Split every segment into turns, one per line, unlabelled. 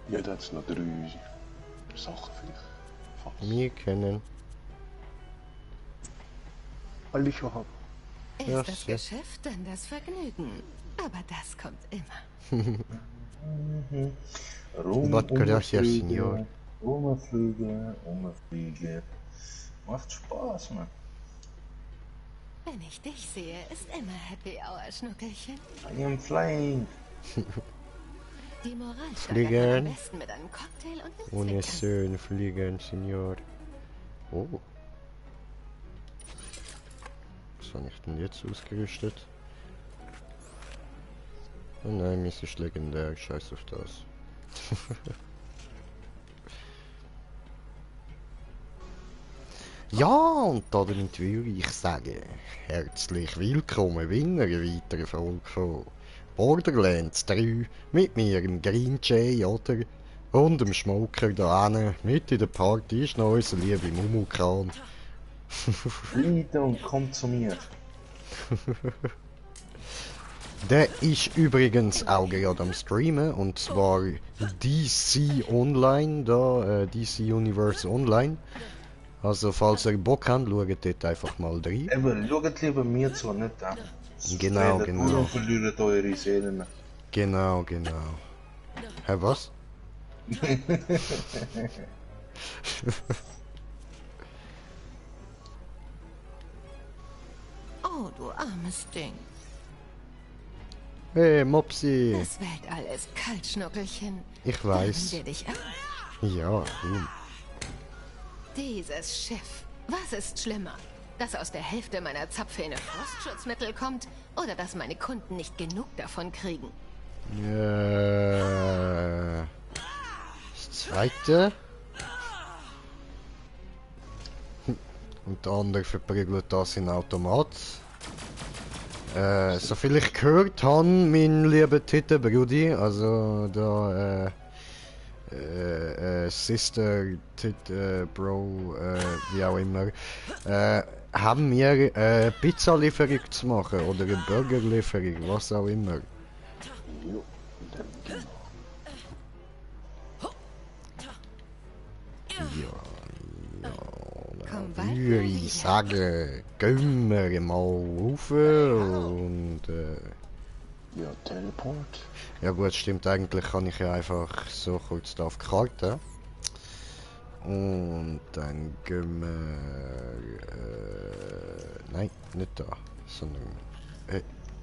Ja, da hat es noch 3 Sachen vielleicht. Fast.
Wir kennen.
Alle schon haben.
Ja,
Ist das
sehr.
Geschäft, dann das Vergnügen. Aber das kommt immer.
Was gracias, Senor.
Rumfliegen, rumfliegen. Macht Spaß, Mann.
Wenn ich dich sehe, ist immer Happy Hour, Schnuckelchen.
I am flying.
Die Moral
Fliegen.
steigert man am besten mit einem Cocktail und einem
Ohne
Zwinkern.
schön fliegen, Senor. Oh. Was habe ich denn jetzt ausgerüstet? Oh nein, mir ist legendär. Scheiß auf das. Ja, und damit würde ich sagen, herzlich willkommen bei einer weiteren Folge von Borderlands 3 mit mir, im Green Jay, oder? Und dem Schmoker da hinten. Mit in der Party ist noch unser lieber Mumukan.
Fliege und komm zu mir.
Der ist übrigens auch gerade am Streamen, und zwar DC Online, da, DC Universe Online. Also falls ihr Bock habt, schaut dort einfach mal rein.
Eben, schaut lieber mir zu, nicht an.
Genau,
Redet
genau.
nur und verliert eure Seelen.
Genau, genau. Hä, was?
Oh, du armes Ding.
Hey, Mopsi!
Das Weltall ist kalt, Schnuckelchen.
Ich
Darin
weiß.
werde ich ab.
Ja, cool.
Dieses Schiff. Was ist schlimmer? Dass aus der Hälfte meiner Zapfhähne Frostschutzmittel kommt oder dass meine Kunden nicht genug davon kriegen?
Das zweite. Und der andere verprügelt das in Automat. Soviel ich gehört habe, mein lieber Titelbrudi, also der Sister, Bro, wie auch immer, haben wir Pizzalieferung zu machen oder eine Burgerlieferung, was auch immer.
Jo, dann gehen wir.
Komm
Dann
bald
würde
mal
ich
wieder.
sagen, gehen wir mal rauf und
Ja, Teleport.
ja gut, stimmt, eigentlich kann ich ja einfach so kurz da auf die Karte. Und dann gehen wir... nein, nicht da, sondern...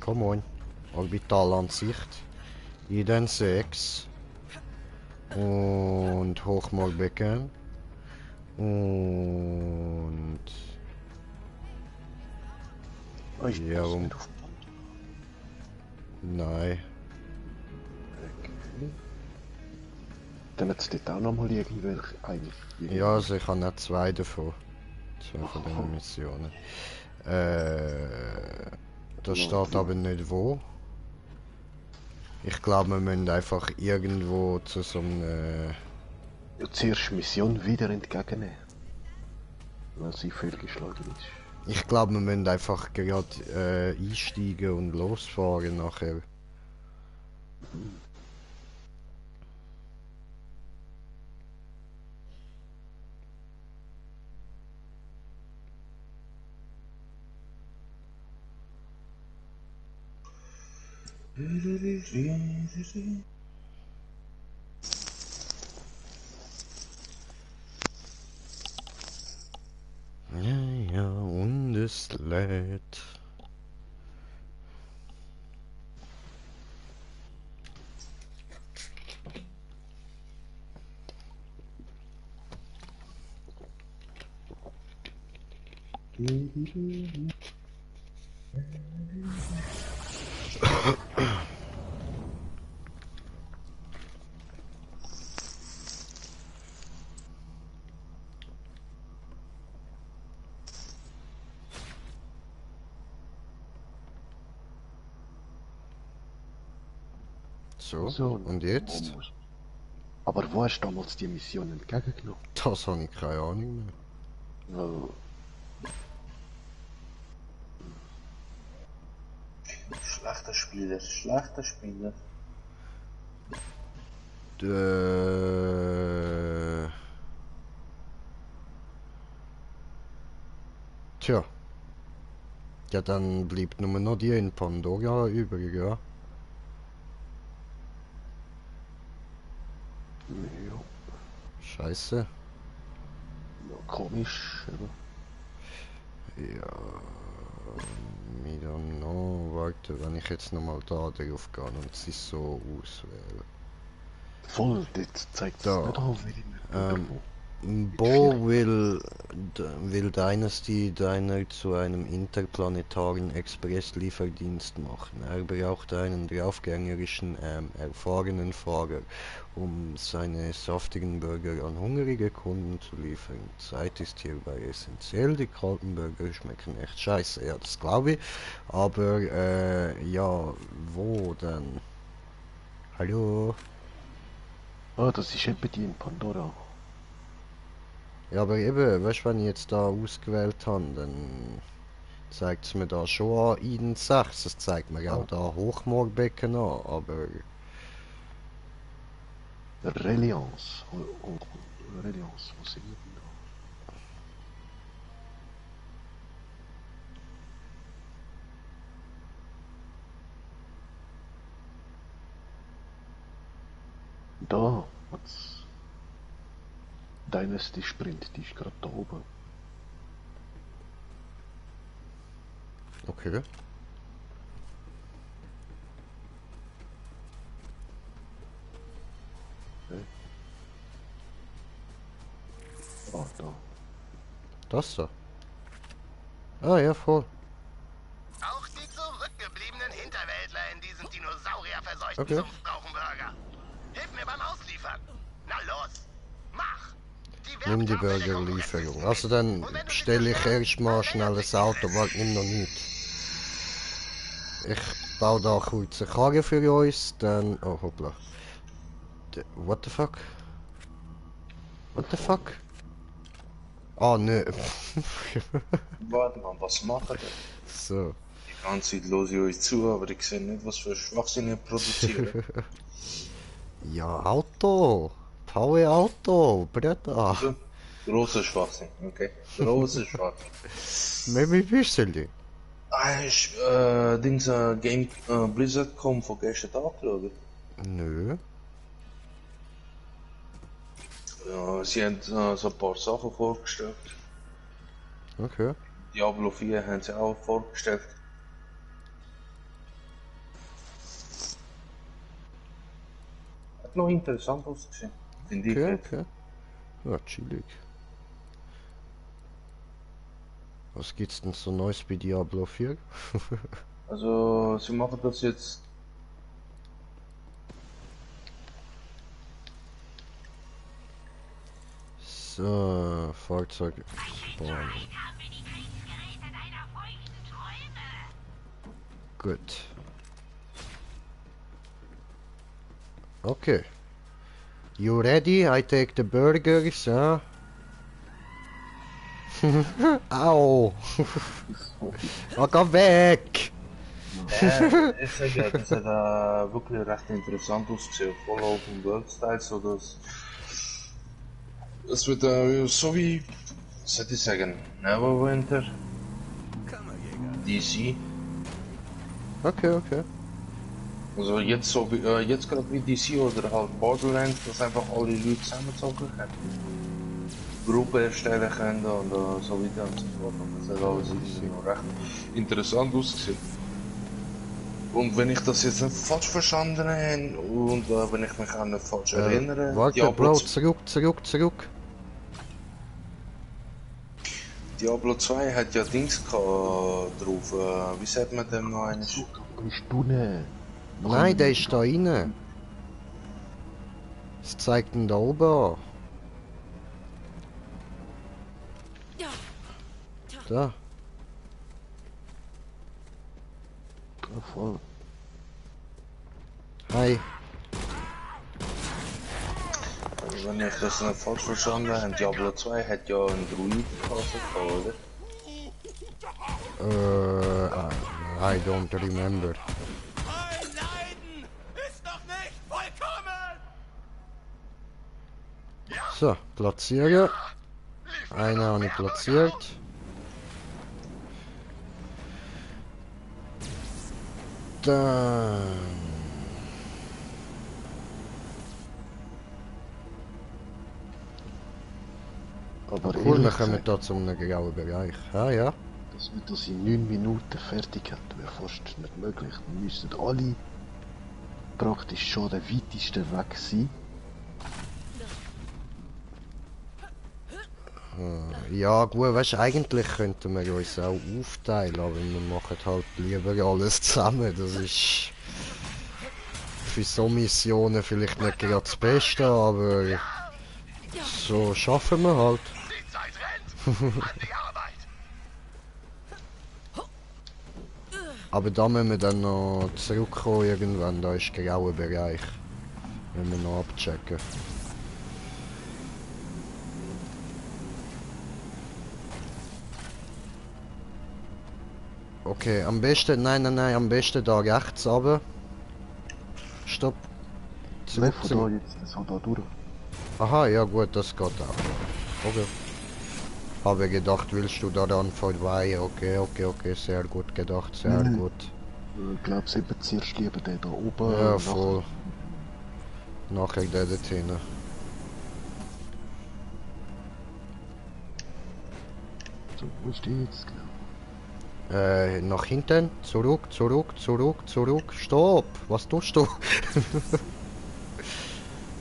come on. Orbital-Ansicht. Iden 6. Und Hochmalbecken. Und...
Oh, ich
Ja,
passe
um-
nicht auf den
Nein.
Okay. Dann hat es dort auch nochmal irgendwelche eigentlich.
Ja, also ich habe nicht zwei davon. Zwei von
Aha.
den Missionen. Da steht aber nicht wo. Ich glaube, wir müssen einfach irgendwo zu so einem...
Ja, zuerst Mission wieder entgegennehmen. Weil sie fehlgeschlagen ist.
Ich glaube, wir müssen einfach gerade einsteigen und losfahren nachher. Ja, ja, und es lädt. So,
So,
und jetzt?
Aber wo hast du damals die Mission entgegengenommen?
Das habe ich keine Ahnung mehr.
Weil,
Schlechter Spieler, schlechter Spieler.
Tja. Ja, dann bleibt nur noch die in Pandora übrig, ja.
Ja,
Scheiße.
ja komisch. Aber
Ja. I don't know. Warte, wenn ich jetzt nochmal da drauf gehe und sie so auswähle.
voll, das zeigt es
Da.
nicht auf, wie die
Bo will Dynasty Diner zu einem interplanetaren Expresslieferdienst machen. Er braucht einen draufgängerischen, erfahrenen Fahrer, um seine saftigen Burger an hungrige Kunden zu liefern. Zeit ist hierbei essentiell, die kalten Burger schmecken echt scheiße, ja, das glaube ich. Aber, ja, wo denn? Hallo?
Ah, das ist eben die in Pandora.
Ja, aber eben, weißt du, wenn ich jetzt da ausgewählt habe, dann zeigt es mir da schon an Eden 6. Es zeigt mir auch da Hochmoorbecken an, aber
Reliance. Reliance, was sind wir denn da? Da, was? Dynasty Sprint, die ist gerade da oben.
okay.
Ah, da.
Das da. Ah ja, voll.
Auch die zurückgebliebenen Hinterwäldler in diesem dinosaurierverseuchten
Okay.
Sumpf brauchen Burger. Hilf mir beim Ausliefern. Na los, mach!
Nimm die Burgerlieferung. Also dann bestelle ich erstmal schnell ein Auto, warte, nimm noch nicht. Ich baue da kurz eine Karre für uns, dann... Oh, hoppla. What the fuck? What the fuck? Ah, nö.
Warte mal, was macht er?
So.
Die ganze Zeit höre ich euch zu, aber ich sehe nicht, was für Schwachsinn ihr produziert.
Ja, Auto. Power Auto, Bruder.
Also, großer Schwachsinn, okay? Großer Schwachsinn.
Maybe ein bisschen.
Hast Dings Game Blizzard.com von gestern Tag geschaut?
Nö.
Ja, sie haben so ein paar Sachen vorgestellt.
Okay.
Diablo 4 haben sie auch vorgestellt. Hat noch interessant ausgesehen, finde ich.
Okay, okay. Ja, chillig. Was gibt's denn so Neues bei Diablo 4?
Also, sie machen das jetzt.
So, Fahrzeug spawnen. Gut. Okay. You ready? I take the burgers, ja? Au! Oh, geh weg!
Ich sage, das hat wirklich recht interessant ausgesehen. Voll Open World Style, so dass. Es wird so wie. Was soll ich sagen? Neverwinter. DC.
Okay, okay.
Also jetzt so wie, jetzt gerade wie DC oder halt Borderlands, dass einfach alle Leute zusammenzocken können. Gruppen erstellen können und so weiter und so fort. Und das hat alles irgendwie noch recht interessant ausgesehen. Und wenn ich das jetzt nicht falsch verstanden habe und wenn ich mich auch nicht falsch erinnere,
Warte, Bro, zurück.
Diablo 2 hat ja Dings gehabt drauf, wie sagt man dem noch eine?
Bist du ne?
Nein, der ist da rein. Es zeigt ihn da oben an. Da.
Ja, voll.
Hi.
Wenn ich das nicht falsch verstanden habe, Diablo 2 hat ja einen Druid gehabt, oder?
I don't remember. So, platzieren. Eine habe ich platziert. Dann...
Aber
Cool,
ehrlich
wir kommen
gesagt,
da zu einem grauen Bereich. Ah ja.
dass man das in 9 Minuten fertig hat, wäre fast nicht möglich. Wir müssten alle praktisch schon den weitesten Weg sein.
Ja gut, weißt du, eigentlich könnten wir uns auch aufteilen, aber wir machen halt lieber alles zusammen. Das ist für so Missionen vielleicht nicht gerade das Beste, aber so schaffen wir halt.
Die Zeit rennt. An die Arbeit.
Aber da müssen wir dann noch zurückkommen irgendwann, da ist der graue Bereich. Wenn wir noch abchecken. Okay, am besten, nein, am besten da rechts runter. Stopp.
Nein,
Zurück,
von da jetzt so da durch.
Aha, ja gut, das geht auch. Okay. Habe gedacht, willst du da dann vorbei? Okay, sehr gut gedacht, sehr
Nein.
gut.
Ich glaube, sie eben zuerst lieber den da oben.
Ja,
und
voll. Nachher der dort hinten.
So, wo ist die jetzt genau?
Nach hinten, zurück, stopp! Was tust du?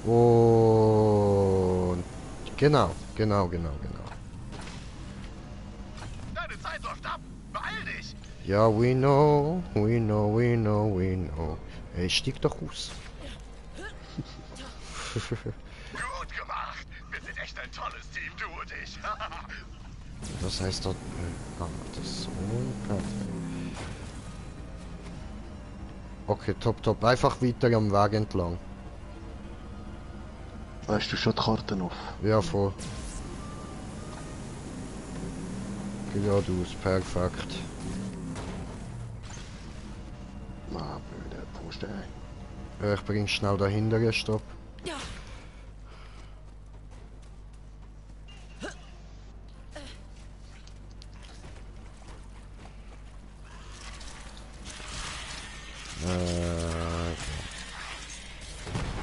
Und genau.
Deine Zeit läuft ab. Beeil dich.
Ja, we know. Ey, stieg doch aus.
Gut gemacht. Wir sind echt ein tolles Team, du und ich.
Das heißt dort. Das ist so perfekt. Okay, top. Einfach weiter am Weg entlang.
Weißt du schon die Karten auf?
Ja, voll. Geradeaus, perfekt.
Na, blöde Pfosten.
Ich bring schnell dahinter, stopp.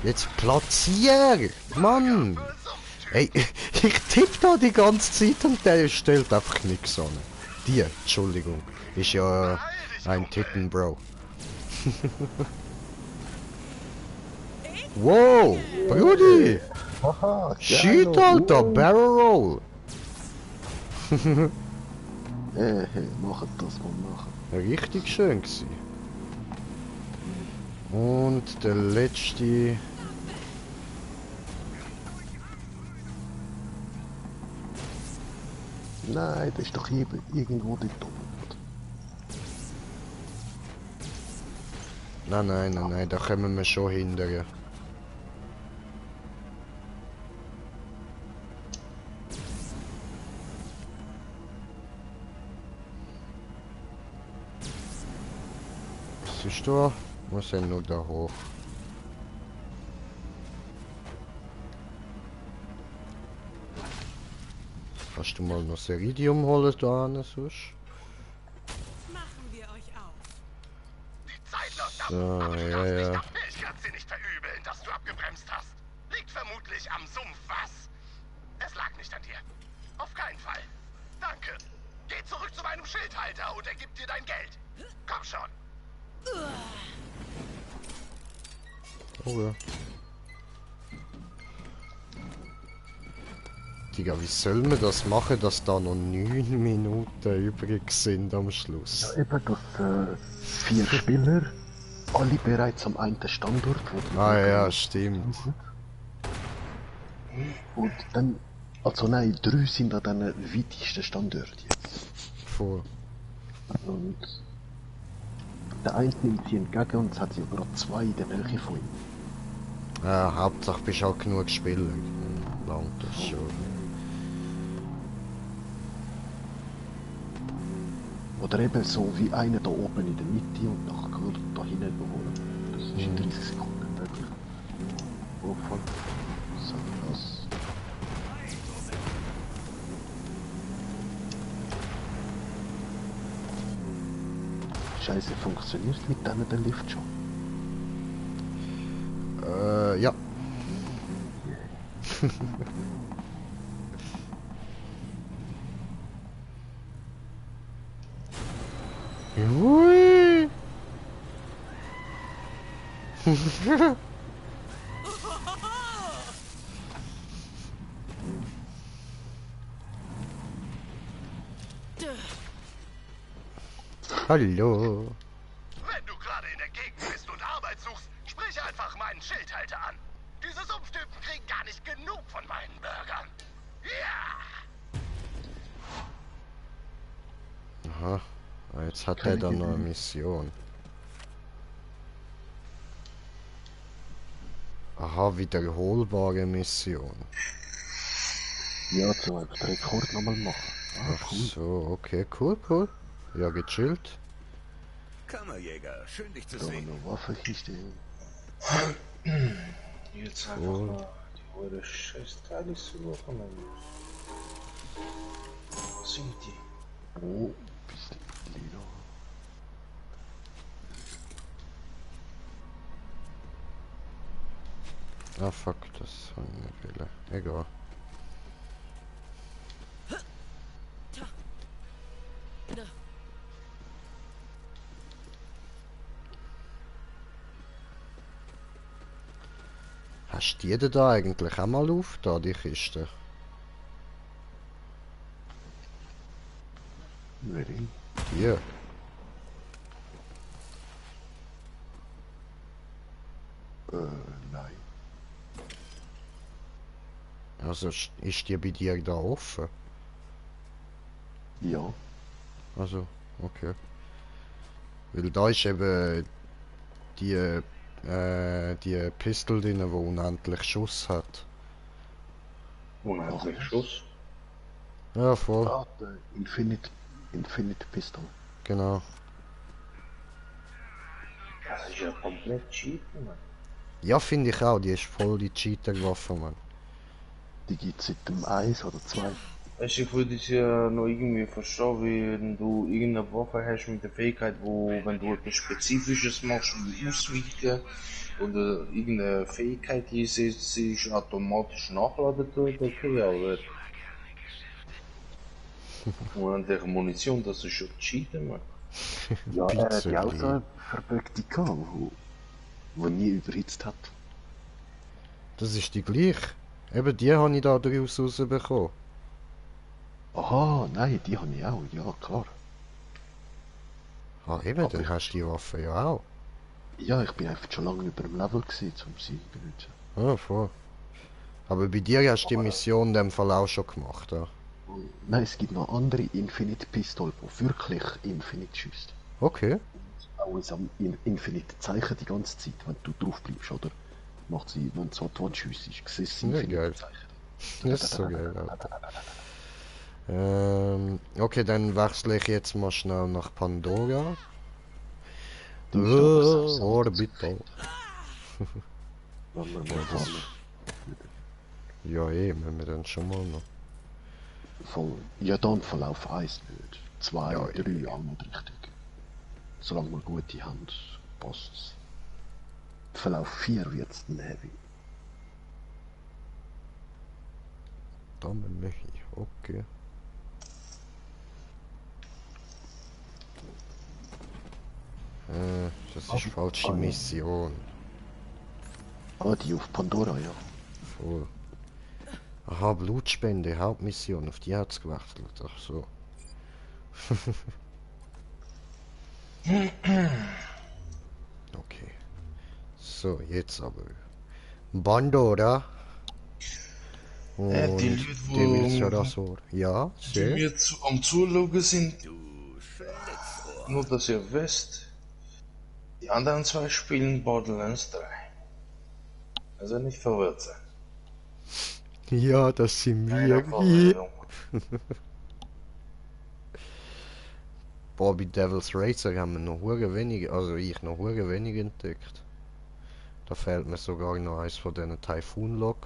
Jetzt platzier! Mann! Ey, ich tippe da die ganze Zeit und der stellt einfach nichts an. Die, Entschuldigung, ist ja ein Tippen, Bro. Wow, Brudi!
Haha,
Shit, Alter, Barrel Roll!
Hey, machet das mal machen.
Richtig schön gewesen. Und der letzte...
Nein, das ist doch hier irgendwo dort oben.
Nein, da kommen wir schon hinterher. Was ist da? Muss ja nur da hoch. Kannst du mal noch Seridium holen da an, sonst?
Machen wir euch auf.
Die Zeit läuft ab.
So,
Aber du darfst
ja.
nicht ab. Ich kann's dir nicht verübeln, dass du abgebremst hast. Liegt vermutlich am Sumpf, was? Es lag nicht an dir. Auf keinen Fall. Danke. Geh zurück zu meinem Schildhalter und er gibt dir dein Geld. Komm schon.
Okay. Digga, wie soll man das machen, dass da noch 9 Minuten übrig sind am Schluss?
Eben, dass 4 Spieler, alle bereits am einen Standort, wo die
Ah ja, stimmt.
Und dann, also nein, 3 sind an den weitesten Standort jetzt.
Voll.
Und der eine nimmt sie entgegen und es hat sie gerade 2 in der Nähe von ihm.
Hauptsache bist halt genug Spieler. Langt das schon.
Oder eben so wie einer da oben in der Mitte und nachher kann er da hinten überholen. Das ist in 30 Sekunden möglich. Wovon? So, das. Scheiße funktioniert mit denen der Lift schon.
Ja. Hui. Hallo.
Wenn du gerade in der Gegend bist und Arbeit suchst, sprich einfach meinen Schildhalter an. Diese Sumpftypen kriegen gar nicht genug von meinen Burgern. Ja!
Aha. Jetzt hat er
Keine
dann noch eine
Idee.
Mission. Aha, wiederholbare Mission.
Ja, zum einfach den Rekord nochmal machen. Ah,
Ach
cool.
so, okay, cool. Ja, gechillt.
Kammerjäger, schön dich zu
Da
sehen.
eine Waffenkiste.
Jetzt einfach
Cool.
mal die eure Scheißteile suchen. Wo sind die?
Oh, bisschen lila.
Ah fuck, das haben wir Fehler. Egal. Hast du die da eigentlich auch mal auf, da die Kiste?
Ready?
Die?
Nein.
Also ist die bei dir da offen?
Ja.
Also, okay. Weil da ist eben die Pistole drin, die unendlich Schuss hat.
Unheimlich Schuss.
Ja, voll,
Ah, der Infinite Pistol.
genau.
Das ist ja komplett cheaten, Mann.
Ja, finde ich auch, die ist voll die Cheater-Waffe, Mann.
Die gibt es seit dem 1 oder 2.
Weißt du, ich würde es ja noch irgendwie verstehen, wenn du irgendeine Waffe hast mit der Fähigkeit, wo, wenn du etwas Spezifisches machst, wie Ausweichen oder irgendeine Fähigkeit die sich automatisch nachladen tut, okay, aber. Und an der Munition, das ist schon cheaten, Mann.
Ja, er hat ja auch
Bisschen.
so eine verböckte gehabt, wo nie überhitzt hat.
Das ist die gleich. Eben die habe ich da daraus rausbekommen.
Aha, nein, die habe ich auch, ja klar.
Ah, eben,
Aber
dann
ich-
hast du die Waffe ja auch.
Ja, ich bin einfach schon lange über dem Level gewesen, um sie zu benutzen.
Ja, voll. Aber bei dir hast du die Mission in dem Fall auch schon gemacht, ja.
Nein, es gibt noch andere Infinite Pistol, die wirklich Infinite schießt.
Okay.
Auch ist am Infinite Zeichen die ganze Zeit, wenn du drauf bleibst, oder? Macht sie, wenn du an die Wand schiessst, siehst du das
Ja,
Infinite
geil.
Zeichen.
Das ist so geil, Alter. Okay, dann wechsle ich jetzt mal schnell nach Pandora.
Die ist aber so
Orbital.
Wenn wir
Ja,
mal
das-
fahren.
Ja, müssen wir dann schon mal noch.
Voll. Ja, dann Verlauf 1 nicht. 2,
Ja,
3, auch nicht richtig. Solange wir gute haben, passt's. Verlauf 4 wird's dann heavy.
Damit möchte ich. Okay. Das ist falsche Mission.
Ah, die auf Pandora, ja.
Voll. Aha, Blutspende, Hauptmission, auf die hat's gewechselt. Ach so. Okay. So, jetzt aber. Pandora. Und
die Leute,
die will's ja
wo-
das so. Ja,
Die
sehr.
wir am Zuschauen sind,
Du Schlitzohr.
nur dass ihr wisst, die anderen zwei spielen Borderlands 3. Also nicht verwirrt sein.
Ja, das sind
Keine
wir.
Verwirrung.
Boah, bei Devil's Racer haben wir noch hure wenig, also ich noch hure wenig entdeckt. Da fehlt mir sogar noch eins von diesen Typhoon Log.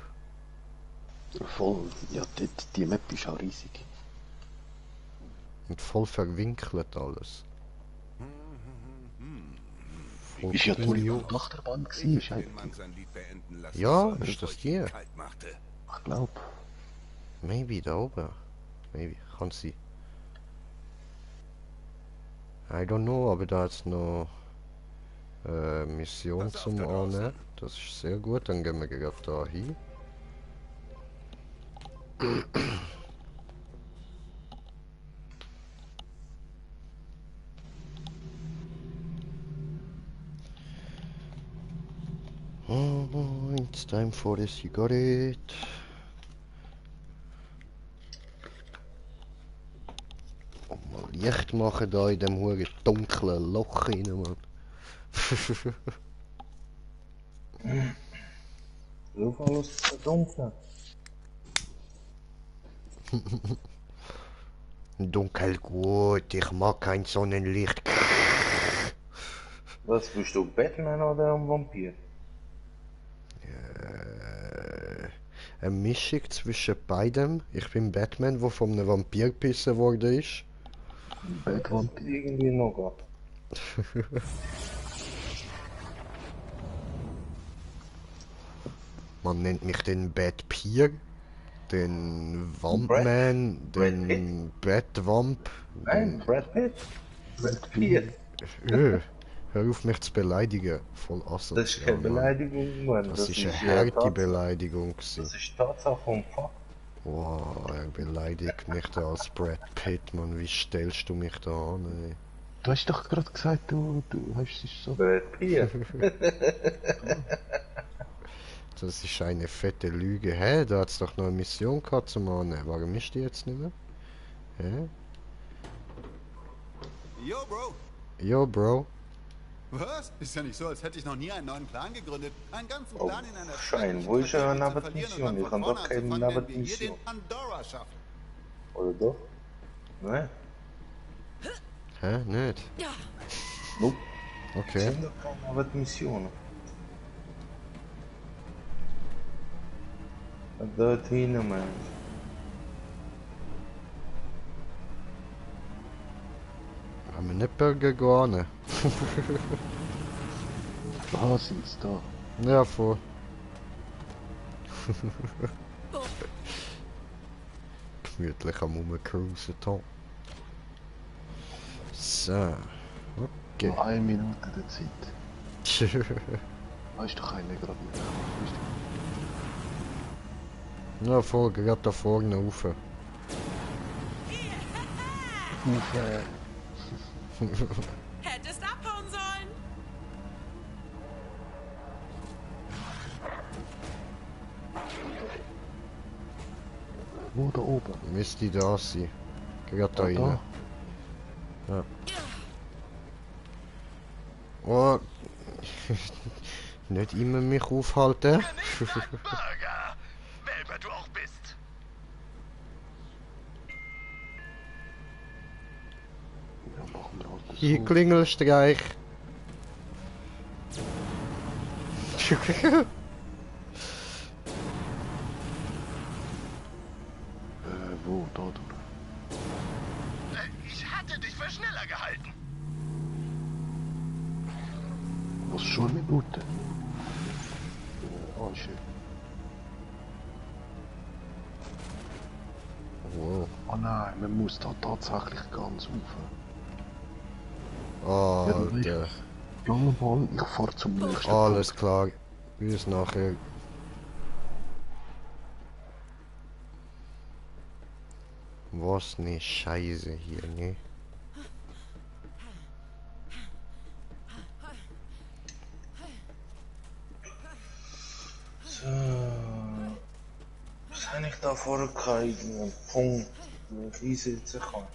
Voll. Ja, die Map ist auch riesig.
Und voll verwinkelt alles. kommt
Ist ja
in
toll
die
auf der Achterbahn gewesen, ist
Den Mann sein Lied beenden lassen
Ja,
sollen,
ist das
bevor ich
die?
ihn kalt machte.
Ich glaub.
Maybe da oben. Maybe, kann sein. I don't know, aber da ist noch Mission
Pass auf
zum
da draußen.
Annehmen. Das ist sehr gut, dann gehen wir gerade da hin. Oh, it's time for the cigarette. Und mal Licht machen da in dem huren dunklen Loch rein, Mann.
So alles verdunkeln.
Dunkel gut, ich mag kein Sonnenlicht.
Was bist du, Batman oder ein Vampir?
Eine Mischung zwischen beidem. Ich bin Batman, der von einem Vampir gebissen worden ist.
Batvampir.
Irgendwie noch ab.
Man nennt mich den Batpier, den Wampman, den Batwamp.
Nein, Brad Pitt. Brad Pitt.
Hör auf mich zu beleidigen, voll
Das ist
asozial.
keine
Mann.
Beleidigung, Mann.
Das ist eine
ja
harte
Tatsache.
Beleidigung gewesen.
Das ist Tatsache und Fakt.
Wow, er beleidigt mich da als Brad Pitt, Mann. Wie stellst du mich da an, ey?
Du hast doch gerade gesagt, du hast es so.
Brad Pitt.
Das ist eine fette Lüge. Hä? Da hat's doch noch eine Mission gehabt zum Annehmen. Warum ist die jetzt nicht mehr? Hä?
Yo, Bro.
Yo, Bro.
Was? Ist ja nicht so, als hätte ich noch nie einen neuen Clan gegründet. Einen ganzen
Oh,
Clan in einer
Schein,
Stadt,
wo ist ja eine
zu verlieren
Mission?
und
Ich
dann
kann
von
doch
vorne
keine
anzufangen, wenn wir hier
Mission.
den Pandora schaffen.
Oder doch? Nein.
Hä? Nicht?
Nope.
Okay.
Sind doch keine Missionen. Dort hin, Mann.
Haben wir nicht Burger gegangen?
Ah, sind's da.
Ja, voll. Gemütlich am Rumcruisen hier. So. Okay.
Noch 1 Minute der Zeit. Da ist doch einer gerade mit.
Ja, voll, gerade da vorne rauf.
Hättest abhauen sollen.
Wo da oben?
Müsste da sein. Gerade da rein. Ja. Oh. Nicht immer mich aufhalten.
Genieß einen Burger, wer du auch bist.
Ja, machen wir halt
Hier
so.
Klingelstreich.
Wo? Da drüben.
Ich hatte dich für schneller gehalten.
Was schon eine Minute? Oh, schön.
Wow.
Oh nein, man muss da tatsächlich ganz rauf.
Alter.
Junge Mann, ich fahr zum nächsten
Alles klar. Bis nachher. Was ne Scheiße hier, ne?
So. Was habe ich da vorgehabt? Einen Punkt, wo ich einsetzen kann.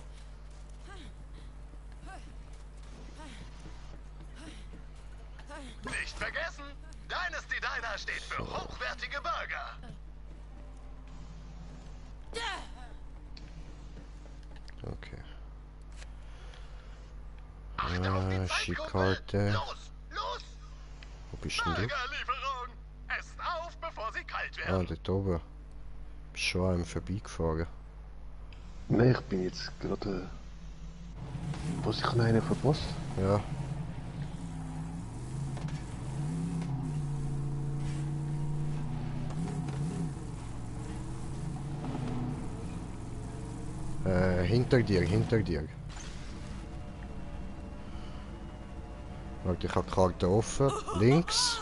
Nicht vergessen, Dynasty Diner steht für hochwertige Burger.
Okay.
Achte auf die
Schickarte.
Zeitkuppe. Los, los!
Wo bist denn du?
Burgerlieferung! Esst auf, bevor sie kalt
Ah,
werden.
dort oben. Bist schon an einem vorbeigefahren.
Nein, ich bin jetzt gerade. Was, ich habe einen verpasst?
Ja. hinter dir, hinter dir. Warte, ich habe die Karte offen. Links.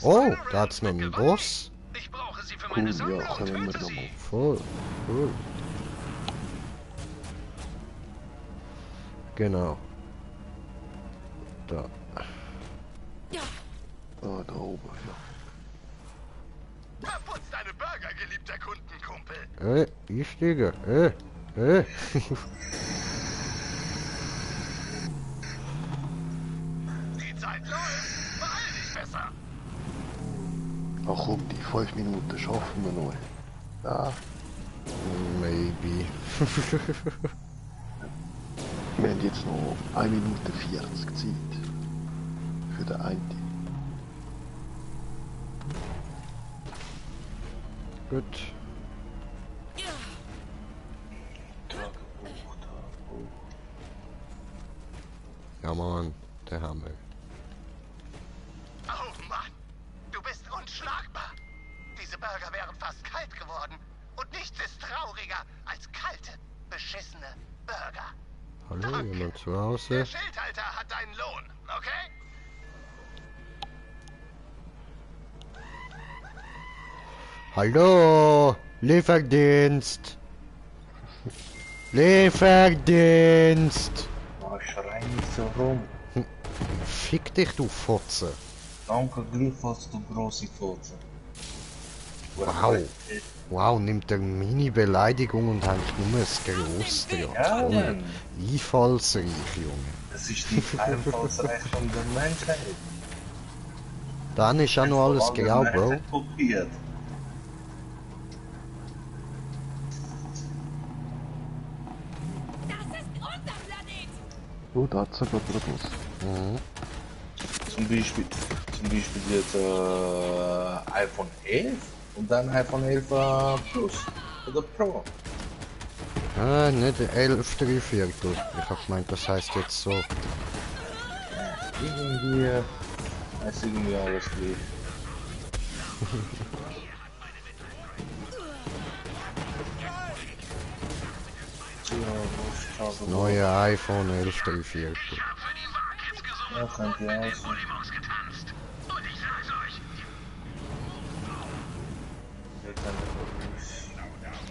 Oh, da hat's noch einen Boss.
Ich brauche sie für
Cool,
meine Sammlung
ja,
und
können wir
töte
nochmal.
sie.
Voll, cool. Genau. Da.
Ah, da oben, ja.
Verputz deine Burger, geliebter Kundenkumpel.
Einsteigen.
Die Zeit läuft. Beeil dich besser.
Ach komm, die 5 Minuten schaffen wir noch. Ja,
Maybe.
wir haben jetzt noch 1 Minute 40 Zeit. Für den einen.
Gut. Ja Mann, der Hammer.
Oh Mann, du bist unschlagbar. Diese Burger wären fast kalt geworden. Und nichts ist trauriger als kalte, beschissene Burger.
Hallo, jemand zu
Der
Hause?
Schildhalter hat deinen Lohn, okay?
Hallo, Lieferdienst. Lieferdienst.
Oh, schrei nicht so rum.
Fick dich, du Fotze.
Danke gleichfalls, du grosse Fotze.
Wow. Wow, nimmt er meine Beleidigung und hängt nur das Gross dran.
Ja, Mann.
Einfallsreich, Junge.
Das ist die Einfallsreich von der Menschheit.
Dann ist auch noch alles grau, Bro.
Menschheit kopiert.
Das ist unser Planet!
Oh, da hat sogar der Boss.
Mhm.
Zum Beispiel jetzt iPhone 11 und dann iPhone 11 Plus oder Pro.
Ah, nicht 11 3/4. Ich hab gemeint, das heißt jetzt so.
Irgendwie ist irgendwie alles gleich.
Neue iPhone 11 3/4.
Ja, könnte ja auch sein.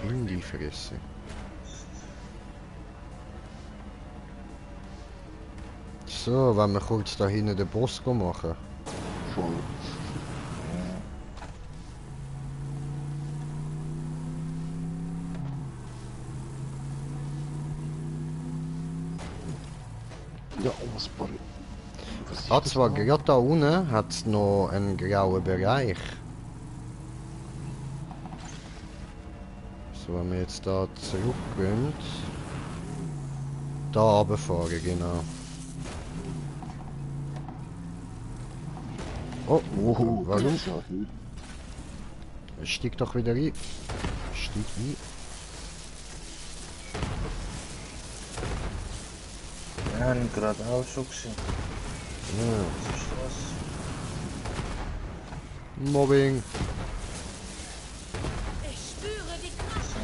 In die Fresse. So, wenn wir kurz da hinten den Boss machen.
Voll. Ja, was paar. Was ist
Hat
das
zwar
da?
gerade da unten hat's noch einen grauen Bereich. So, wenn wir jetzt da zurückgehen. Da runterfahren, genau. Oh,
Oh,
warum?
das ist ja viel.
Steig doch wieder ein. Steig ein.
Ja, und gerade auch schon gesehen.
Ja.
Was ist das?
Mobbing.
Ich spüre die Kraft!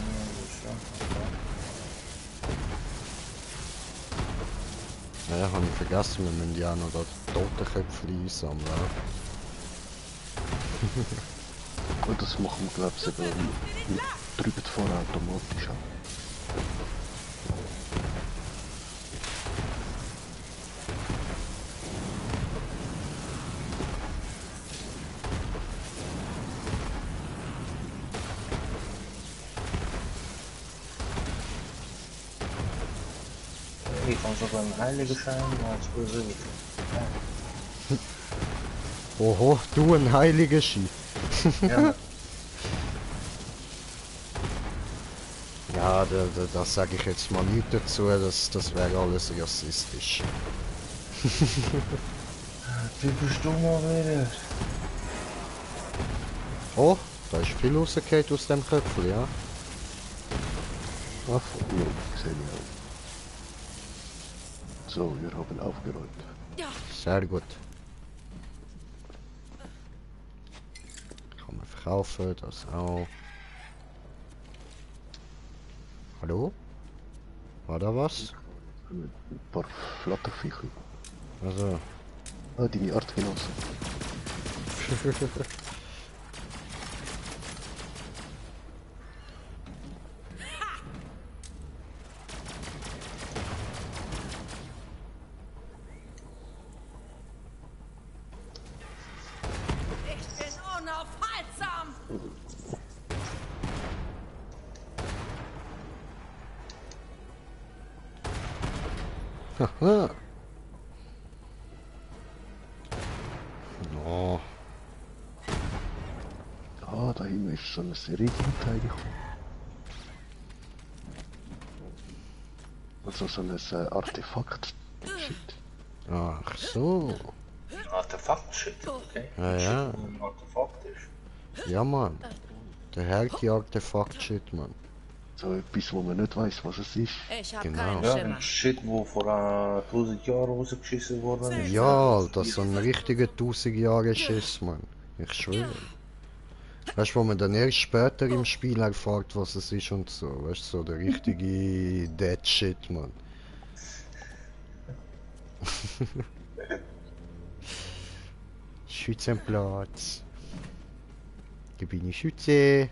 Ja, habe ich vergessen, wir müssen ja noch da Totenköpfe einsammeln.
Und das machen wir, glaube ich, sogar drüber vorher automatisch an.
Ich kann sogar einen Heiligenschein als Bösewicht.
Oho, du ein heiliger Ski.
Ja,
Ja, da sage ich jetzt mal nichts dazu, das wäre alles rassistisch.
typisch du mal wieder.
Oh, da ist viel rausgefallen aus dem Köpfchen, ja.
Ah, voll. Ja, sehe ich auch. So, wir haben aufgeräumt.
Sehr gut. Kann man verkaufen, das auch. Hallo? War da was?
Ein paar Flatterviecher.
Also.
Ah, deine Artgenossen.
Ich bin unaufhaltsam.
Haha. Oh.
Ah, da hinten ist so ein Serienteil gekommen. Also so ein Artefakt-Shit.
Ach so.
Ein Artefakt-Shit, okay?
Ja, ja.
Ein Artefakt ist.
Ja, Mann. Der Herr Artefakt-Shit, Mann.
So etwas, wo man nicht weiß, was es ist.
Ich hab
Genau.
keinen
Ja,
Schimmer.
ein Shit, wo vor 1000 Jahren rausgeschissen worden ist.
Ja, das ist so ein richtiger 1000 Jahre Schiss, Mann. Ich schwöre. Weißt du, wo man dann erst später im Spiel erfährt, was es ist und so. Weißt du, so der richtige Dead Shit, Mann. Schützenplatz. Gebiete Schütze.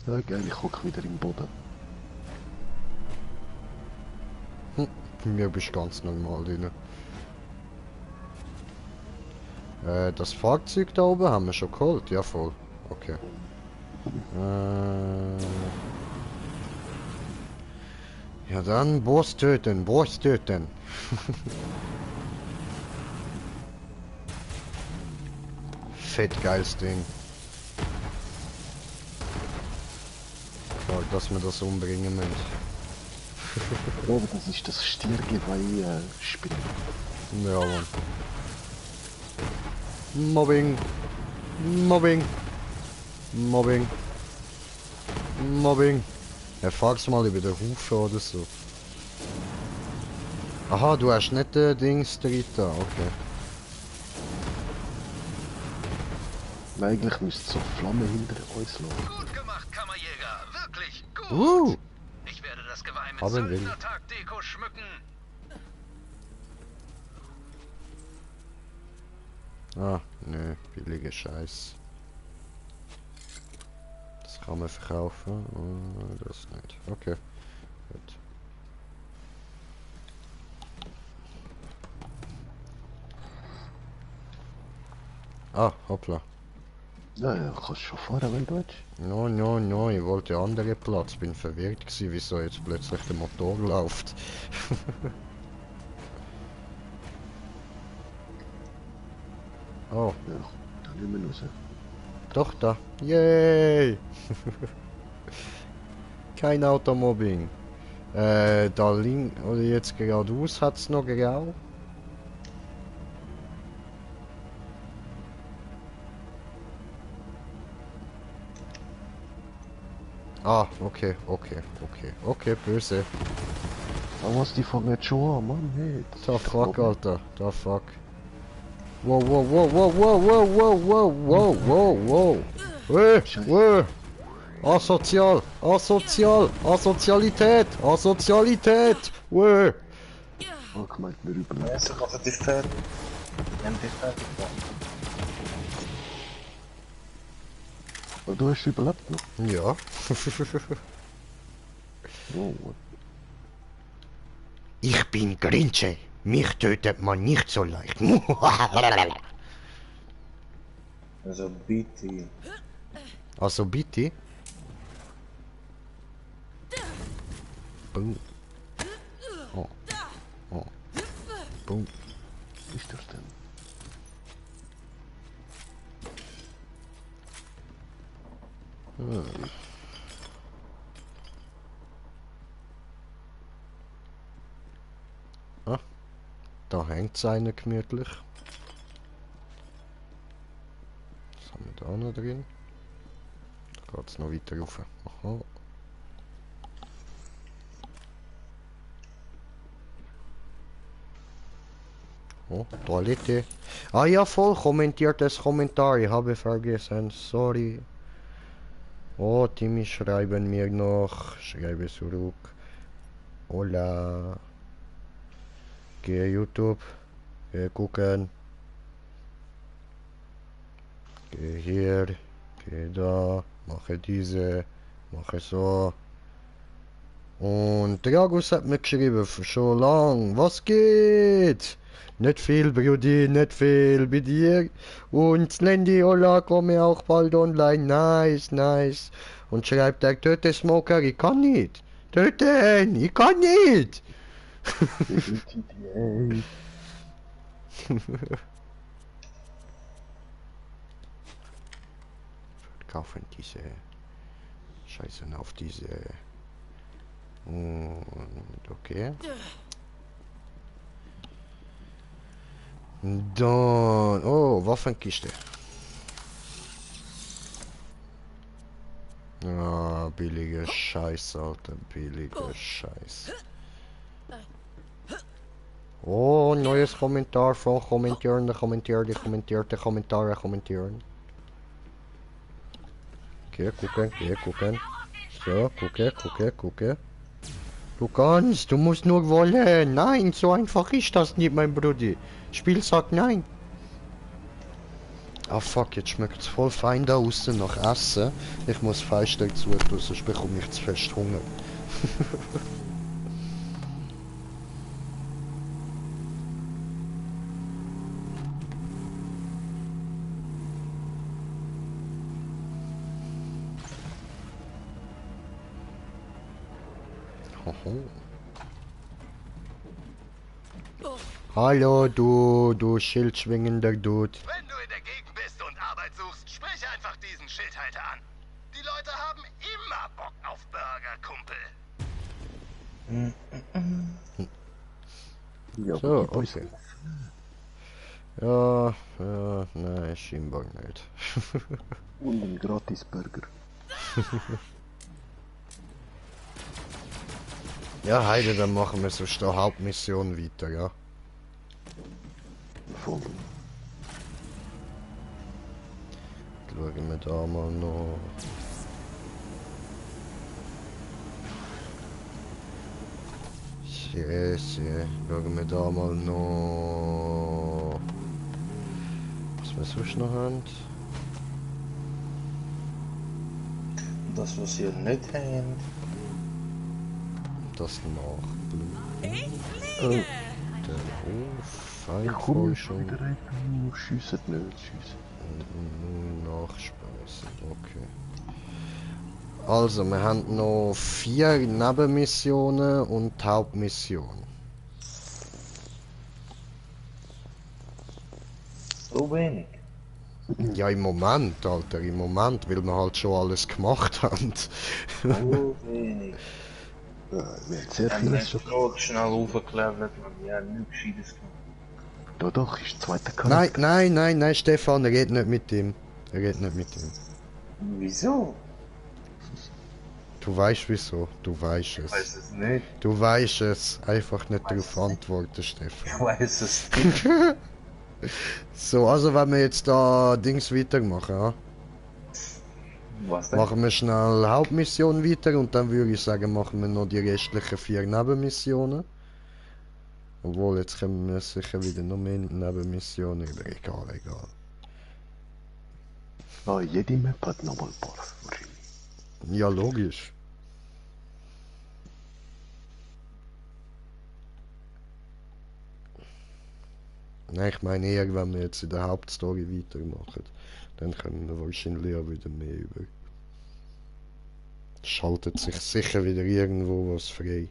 Ja, geil, ich gucke wieder im Boden.
Bei mir bist du ganz normal drin. Das Fahrzeug da oben haben wir schon geholt, ja voll. Okay. Ja dann, Boss töten, Boss töten. Fett geiles Ding. Klar, dass wir das umbringen müssen.
Ich glaube, das ist das Stiergeweih-Spiel.
Ja, Mann. Mobbing. Mobbing. Mobbing. Mobbing. Ja, frag's mal über den Hufe oder so. Aha, du hast nicht den Dings drin da, okay.
Eigentlich müsste so Flamme hinter uns laufen.
Gut gemacht, Kammerjäger. Wirklich gut. Ich werde das Geweih mit
Haben wir.
Söldnertag-Deko schmücken.
Ah, nö, billige Scheiß. Das kann man verkaufen, das nicht. Okay, gut. Ah, hoppla.
Ja, ja, kannst schon fahren, wenn du willst.
No, no, no, ich wollte anderen Platz. Bin verwirrt gewesen, wieso jetzt plötzlich der Motor läuft. Oh,
Ja, da nicht mehr raus.
doch da. Yay! Kein Automobbing. Da links oder jetzt geradeaus hat's noch grau. Ah, okay, böse.
Aber was, die fangen jetzt schon an, Mann, hey. das
Da
ist doch
fuck,
oben.
Alter, da fuck. Wow, wow, wow, wow, wow, wow, wow, wow, wow, wow, wow. Weh. Asozial, Asozialität, Weh.
Oh, ich meinte, wir überleben.
Ja, ze gaat het is fertig. En het is fertig.
Aber du hast überlebt noch.
Ja.
Oh,
Ich bin Grinche. Mich tötet man nicht so leicht.
Also bitte.
Also bitte. Boom. Oh. Oh. Boom.
ist das denn?
Ah, da hängt einer gemütlich. Was haben wir da noch drin? Da geht es noch weiter rauf. Aha. Oh, Toilette. Ah ja, voll kommentiertes Kommentar. Ich habe vergessen. Sorry. Oh, Timmy schreiben mir noch. Schreibe zurück. Hola. Geh YouTube. Geh gucken. Geh hier. Geh da. Mache diese. Mache so. Und Dragus hat mir geschrieben, schon lang. Was geht? Nicht viel, Brudi, nicht viel. Bei dir? Und Slendy, hola, komme auch bald online. Nice, nice. Und schreibt er, töte Smoker, ich kann nicht. Töten, ich kann nicht. Verkaufen diese Scheißen auf diese. Und okay. Dann. Oh, Waffenkiste. Ah, billiger Scheiß, Alter. Billiger Scheiß. Oh, neues Kommentar von Kommentierende, kommentierte Kommentare kommentieren. Okay, gucken. So, gucke. Du kannst, du musst nur wollen. Nein, so einfach ist das nicht, mein Bruder. Spiel sagt nein. Ah fuck, jetzt schmeckt es voll fein da außen nach Essen. Ich muss Fleisch dazu tun, sonst bekomme ich zu fest Hunger. Hallo, du schildschwingender Dude.
Wenn du in der Gegend bist und Arbeit suchst, sprich einfach diesen Schildhalter an. Die Leute haben immer Bock auf Burger, Kumpel.
Ja,
So,
aber
okay. Ja, nein, scheinbar nicht.
Und ein Gratis-Burger.
Ja, Heide, dann machen wir so eine Hauptmission weiter, ja.
Voll.
Schauen wir da mal noch. Yes, schauen wir da mal noch. Was wir sonst noch haben.
Das, was ihr nicht habt.
Das nach.
Ich fliege!
Der Hof,
Komm, schon
Feindforschung.
wieder rein. Schiessen nicht, schiessen.
Nachspeisen, okay. Also, wir haben noch 4 Nebenmissionen und die Hauptmission.
So wenig.
Ja, im Moment, Alter, im Moment, weil wir halt schon alles gemacht haben.
So wenig.
Ja, wir haben sehr
Wir haben
vieles schon.
noch schnell aufgeklärt, man. Ja, nichts Gescheites gemacht.
Doch, ist der zweite Charakter.
Nein, Stefan, red nicht mit ihm. Red nicht mit ihm.
Wieso?
Du weißt wieso, du weißt
Ich
es.
weiß es nicht.
Du weißt es, einfach nicht darauf antworten, Stefan.
Ich weiß es nicht.
So, also wenn wir jetzt da Dings weitermachen, ja?
Was denn?
Machen wir schnell Hauptmission weiter und dann würde ich sagen, machen wir noch die restlichen 4 Nebenmissionen. Obwohl, jetzt kommen wir sicher wieder noch mehr Nebenmissionen, aber egal.
Ah, jede Map hat nochmal ein paar wahrscheinlich.
Ja, logisch. Nein, ich meine eher, wenn wir jetzt in der Hauptstory weitermachen, dann können wir wahrscheinlich auch wieder mehr über. Schaltet sich sicher wieder irgendwo was frei.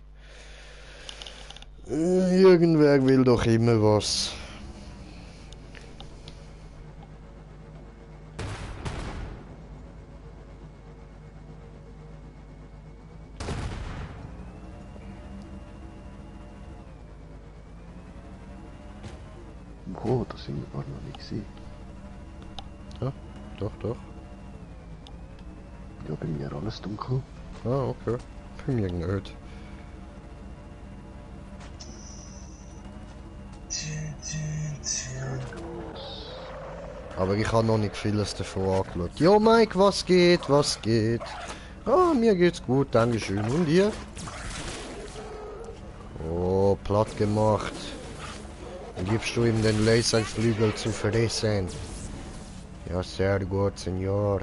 Irgendwer will doch immer was.
Oh, das sind wir gar noch nicht gesehen.
Ja, doch.
Ja, bei mir alles dunkel.
Ah, okay. Bei mir nicht. Aber ich habe noch nicht vieles davon angeschaut. Jo Mike, was geht? Was geht? Ah, mir geht's gut, dankeschön. Und dir? Oh, platt gemacht. Dann gibst du ihm den Laserflügel zu fressen. Ja, sehr gut, Senior.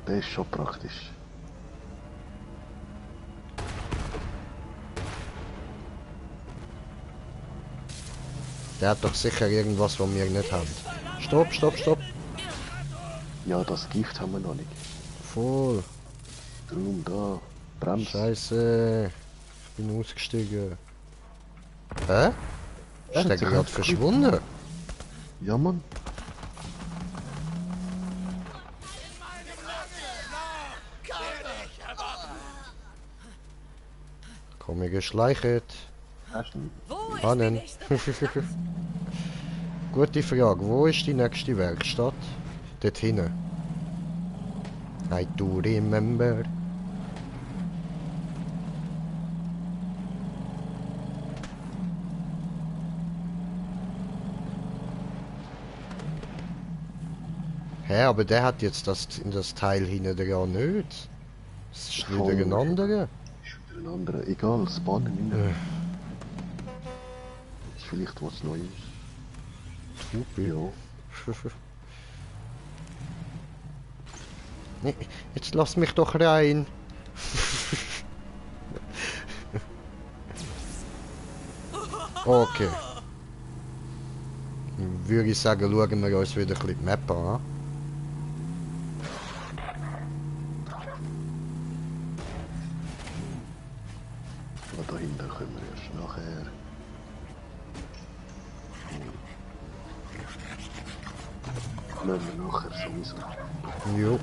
Das ist schon praktisch.
Der hat doch sicher irgendwas, was wir nicht haben. Stopp, stopp, stopp.
Ja, das Gift haben wir noch nicht.
Voll.
Drum da. Bremse.
Scheiße. Ich bin ausgestiegen. Hä? Ist der gerade verschwunden?
Ja, Mann.
Komm, ich geschleicht.
Hast du ihn?
Wo ist
Hannen.
die nächste?
Gute Frage. Wo ist die nächste Werkstatt? Dort hinten. I do remember. Hä, aber der hat jetzt das Teil hinten dran nicht. Das ist
Voll.
wieder ein anderer.
Ist wieder ein anderer. Egal, spannen rein. Ist vielleicht was Neues.
Tupi.
Ja.
Nee, jetzt lass mich doch rein. Okay. Würde ich sagen, schauen wir uns wieder ein bisschen die Map an.
Aber da hinten können wir erst nachher. Müssen wir nachher sowieso.
Jo.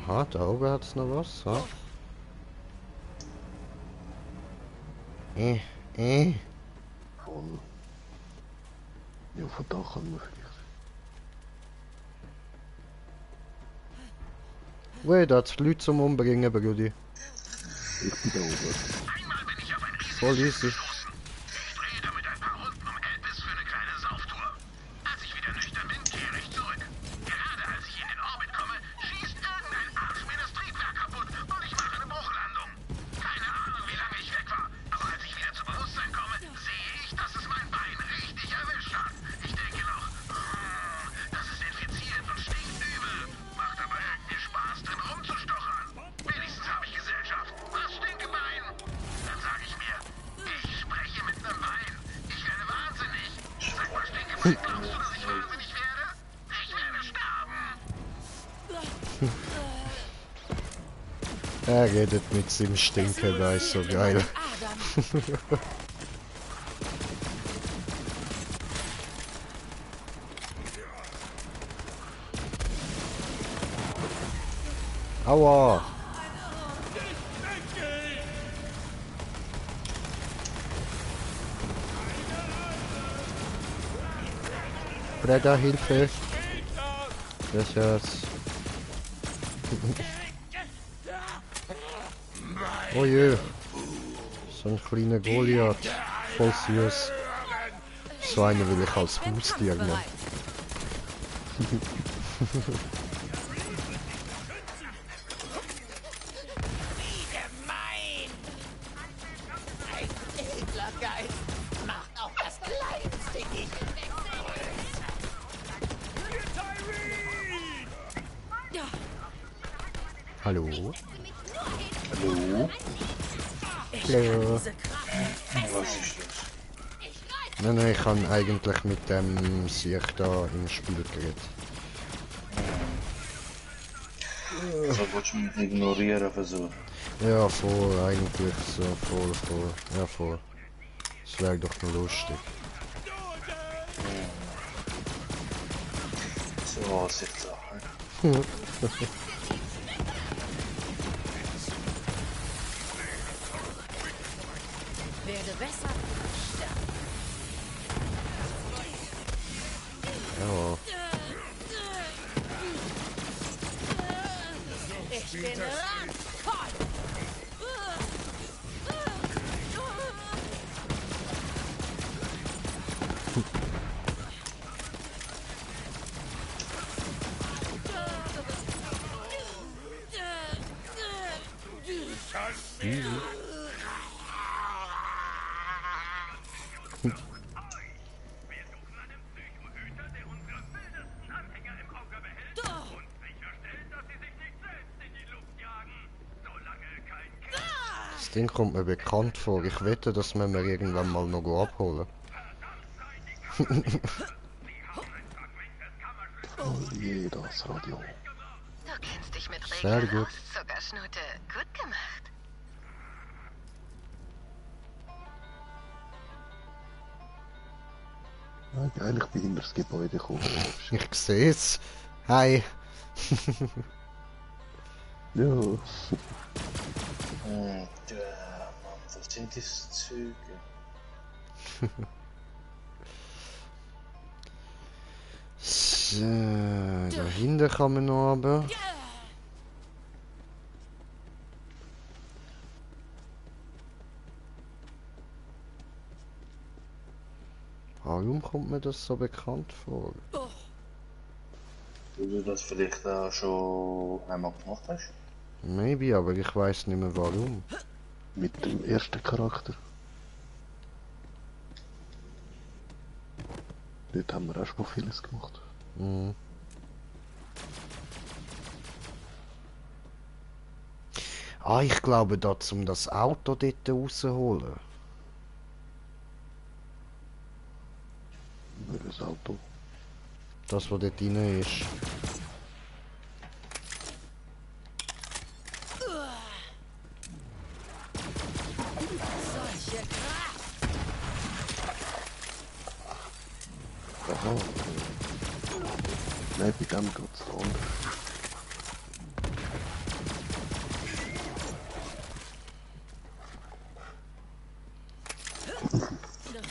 Aha, da oben hat es noch was. Ha?
Voll. Ja, von da kann man vielleicht.
Weh, da hat's Leute zum Umbringen, Brudi.
Ich bin da oben.
Einmal bin ich auf ein riesiges
Voll
Schiff
easy.
gestoßen. Ich drehte mit ein paar Runden um Elpis für eine kleine Sauftour. Als ich wieder nüchtern bin, kehre ich zurück. Gerade als ich in den Orbit komme, schießt irgendein Arsch mir das Triebwerk kaputt und ich mache eine Bruchlandung. Keine Ahnung, wie lange ich weg war, aber als ich wieder zu Bewusstsein komme, sehe ich, dass es mein Bein richtig erwischt hat. Ich denke noch, das ist infizierend und stinkt übel. Macht aber irgendwie Spaß, drin rumzustochern. Wenigstens habe ich Gesellschaft. Was, Stinkebein? Dann sage ich mir, ich spreche mit einem Bein. Ich werde wahnsinnig. Sag mal, Stinkebein, glaubst du, dass ich wahnsinnig werde? Ich werde sterben.
Er redet mit seinem Stinker, da ist so geil.
Adam.
Aua! Breda, Hilfe! Das jetzt. Oh je! So ein kleiner Goliath. Voll süß. So einen will ich als Haustier nehmen.
Gemein! Ein edler Geist macht auch das Kleinste nicht.
Hallo?
Hallo?
Hallo?
Diese Kraft.
Was ist das?
Nein, nein, ich kann eigentlich mit dem Sieg da im Spiel geredet.
Also willst du mich ignorieren versuchen?
Ja, voll, eigentlich so, voll. Ja, voll. Das wäre doch nur lustig.
So Ansichtssache.
Werde besser.
Ja. Das Ding kommt mir bekannt vor. Ich wette, dass wir irgendwann mal noch abholen.
Oh je, das Radio.
Du kennst dich mit
Sehr
Regeln
gut.
aus, Zuckerschnute. Gut gemacht.
Ja, geil, ich bin hinter das Gebäude gekommen.
Ich seh's. Hi.
Ja,
Und, Mann, was sind diese Züge?
So, dahinter kann man noch runter. Warum kommt mir das so bekannt vor?
Weil du das vielleicht schon einmal gemacht hast?
Maybe, aber ich weiß nicht mehr warum.
mit dem ersten Charakter. Dort haben wir auch schon vieles gemacht.
Mhm. Ah, ich glaube, da um das Auto dort rausholen.
Welches Auto?
Das, was dort rein ist.
Aha. Nein, bei dem geht's da anders.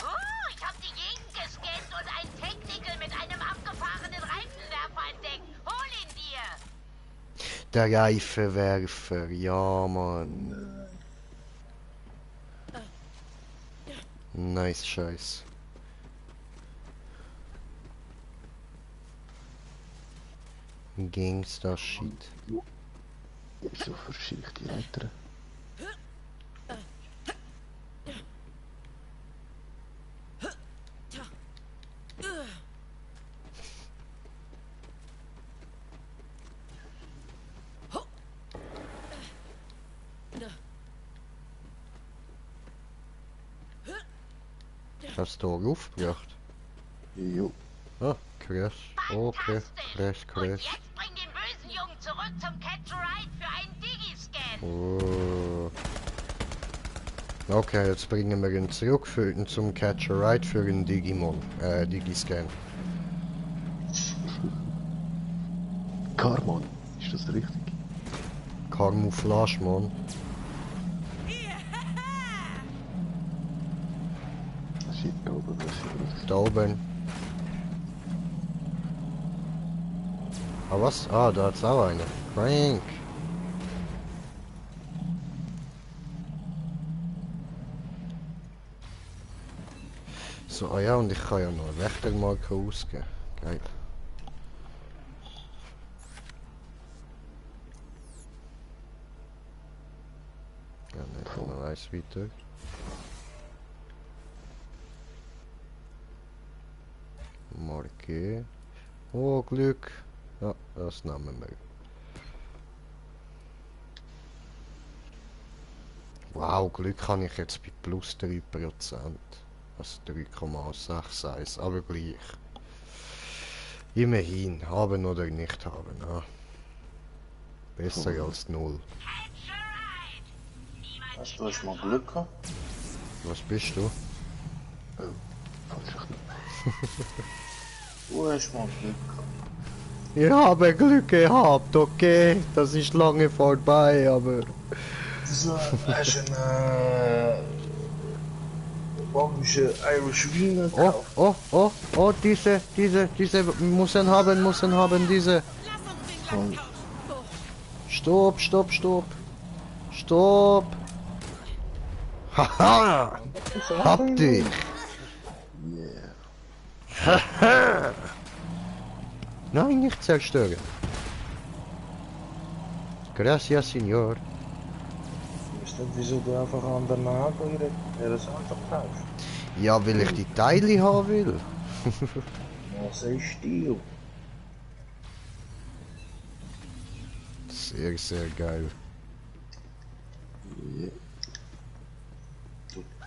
Oh, ich habe die Gegend gescannt und ein Technical mit einem abgefahrenen Reifenwerfer entdeckt. Hol ihn dir!
Der Reifenwerfer, ja Mann. Nice Scheiß. Gangster Shit.
Wieso verschiebe ich die Leiter?
Hast du da aufgebracht?
Jo.
Ah, krass. Okay, krass,
Und
krass.
jetzt bring den bösen Jungen zurück zum Catch Ride für einen Digiscan.
Oh. Okay, jetzt bringen wir ihn zurück zum Catch a Ride für einen Digimon, Digiscan.
Carmon, ist das richtig?
Camouflage, Mann.
Shit, da oben, was ist das?
Da oben. Ah, was? Ah, da hat's auch eine. Crank. So, ah ja, und ich kann ja noch eine Wächtermarke ausgeben. Geil. Ja, nicht noch eins weiter. Marke. Oh, Glück. Ja, das nehmen wir. Wow, Glück habe ich jetzt bei plus 3%. Also 3,61, aber gleich. Immerhin, haben oder nicht haben. Ah. Besser als 0.
Catch a Ride!
Hast du hast mal Glück gehabt?
Was bist du?
Falsche Knopf.
Du hast mal Glück gehabt.
Ich habe Glück gehabt, okay. Das ist lange vorbei, aber...
So, hast du einen belgische Irish Wiener
Oh,
gekauft?
oh, diese, müssen haben, diese.
Und
Stopp. Stopp. Haha! Hab dich!
yeah.
Haha! Nein, nicht zerstören. Gracias, Senor.
Ist das, wieso du einfach an der Nagel das Auto kaufst?
Ja, weil ich die Teile haben will.
Was ist Stil?
Sehr, sehr geil.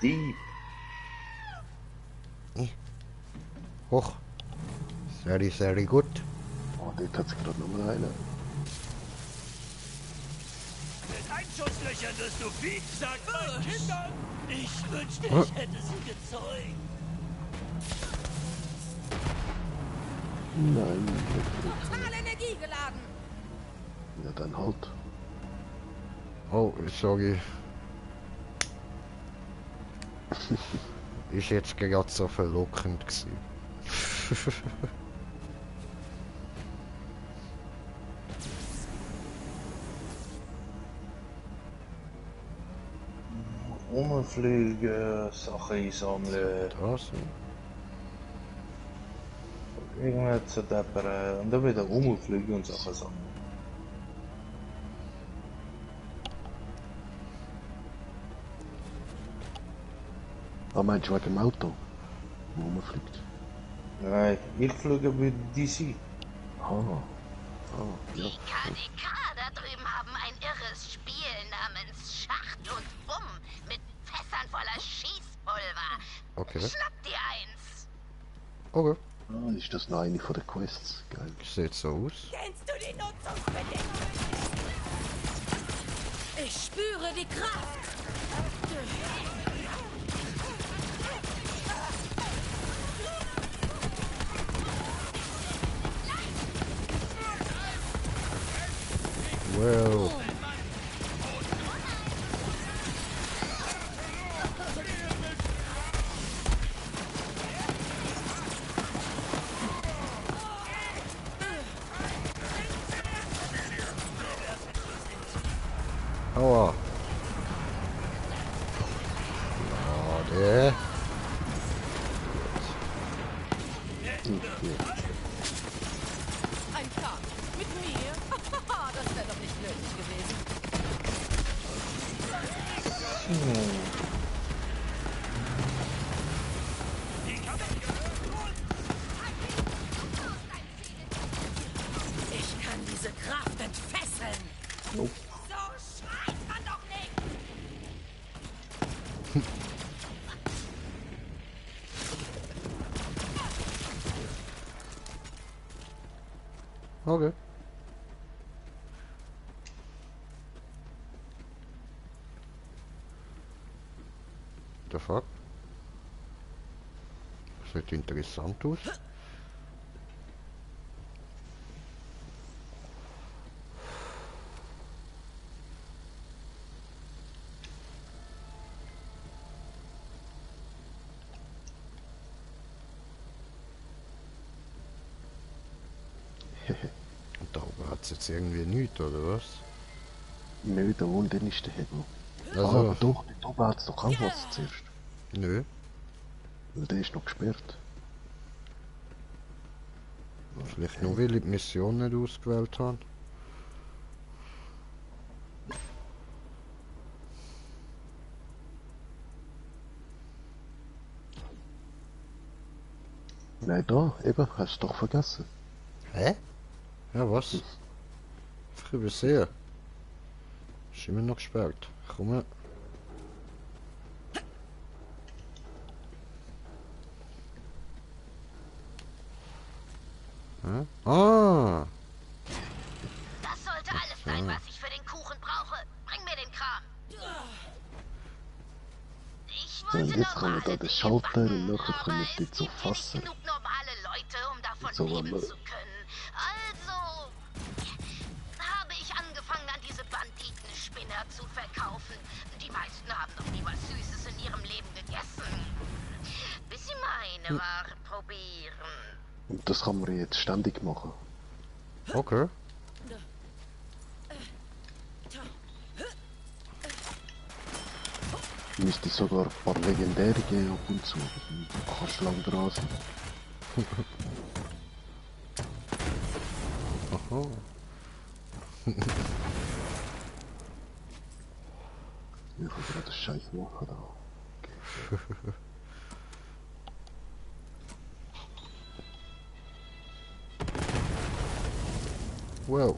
Deep.
Hoch. Sehr, sehr gut.
Oh, dort hat es gerade noch mal einen.
Mit Einschusslöchern wirst du Piep, sagt meinen Kindern. Ich wünschte, ich hätte sie gezeugt.
Nein.
Total energiegeladen.
Ja, dann halt.
Oh, sorry. Ist jetzt gerade so verlockend gewesen.
Rumfliegen, Sachen einsammeln.
Das?
Irgendwann zu deppern. Und dann wieder rumfliegen und Sachen sammeln.
Ah, meinst du wegen dem Auto? Wo man fliegt?
Nein, ich fliege mit DC.
Ah. Ah, ja.
Die KDK da drüben haben ein irres Spiel namens Schacht und Bumm mit Fässern voller Schießpulver.
Okay.
Schnapp dir eins.
Okay.
Ah, ist das noch eine von den Quests? Geil.
Sieht so aus.
Kennst du die Nutzungsbedingungen? Ich spüre die Kraft.
Well. Aua. Schade.
Ein Kampf mit mir? Das wäre doch nicht nötig gewesen. Ich kann diese Kraft entfesseln.
Nope.
So schreit man doch nicht.
Okay. The fuck? Sieht interessant aus. Und da oben hat es jetzt irgendwie nichts, oder was?
Nö, da unten ist der Hebel.
Also,
Aber doch, dort oben hat es doch auch was zuerst.
nö.
Weil der ist noch gesperrt.
Vielleicht nur, weil ich die Mission nicht ausgewählt habe.
Nein, da, eben, hast du doch vergessen.
Hä? Ja, was? Einfach übersehen. Ist immer noch gesperrt. Komm. Hä? Ah!
Das sollte alles sein, was ich für den Kuchen brauche. Bring mir den Kram. Ich
So,
wollte
und jetzt kommen
normale
da der
Dinge
Schalter und
backen,
nachher kommen
aber
die
es
zu
gibt hier nicht
fassen.
genug normale Leute, um davon
So,
leben
aber-
zu können. Also habe ich angefangen, an diese Banditenspinner zu verkaufen. Die meisten haben noch nie was Süßes in ihrem Leben gegessen. Bis sie meine Ware probieren.
Und das kann man jetzt ständig machen.
Okay.
Müsste sogar ein paar legendäre geben ab und zu. Du kannst lang dran sein.
Aha.
Ich kann gerade das Scheiß machen da.
Wow.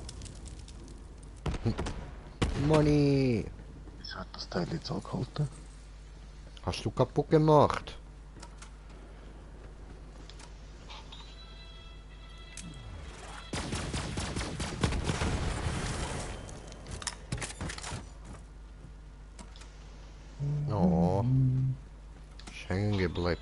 Money.
Wieso hat das Teil jetzt angehalten?
Hast du kaputt gemacht? Oh. Ist hängen geblieben.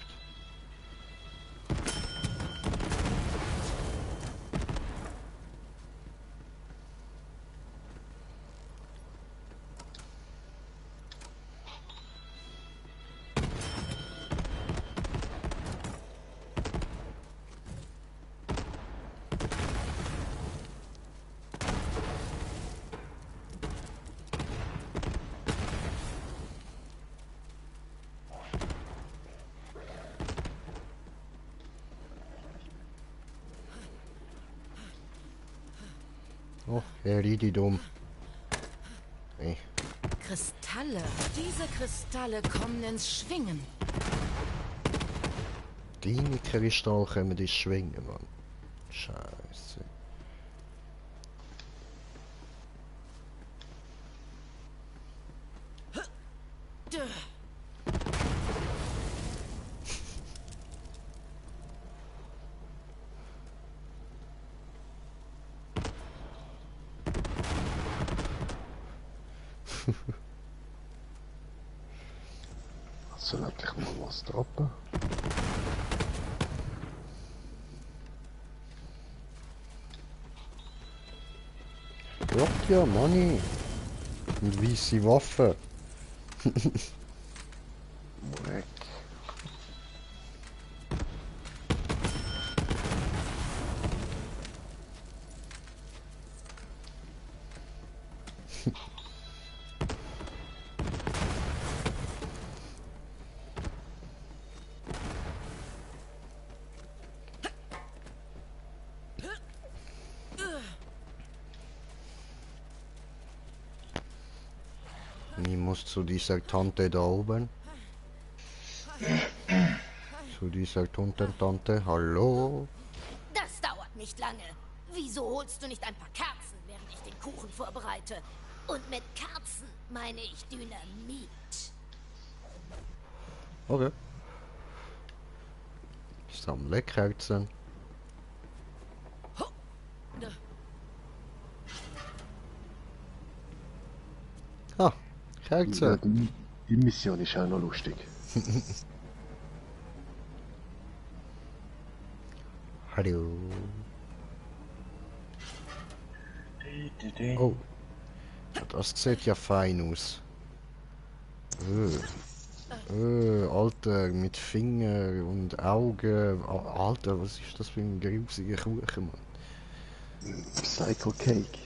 Oh, Erididum. Hey.
Kristalle. Diese Kristalle kommen ins Schwingen.
Deine Kristalle kommen ins Schwingen, Mann. Scheiße.
Soll endlich mal was droppen?
Droppt ja, Money. Und weisse Waffen.
Weg.
Ich muss zu dieser Tante da oben. Zu dieser Tante. Hallo?
Das dauert nicht lange. Wieso holst du nicht ein paar Kerzen, während ich den Kuchen vorbereite? Und mit Kerzen meine ich Dynamit.
Okay. Sammle Kerzen. Ah, Kerzen.
Ja, die Mission ist auch noch lustig.
Hallo. Oh. Das sieht ja fein aus. Alter, mit Finger und Augen. Alter, was ist das für ein grusiger Kuchen, Mann?
Psycho Cake.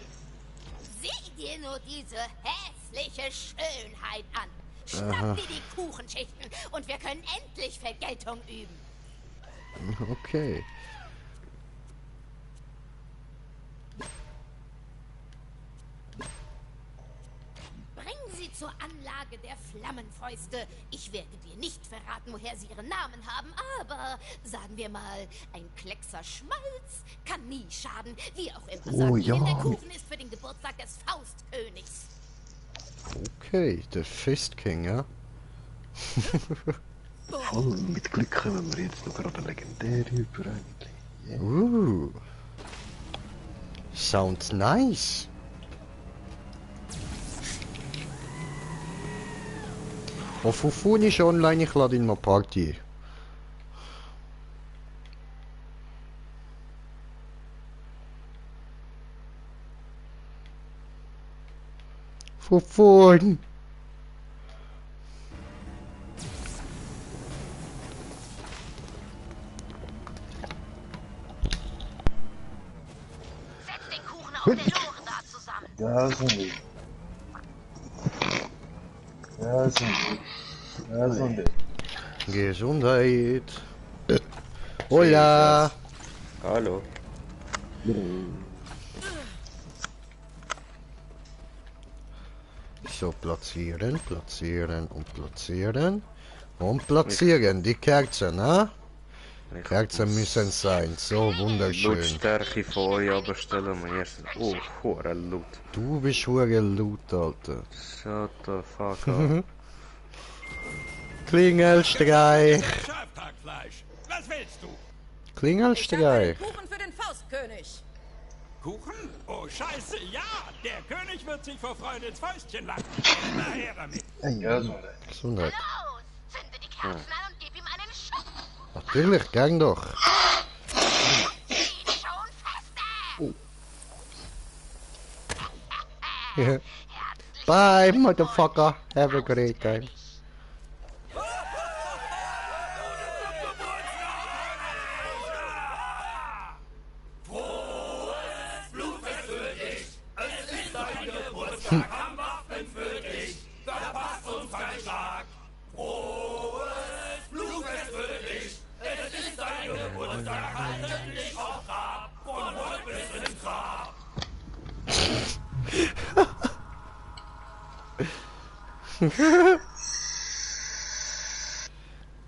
Sieh dir nur diese hässliche Schönheit an. Schnapp dir die Kuchenschichten und wir können endlich Vergeltung üben.
Okay.
Bring sie zur Anlage der Flammenfäuste. Ich werde dir nicht verraten, woher sie ihren Namen haben, aber sagen wir mal, ein Kleckser Schmalz kann nie schaden. Wie auch immer,
Oh,
sagen wir,
ja.
der Kuchen ist für den Geburtstag des Faustkönigs.
Okay, der Fist King, ja?
Voll mit Glück kommen wir jetzt noch gerade legendär über eigentlich. Yeah.
Sounds nice. Oh, Fufun ist online, ich lade ihn mal Party. Fufun!
Setz den Kuchen auf der Loren da zusammen.
Da sind die. Da sind die. Da sind die.
Gesundheit. Hola.
Hallo.
So, platzieren, platzieren und platzieren. Und platzieren, die Kerzen, ne? Kerzen müssen sein, so wunderschön.
Lautstärke von euch abstellen am ersten. Oh, hure laut.
Du bist hure laut, Alter.
Shut the fuck up.
Klingelstreich.
Schafhackfleisch. Was willst du?
Klingelstreich.
Kuchen für den Faustkönig.
Kuchen? Oh, scheiße, ja! Der König wird sich vor Freude ins Fäustchen lachen. Na her damit.
Ja, so.
Gesundheit.
Los, zünde die Kerzen an und gib ihm einen Schuss.
Natürlich, gern doch.
Ihn schon feste.
Bye, motherfucker. Have a great time.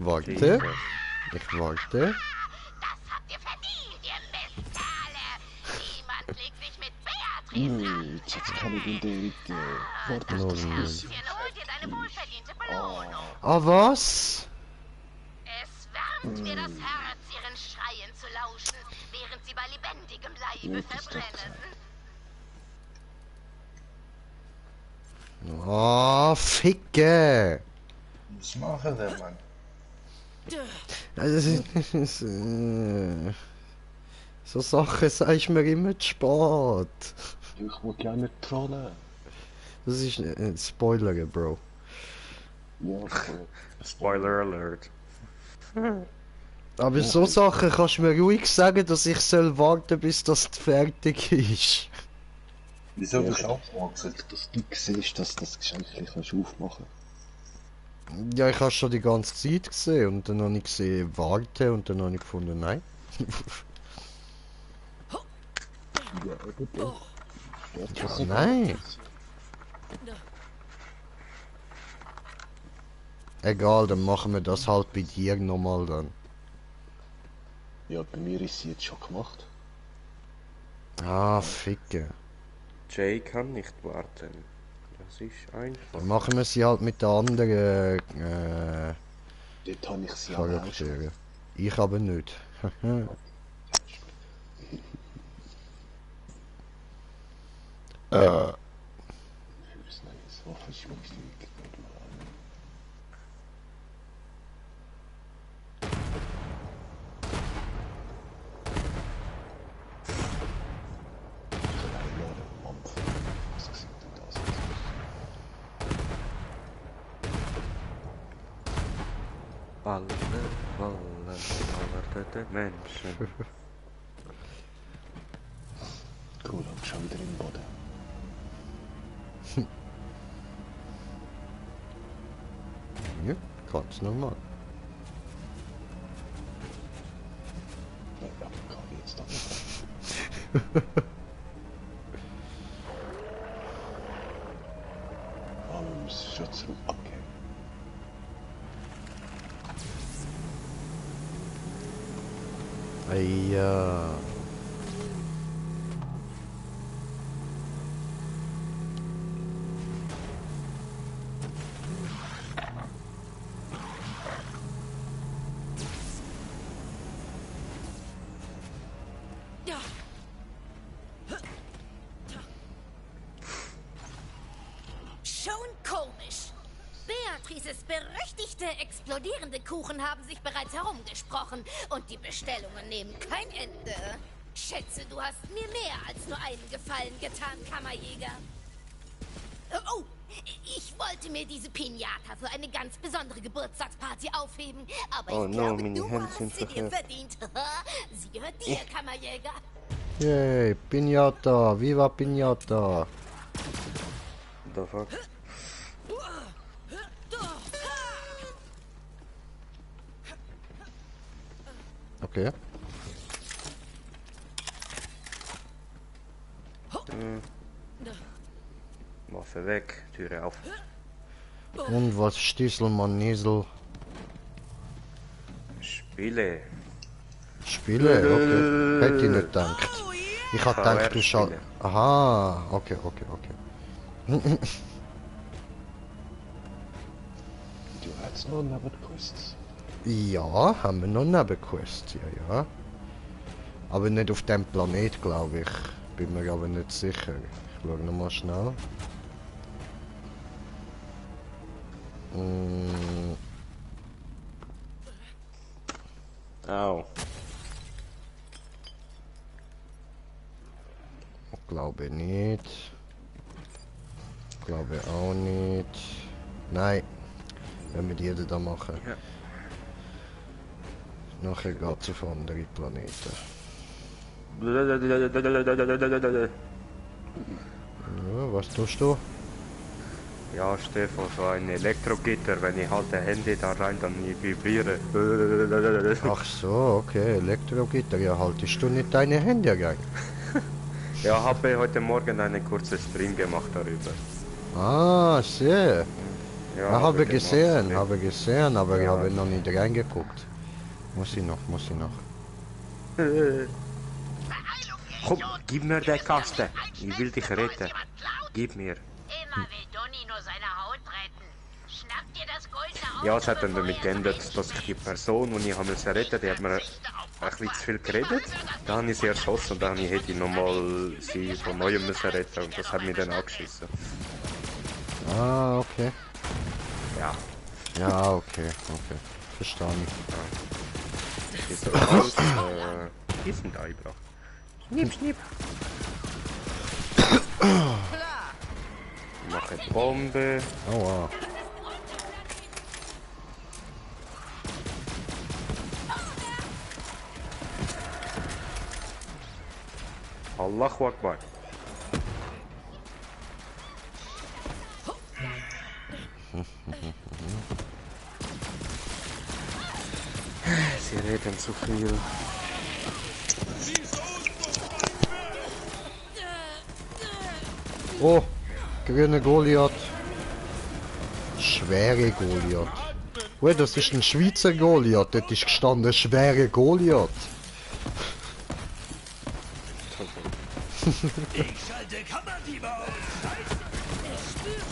Warte. Ich warte.
Das habt ihr verdient, ihr Mistkerle. Niemand legt sich mit Beatrice
Jetzt kann ich in der Warte
No,
auf das
no.
Bisschen.
Hol dir deine wohlverdiente Belohnung.
Ah, was?
Es wärmt mir das Herz, ihren Schreien zu lauschen, während sie bei lebendigem Leibe verbrennen.
Ah, Ficke.
Was machen der Mann?
Also, so Sachen sagst du mir immer zu spät.
Ich will ja nicht trollen.
Das ist ein Spoiler, Bro.
Ja, voll.
Spoiler alert.
Aber so Sachen kannst du mir ruhig sagen, dass ich soll warten, bis das fertig ist.
Wieso
Ja,
bist du aufgewachsen?
dass du siehst, dass das Geschenk kannst aufmachen.
Ja, ich habe schon die ganze Zeit gesehen und dann habe ich gesehen, warten und dann habe ich gefunden, nein.
Ja, bitte.
Ja, nein. Egal, dann machen wir das halt bei dir nochmal dann.
Ja, bei mir ist sie jetzt schon gemacht.
Ah, Ficke.
Jay kann nicht warten. Das ist einfach.
Dann machen wir sie halt mit den anderen
Dort habe ich sie aber auch schon.
Charakteren. Ich aber nicht.
Fürs neues Waffenschmuckstück.
Alle Menschen.
Cool, und schon wieder im Boden.
Ja, ganz normal.
Ja, kann ich jetzt doch nicht. Aber wir müssen schon zurück. Okay.
Ja.
Schon komisch. Beatrices berüchtigte explodierende Kuchen haben sich bereits herumgesprochen und die Bestellungen nehmen kein Ende. Schätze, du hast mir mehr als nur einen Gefallen getan, Kammerjäger. Oh, ich wollte mir diese Pinata für eine ganz besondere Geburtstagsparty aufheben, aber
Oh
ich
no,
glaube,
meine
du
Hände
hast
sind
sie dir
verkehrt.
verdient. Sie gehört dir, Kammerjäger.
Yay, Pinata, viva Pinata.
The fuck?
Okay.
Waffe weg, Türe auf.
Und was Stieselmann Niesel?
Spiele.
Spiele? Okay. Hätte ich nicht gedacht. Ich hab gedacht, du schau.
VR-Spiele.
Aha, okay, okay, okay.
Du jetzt noch Nebenquests?
Ja, haben wir noch Nebenquests, ja. Aber nicht auf dem Planet, glaube ich. Bin mir aber nicht sicher. Ich schaue nochmal schnell.
Au.
Glaube nicht. Glaube auch nicht. Nein. Wenn wir die da machen.
Ja.
Nachher geht es auf andere Planeten. Ja, was tust du?
Ja, Stefan, so ein Elektrogitter, wenn ich halt ein Handy da rein, dann vibriere.
Ach so, okay, Elektrogitter. Ja, haltest du nicht deine Hände rein?
Ja, habe heute Morgen einen kurzen Stream gemacht darüber.
Ah, sehr. Ja, habe gesehen, aber
Ja.
ich habe noch nicht reingeguckt. Muss ich noch.
Komm, gib mir den Kasten. Ich will dich retten. Gib mir.
Immer will Donny nur seine Haut retten. Schnapp dir das goldene Auto.
Ja, es hat dann damit geändert, dass ich die Person, die ich retten musste, die hat mir ein bisschen zu viel geredet. Dann habe ich sie erschossen und dann hätte ich nochmal sie von neuem müssen retten und das hat mich dann angeschissen.
Ah, okay.
Ja.
Ja, okay. Verstanden.
Ist das alles, Kissen da eingebracht. Schnipp. Mache Bombe.
Aua.
Allahu Akbar. Sie reden zu viel.
Oh, grüne Goliath. Schwere Goliath. Oh, das ist ein Schweizer Goliath. Dort ist gestanden schwere Goliath.
Ich schalte Kammerdiebe auf. Ich spüre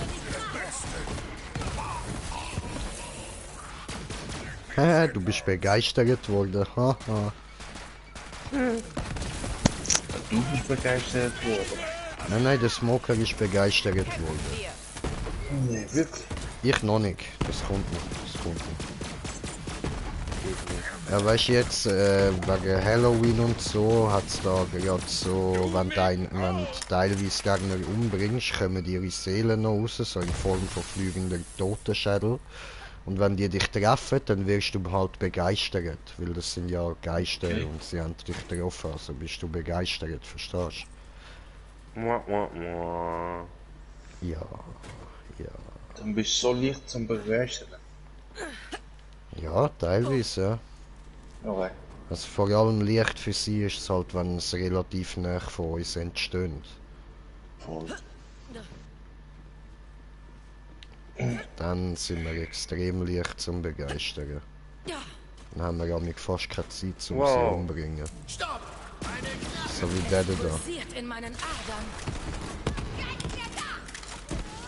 die
Haha, du bist begeistert worden. Haha.
Du bist begeistert worden.
Nein, der Smoker ist begeistert worden.
Nee, wirklich?
Ich noch nicht. Das kommt noch. Ja, weißt du jetzt, wegen Halloween und so, hat's da gerade so, wenn du teilweise Gegner umbringst, kommen ihre Seelen noch raus, so in Form von fliegender Totenschädel. Und wenn die dich treffen, dann wirst du halt begeistert, weil das sind ja Geister und sie haben dich getroffen, also bist du begeistert, verstehst du? Ja.
Dann bist du so leicht zum Begeistern.
Ja, teilweise, ja.
Okay.
Also vor allem Licht für sie ist es halt, wenn es relativ nah von uns entsteht.
Voll.
Dann sind wir extrem leicht zum Begeistern. Dann haben wir ja fast keine Zeit zum sie umbringen.
Stopp!
So wie der da.
Pulsiert in meinen Adern.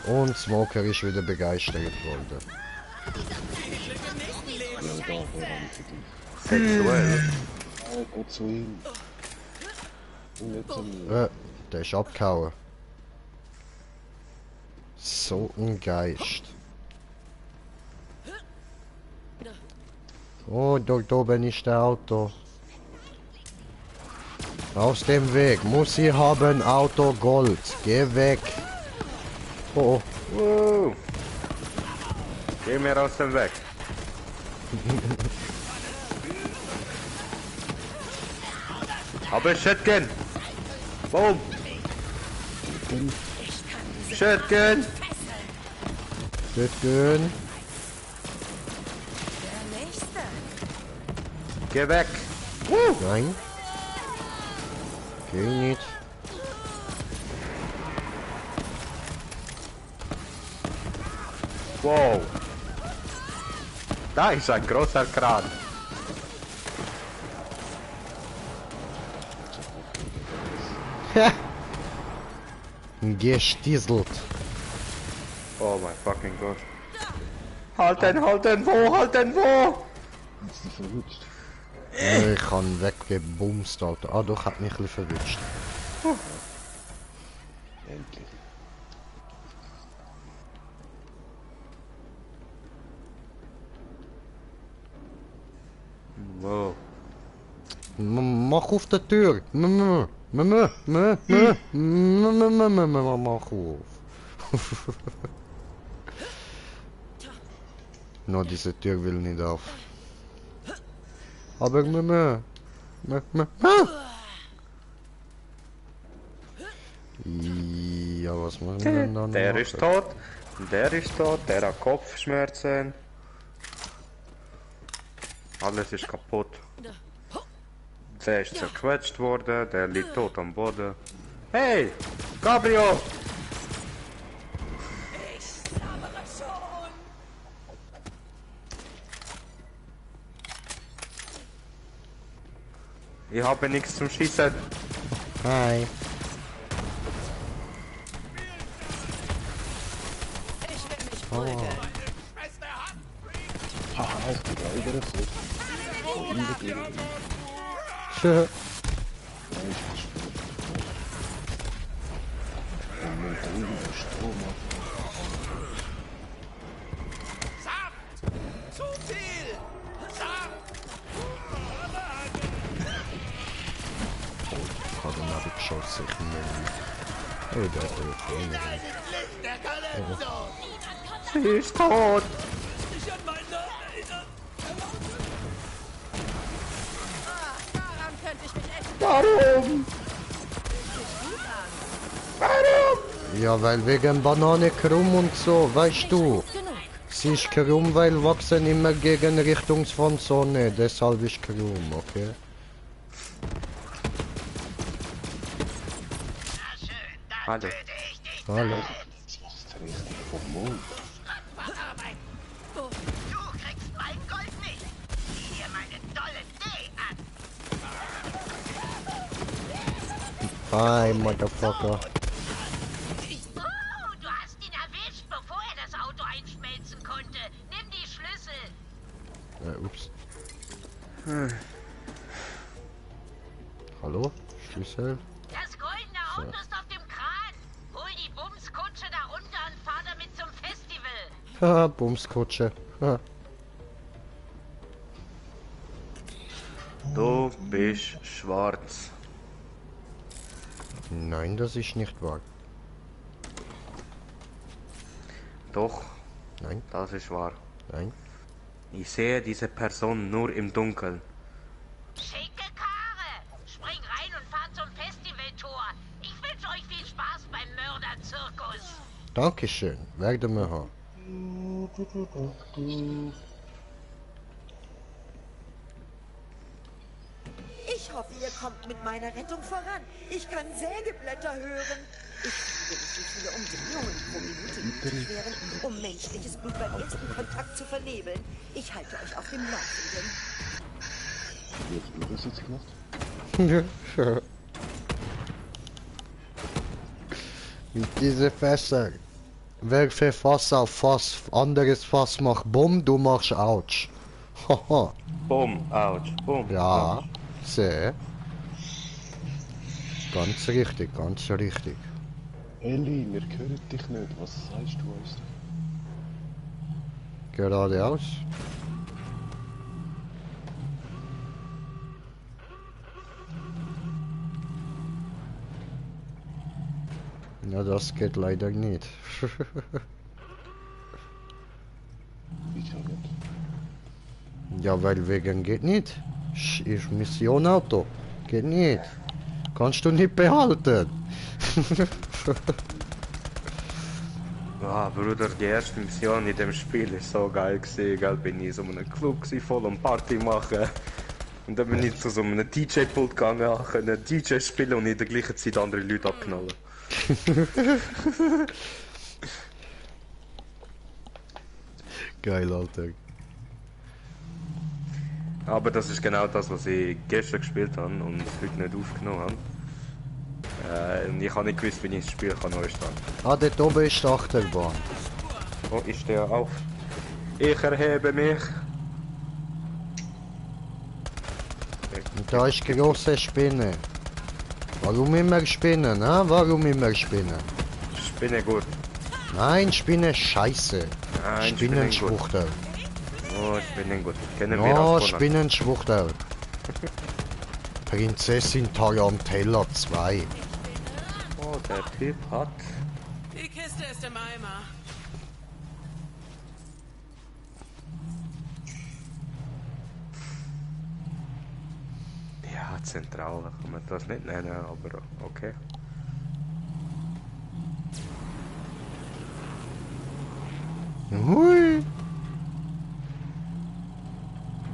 Und Smoker ist wieder begeistert worden.
Sexuell.
Geht zu ihm. Und nicht zu mir.
Der ist abgehauen. So ein Geist. Oh, dort oben ist der Auto. Aus dem Weg. Muss ich haben, Auto Gold. Geh weg. Oh.
Wow. Geh mir aus dem Weg. Aber Shotgun. Boom. Shotgun.
Shotgun.
Der nächste.
Geh weg.
Nein. Geh nicht.
Wow. Da ist ein großer Kran.
Gestieselt.
Oh mein fucking Gott. Halt den, wo, halt den, wo!
Hast du verwutscht?
Ich kann weggebumst, Alter. Ah, doch, hat mich ein bisschen verwünscht.
Endlich.
Wow.
Mach auf die Tür. Mach auf. No, diese Tür will nicht auf. Aber ja, was machen wir denn dann?
Der ist tot. Der ist tot. Der hat Kopfschmerzen. Alles ist kaputt. Der ist zerquetscht worden. Der liegt tot am Boden. Hey! Gabriel! Ich habe nichts zum Schießen.
Hi. Oh.
Haha, ich bin leider so. So in der Gegend.
Schön.
Ja, ich bin spät. Und mit irgendeinem Strom
Saft! Zu viel! Saft!
Dann habe ich geschossen, ich nehme. Oh, der Telefon.
Der Calypso!
Sie ist tot!
Ich an meinen Namen erinnern!
Daran könnte ich mich echt...
Warum? Warum?
Ja, weil wegen Banane krumm und so, weißt du. Sie ist krumm, weil wachsen immer gegen Richtung von Sonne, deshalb ist krumm, okay?
Hallo.
Hallo.
Das riecht vom Mond.
Du kriegst mein Gold nicht. Sieh dir meine dolle D an.
Hi, Motherfucker.
Oh, du hast ihn erwischt, bevor er das Auto einschmelzen konnte. Nimm die Schlüssel.
Ups. Hallo? Schlüssel?
Das goldene Auto ist auf dem Kran. Hol die Bumskutsche da runter und fahr damit zum Festival.
Haha, Bumskutsche. Ha.
Du bist schwarz.
Nein, das ist nicht wahr.
Doch,
Nein,
das ist wahr.
nein.
Ich sehe diese Person nur im Dunkeln.
Schicke Karre. Spring rein und fahr zum Festivaltor. Ich wünsche euch viel Spaß beim Mörderzirkus.
Dankeschön, werden wir haben.
Ich hoffe, ihr kommt mit meiner Rettung voran. Ich kann Sägeblätter hören. Ich fliege nicht so viele Umdrehungen pro Minute nötig wären, um menschliches Blut beim ersten Kontakt zu vernebeln. Ich halte euch auf dem Laufenden.
Wie hast du das jetzt gemacht?
Mit diese Fässer. Wer für Fass auf Fass, anderes Fass macht Bumm, du machst Autsch. Haha.
Bumm, ouch, bumm.
Ja, sehr. Ganz richtig, ganz richtig.
Ellie, wir hören dich nicht. Was sagst du uns?
Geradeaus. Ja, das geht leider nicht.
Wieso nicht?
Ja, weil wegen geht nicht. Ist Mission Auto. Geht nicht. Kannst du nicht behalten.
Ah, Bruder, die erste Mission in dem Spiel ist so geil gewesen, gell? Bin ich so einem Club gewesen, voll am Party machen. Und dann bin ich zu so einem DJ-Pult gegangen, können DJ spielen und in der gleichen Zeit andere Leute abknallen.
Geil, Alter.
Aber das ist genau das, was ich gestern gespielt habe und heute nicht aufgenommen habe. Und ich habe nicht gewusst, wie ich das Spiel kann neu starten.
Ah, dort oben ist die Achterbahn.
Oh, ist der auf? Ich erhebe mich.
Und da ist grosse Spinne. Warum immer Spinnen, ne? Warum immer Spinnen?
Spinne gut.
Nein, Spinne scheiße.
Nein,
Spinnenschwuchtel.
Oh, Spinnen gut. Kennen wir
Oh,
auch von.
Spinnenschwuchtel. Prinzessin Tarantella 2.
Oh, der Typ hat...
Die Kiste ist im Eimer.
Ja, zentral kann man das nicht nennen, aber okay.
Hui.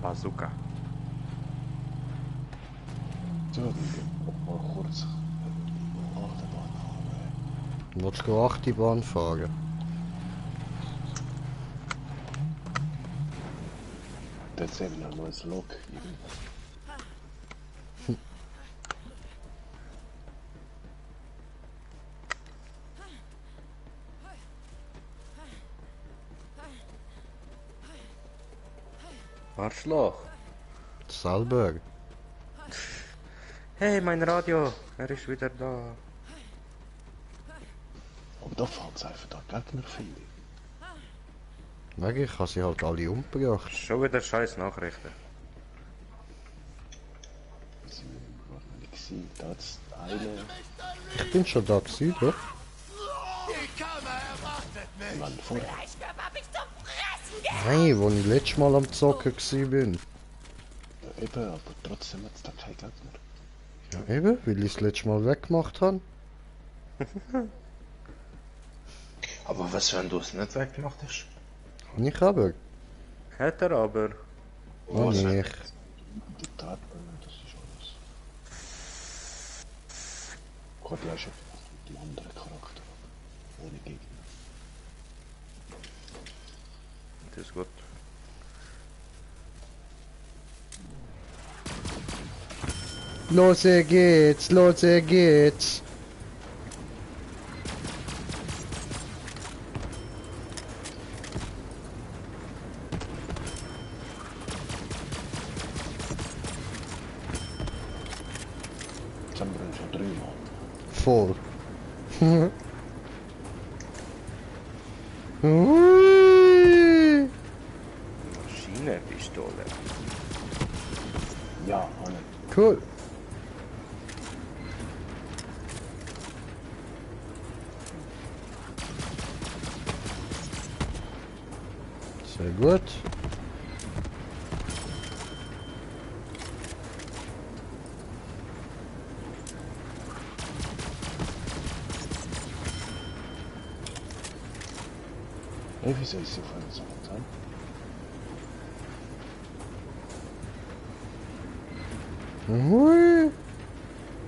Bazooka.
So, dann mal kurz Achterbahn haben.
Willst du Achterbahn fahren?
Dort sehen wir noch mal ein Log.
Arschloch.
Selber.
Hey, mein Radio. Er ist wieder da.
Aber da fällt es einfach da Gegner viele.
Ich habe sie halt alle umgebracht.
Schon wieder scheiß Nachrichten.
Sie waren noch nicht gesehen. Da hat's eine.
Ich bin schon da gewesen, doch?
Die Kammer erwartet mich.
Mann, vorher.
Fleischkörper bis zum Fressen.
Nein, wo ich letztes Mal am Zocken bin.
Ja, eben, aber trotzdem hat es da keine Gegner.
Ja eben, weil ich das letzte Mal weggemacht habe.
Aber was, wenn du es nicht weggemacht hast?
Habe ich aber.
Hat er aber.
Oh nicht.
Die Treppen, das ist alles. Gott, ja, schon die andere Charakter. Ohne Gegner.
Das ist gut.
Los geht's, los geht's.
Jetzt haben wir ihn schon 3 Mal.
Voll.
Maschinenpistole.
Ja, Hanne.
Cool. Sehr gut.
Hey, wieso ist sie auf einer Sache sein?
Hui.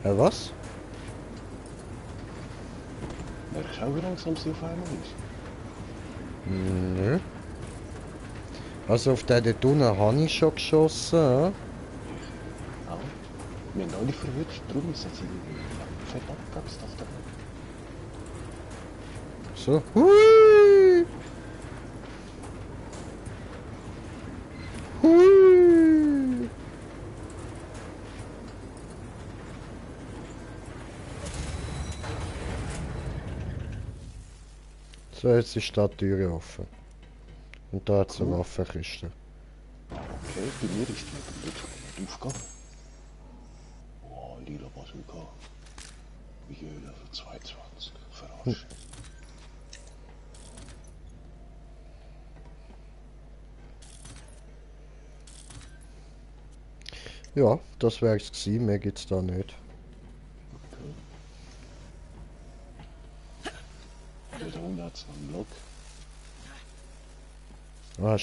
Ja, was?
Merkst du auch, wie langsam sie auf einmal ist?
Nö. Also auf den dort unten habe ich schon geschossen. Ja?
Auch. Wir haben alle verwirrt, darum ist sie fett abgekapst auf der Welt.
So. Hui. Hui. So, jetzt ist da die Tür offen. Und da hat es eine Waffenkiste.
Okay, bei mir ist die nicht aufgegangen. Oh, lila Bazooka. Level 22. Verarscht.
Ja, das wäre es gewesen. Mehr gibt's da nicht.
Okay. Da unten hat es noch einen Log.
Ah,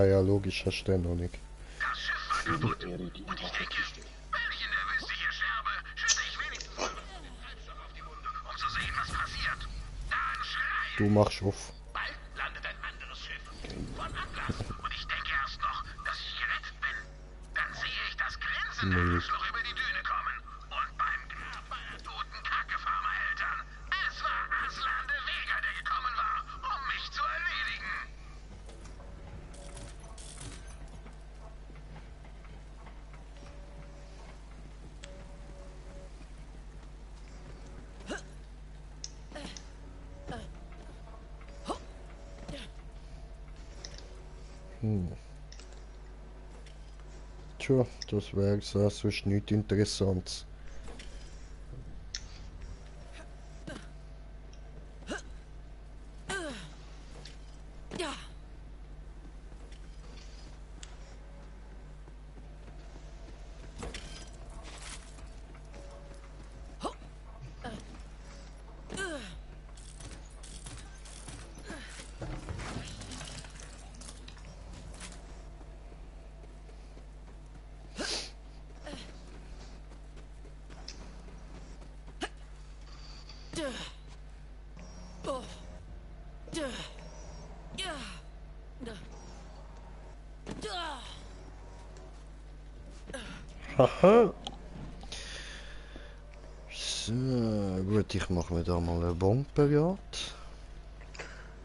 ja, logisch, hast du den noch nicht.
Das Schiff war kaputt. Und ich denke, wenn ich in der Wüste hier sterbe, schütte ich wenigstens noch den Treibstoff auf die Wunde, um zu sehen, was passiert. Dann schreie.
Du machst auf.
Bald landet ein anderes Schiff von Atlas. Und ich denke erst noch, dass ich gerettet bin. Dann sehe ich das grinsende Arschloch über die Düne kommen. Und beim Grab meiner toten Kacke-Farmereltern. Es war Aslan de Vega, der gekommen war, um mich zu erledigen.
Tja, das wär's, sonst nichts Interessantes. Haha. So, gut, ich mache mir da mal einen Bon parat.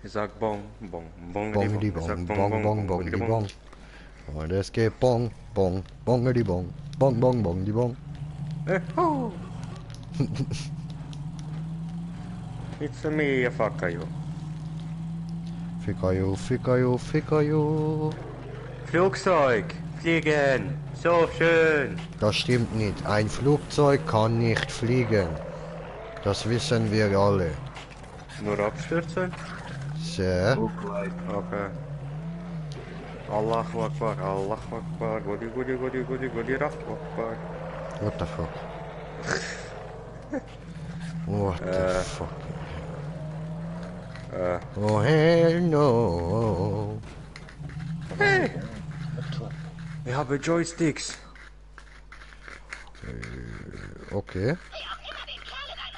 Ich sag Bong, Bong, Bong,
Bongedi Bong, Bong, Bong, Bongedi Bong. Und es geht Bong, Bong, Bongedi Bong, Bong, Bong, Bongedi Bong.
Oh. It's me, Fakayo.
Fikayo, Fikayo, Fikayo.
Flugzeug, fliegen, so schön.
Das stimmt nicht. Ein Flugzeug kann nicht fliegen. Das wissen wir alle.
Nur abstürzen?
So.
Okay. Allahu Akbar, Allahu Akbar, Gudi, Gudi, Gudi, Gudi, Gudi, Allahu Akbar.
What the fuck? What the fuck? Oh hell no.
Hey! Wir haben Joysticks.
Okay.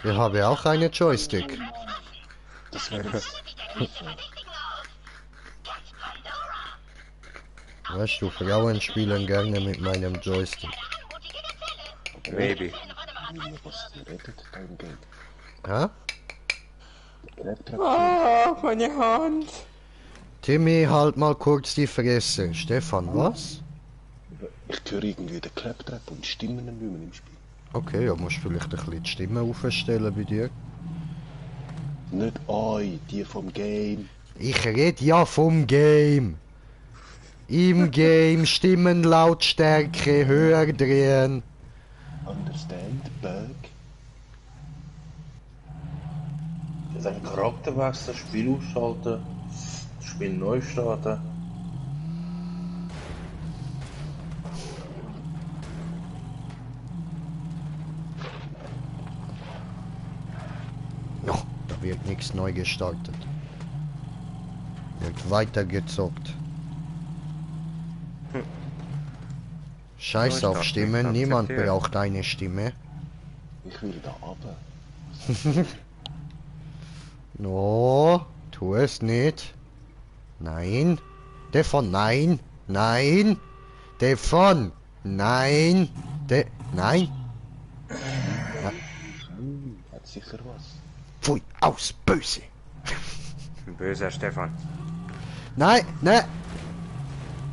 Wir haben auch einen Joystick.
Das wäre das.
Weißt du, Frauen spielen gerne mit meinem Joystick.
Maybe.
Was rettet dein Geld?
Hä?
Ah, meine Hand.
Timmy, halt mal kurz die Fresse. Stefan, was?
Ich höre irgendwie den Claptrap und Stimmen nicht mehr im Spiel.
Okay, ja, musst vielleicht ein bisschen die Stimme aufstellen bei dir.
Nicht euch, die vom Game.
Ich rede ja vom Game. Im Game Stimmenlautstärke höher drehen.
Understand, Bug?
Dein Charakter wechseln, Spiel ausschalten, das Spiel neu starten.
No, da wird nichts neu gestartet. Wird weitergezockt. Scheiß auf Stimmen, niemand braucht eine Stimme.
Ich will da runter.
No, tu es nicht. Nein. Stefan, nein. Nein. Stefan, nein. Nein.
Hat sicher was.
Pfui, aus, böse.
Böser Stefan.
Nein, nein.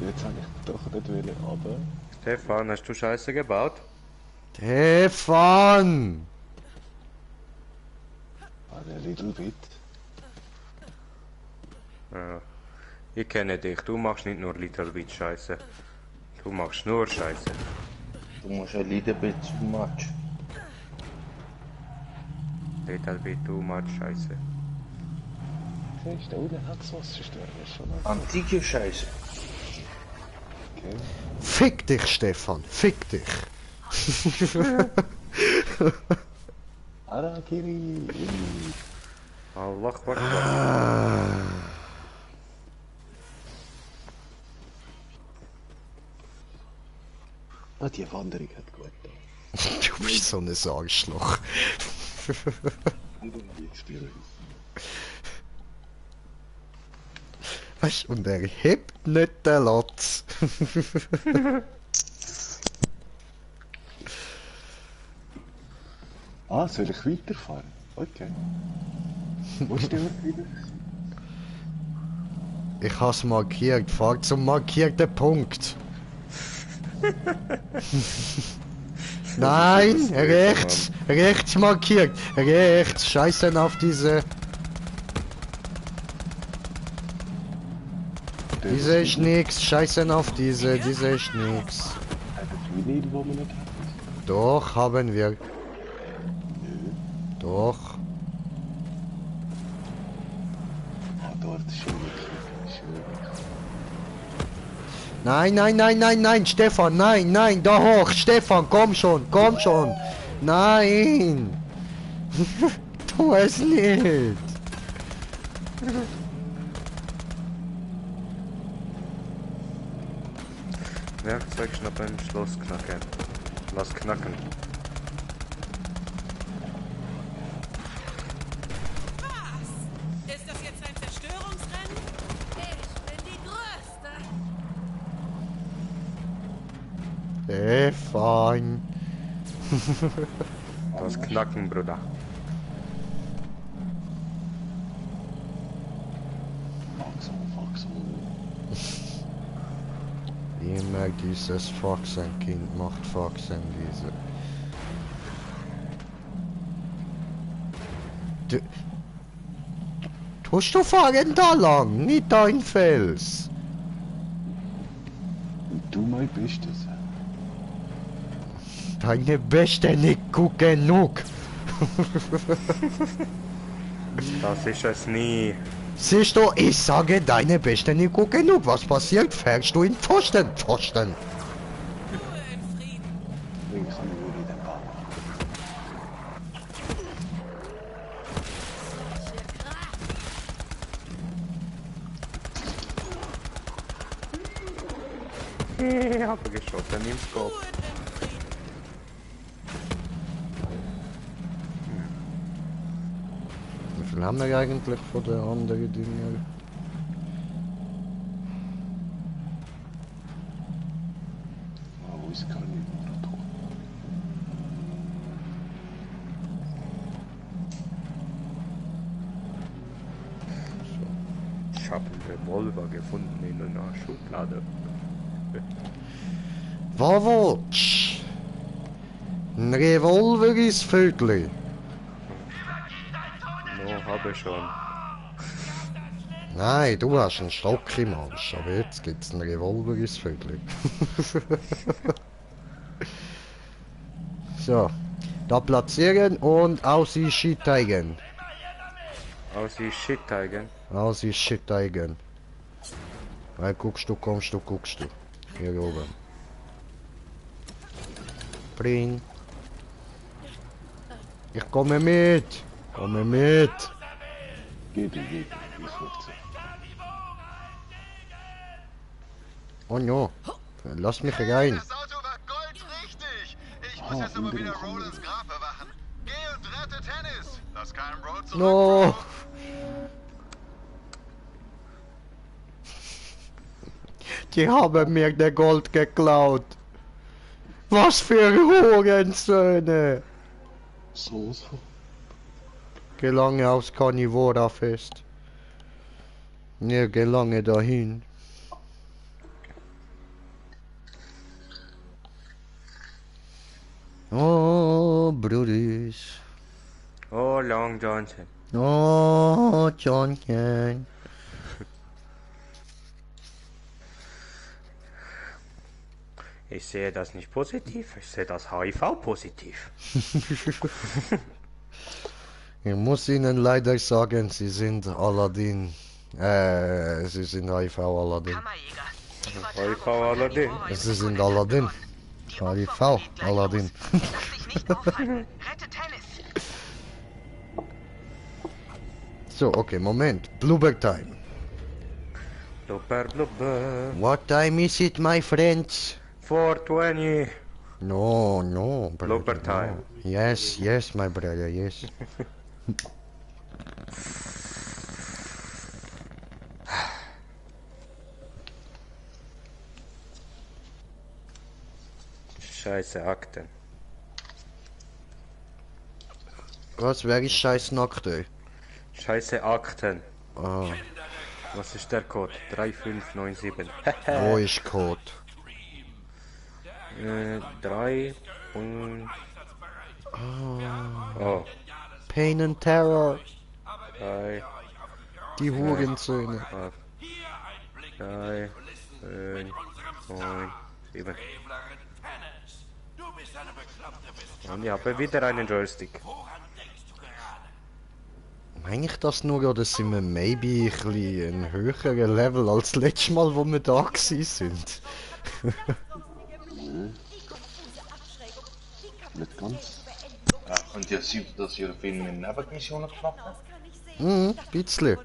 Jetzt habe ich doch nicht wollen, aber...
Stefan, hast du Scheiße gebaut?
Stefan!
A little bit.
Ja. Ich kenne dich, du machst nicht nur Little Bit Scheiße. Du machst nur Scheiße.
Du musst ein little bit too much.
Little Bit too much Scheiße.
Siehst du, da unten hat es was zu stören.
Antike Scheiße.
Okay.
Fick dich, Stefan, fick dich.
Harakiri.
Allah Akbar.
Ah, die Wanderung hat gut getan.
Du bist so ein Arschloch. Weißt du, und er hebt nicht den Latz.
Ah, soll ich weiterfahren? Okay. Wo ist der wieder?
Ich hab's markiert, fahr zum markierten Punkt. Nein, rechts, rechts markiert, rechts, scheißen auf diese...
Der
Diese ist nix, scheißen auf diese ist nix.
Vinyl, wo wir nicht haben.
Doch, haben wir. Doch.
Ah, dort ist schön.
Nein, Stefan, nein, da hoch, Stefan, komm schon. Nein. Tu es nicht.
Werkzeugschnappen, Schloss knacken. Lass knacken.
Was? Ist das jetzt ein Zerstörungsrennen? Ich bin die Größte.
Stefan.
Das Knacken, Bruder.
Immer dieses Foxen-Kind macht Foxen-Wiese. Tust du fahren da lang, nicht dein Fels.
Du mein Bestes.
Deine Beste nicht gut genug.
Das ist es nie.
Siehst du, ich sage deine Beste nicht gut genug. Was passiert? Fährst du in Pfosten?
Links an Juri den Baum.
Ich habe geschossen im Scope.
Wie viel haben wir eigentlich von den anderen Dingen?
Wo ist gar nicht mehr tot?
Ich habe einen Revolver gefunden in einer Schublade.
Wawotsch! Ein Revolver ist Vögel.
No, habe schon.
Nein, du hast einen Stock im Arsch, aber jetzt gibt's einen Revolver ins Vögel. So, da platzieren und aus die Shit eigen.
Aus die Shit eigen?
Aus die Shit eigen. Weil guckst du. Hier oben. Bring. Ich komme mit.
Geht, ich rufe
Oh no. Lass mich rein.
Das Auto war goldrichtig. Ich muss jetzt aber wieder Rolands Grab bewachen. Geh und rette Tennis. Lass keinen Roll zurück.
No. Die haben mir der Gold geklaut. Was für Hurensöhne.
So.
Gelange aufs Carnivora Fest. Ja, gelange dahin. Oh, Brudis.
Oh, Long Johnson.
Oh, Johnson.
Ich sehe das nicht positiv, ich sehe das HIV positiv.
Ich muss Ihnen leider sagen, Sie sind Aladdin. Sie sind HIV Aladdin.
HIV Aladdin?
Sie sind Aladdin. HIV Aladdin. So, okay, Moment. Bloober time.
Bloober.
What time is it, my friends?
4:20.
No, brother.
Bloober time.
No. Yes, my brother, yes.
Scheiße Akten.
Was wäre ich scheiß Nackte?
Scheiße Akten.
Ah.
Was ist der Code? 3597.
Wo ist Code?
3 und...
Oh. Pain and Terror.
3.
Die Hurensöhne.
3, 5, 9, 7. Und ich habe wieder einen Joystick.
Meine ich das nur, oder sind wir maybe ein bisschen ein höherer Level als das letzte Mal, wo wir da sind?
Nicht ganz.
Ja, könnt ihr sehen, dass ihr viel mit Nebenmissionen gemacht habt?
Ein bisschen.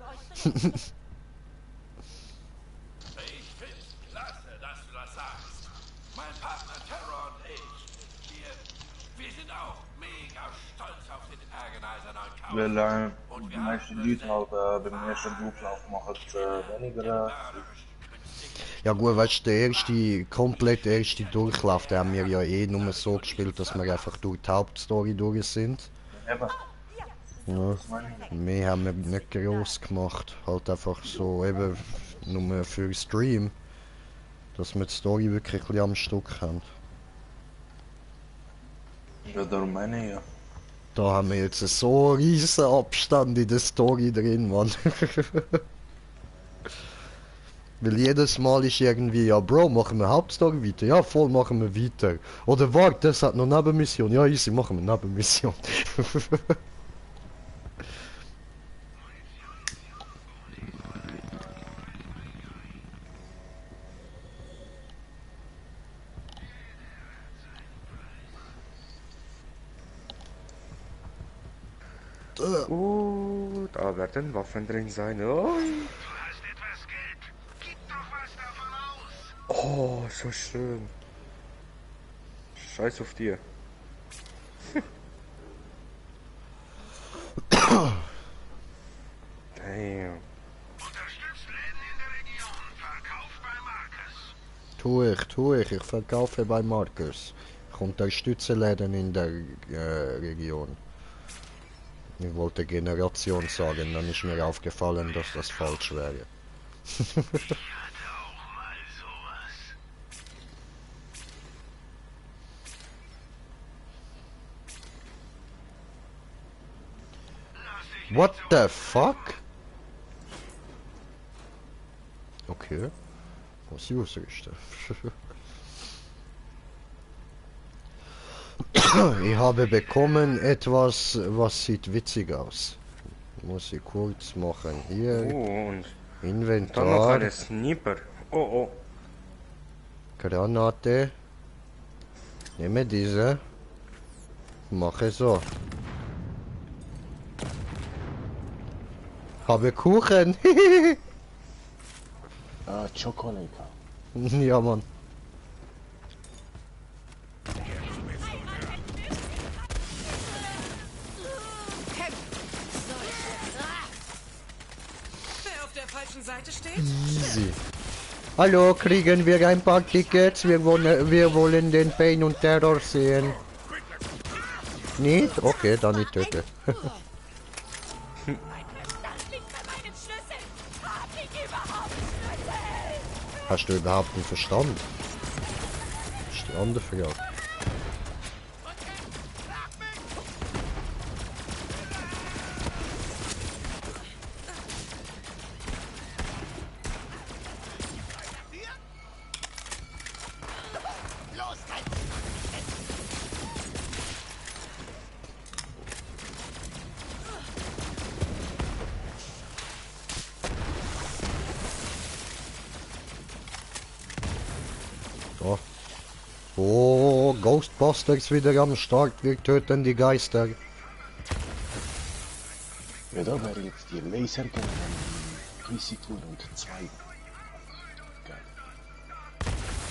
Weil die meisten Leute halt beim ersten Durchlauf machen weniger.
Ja gut, weißt du, der komplett erste Durchlauf, den haben wir ja eh nur so gespielt, dass wir einfach durch die Hauptstory durch sind.
Eben.
Ja, mehr haben wir nicht groß gemacht, halt einfach so eben nur für Stream, dass wir die Story wirklich ein bisschen am Stück haben.
Ja, darum meine ich ja.
Da haben wir jetzt so einen riesen Abstand in der Story drin, Mann. Weil jedes Mal ist irgendwie, ja Bro, machen wir Hauptstory weiter? Ja, voll, machen wir weiter. Oder warte, das hat noch Nebenmission. Ja, easy, machen wir Nebenmission.
Da werden Waffen drin sein. Oh, oh so schön. Scheiß auf dir. Damn.
Tue ich verkaufe bei Markus. Ich unterstütze Läden in der Region. Ich wollte Generation sagen, dann ist mir aufgefallen, dass das falsch wäre. What the fuck? Okay. Was ausrichten? Ich habe bekommen etwas, was sieht witzig aus. Muss ich kurz machen. Hier.
Und
Inventar.
dann noch eine Sniper. Oh oh.
Granate. Nehme diese. Mache so. Habe Kuchen.
Ah, Schokolade.
Ja, Mann.
Wer auf der falschen Seite steht?
Easy. Hallo, kriegen wir ein paar Tickets? Wir wollen den Pain und Terror sehen. Nicht? Okay, dann nicht töte. Hast du überhaupt einen Verstand? Das ist die andere Frage. So. Oh, Ghostbusters wieder am Start, wir töten die Geister.
Ja, da wäre jetzt die Lasergun von Risitor und 2.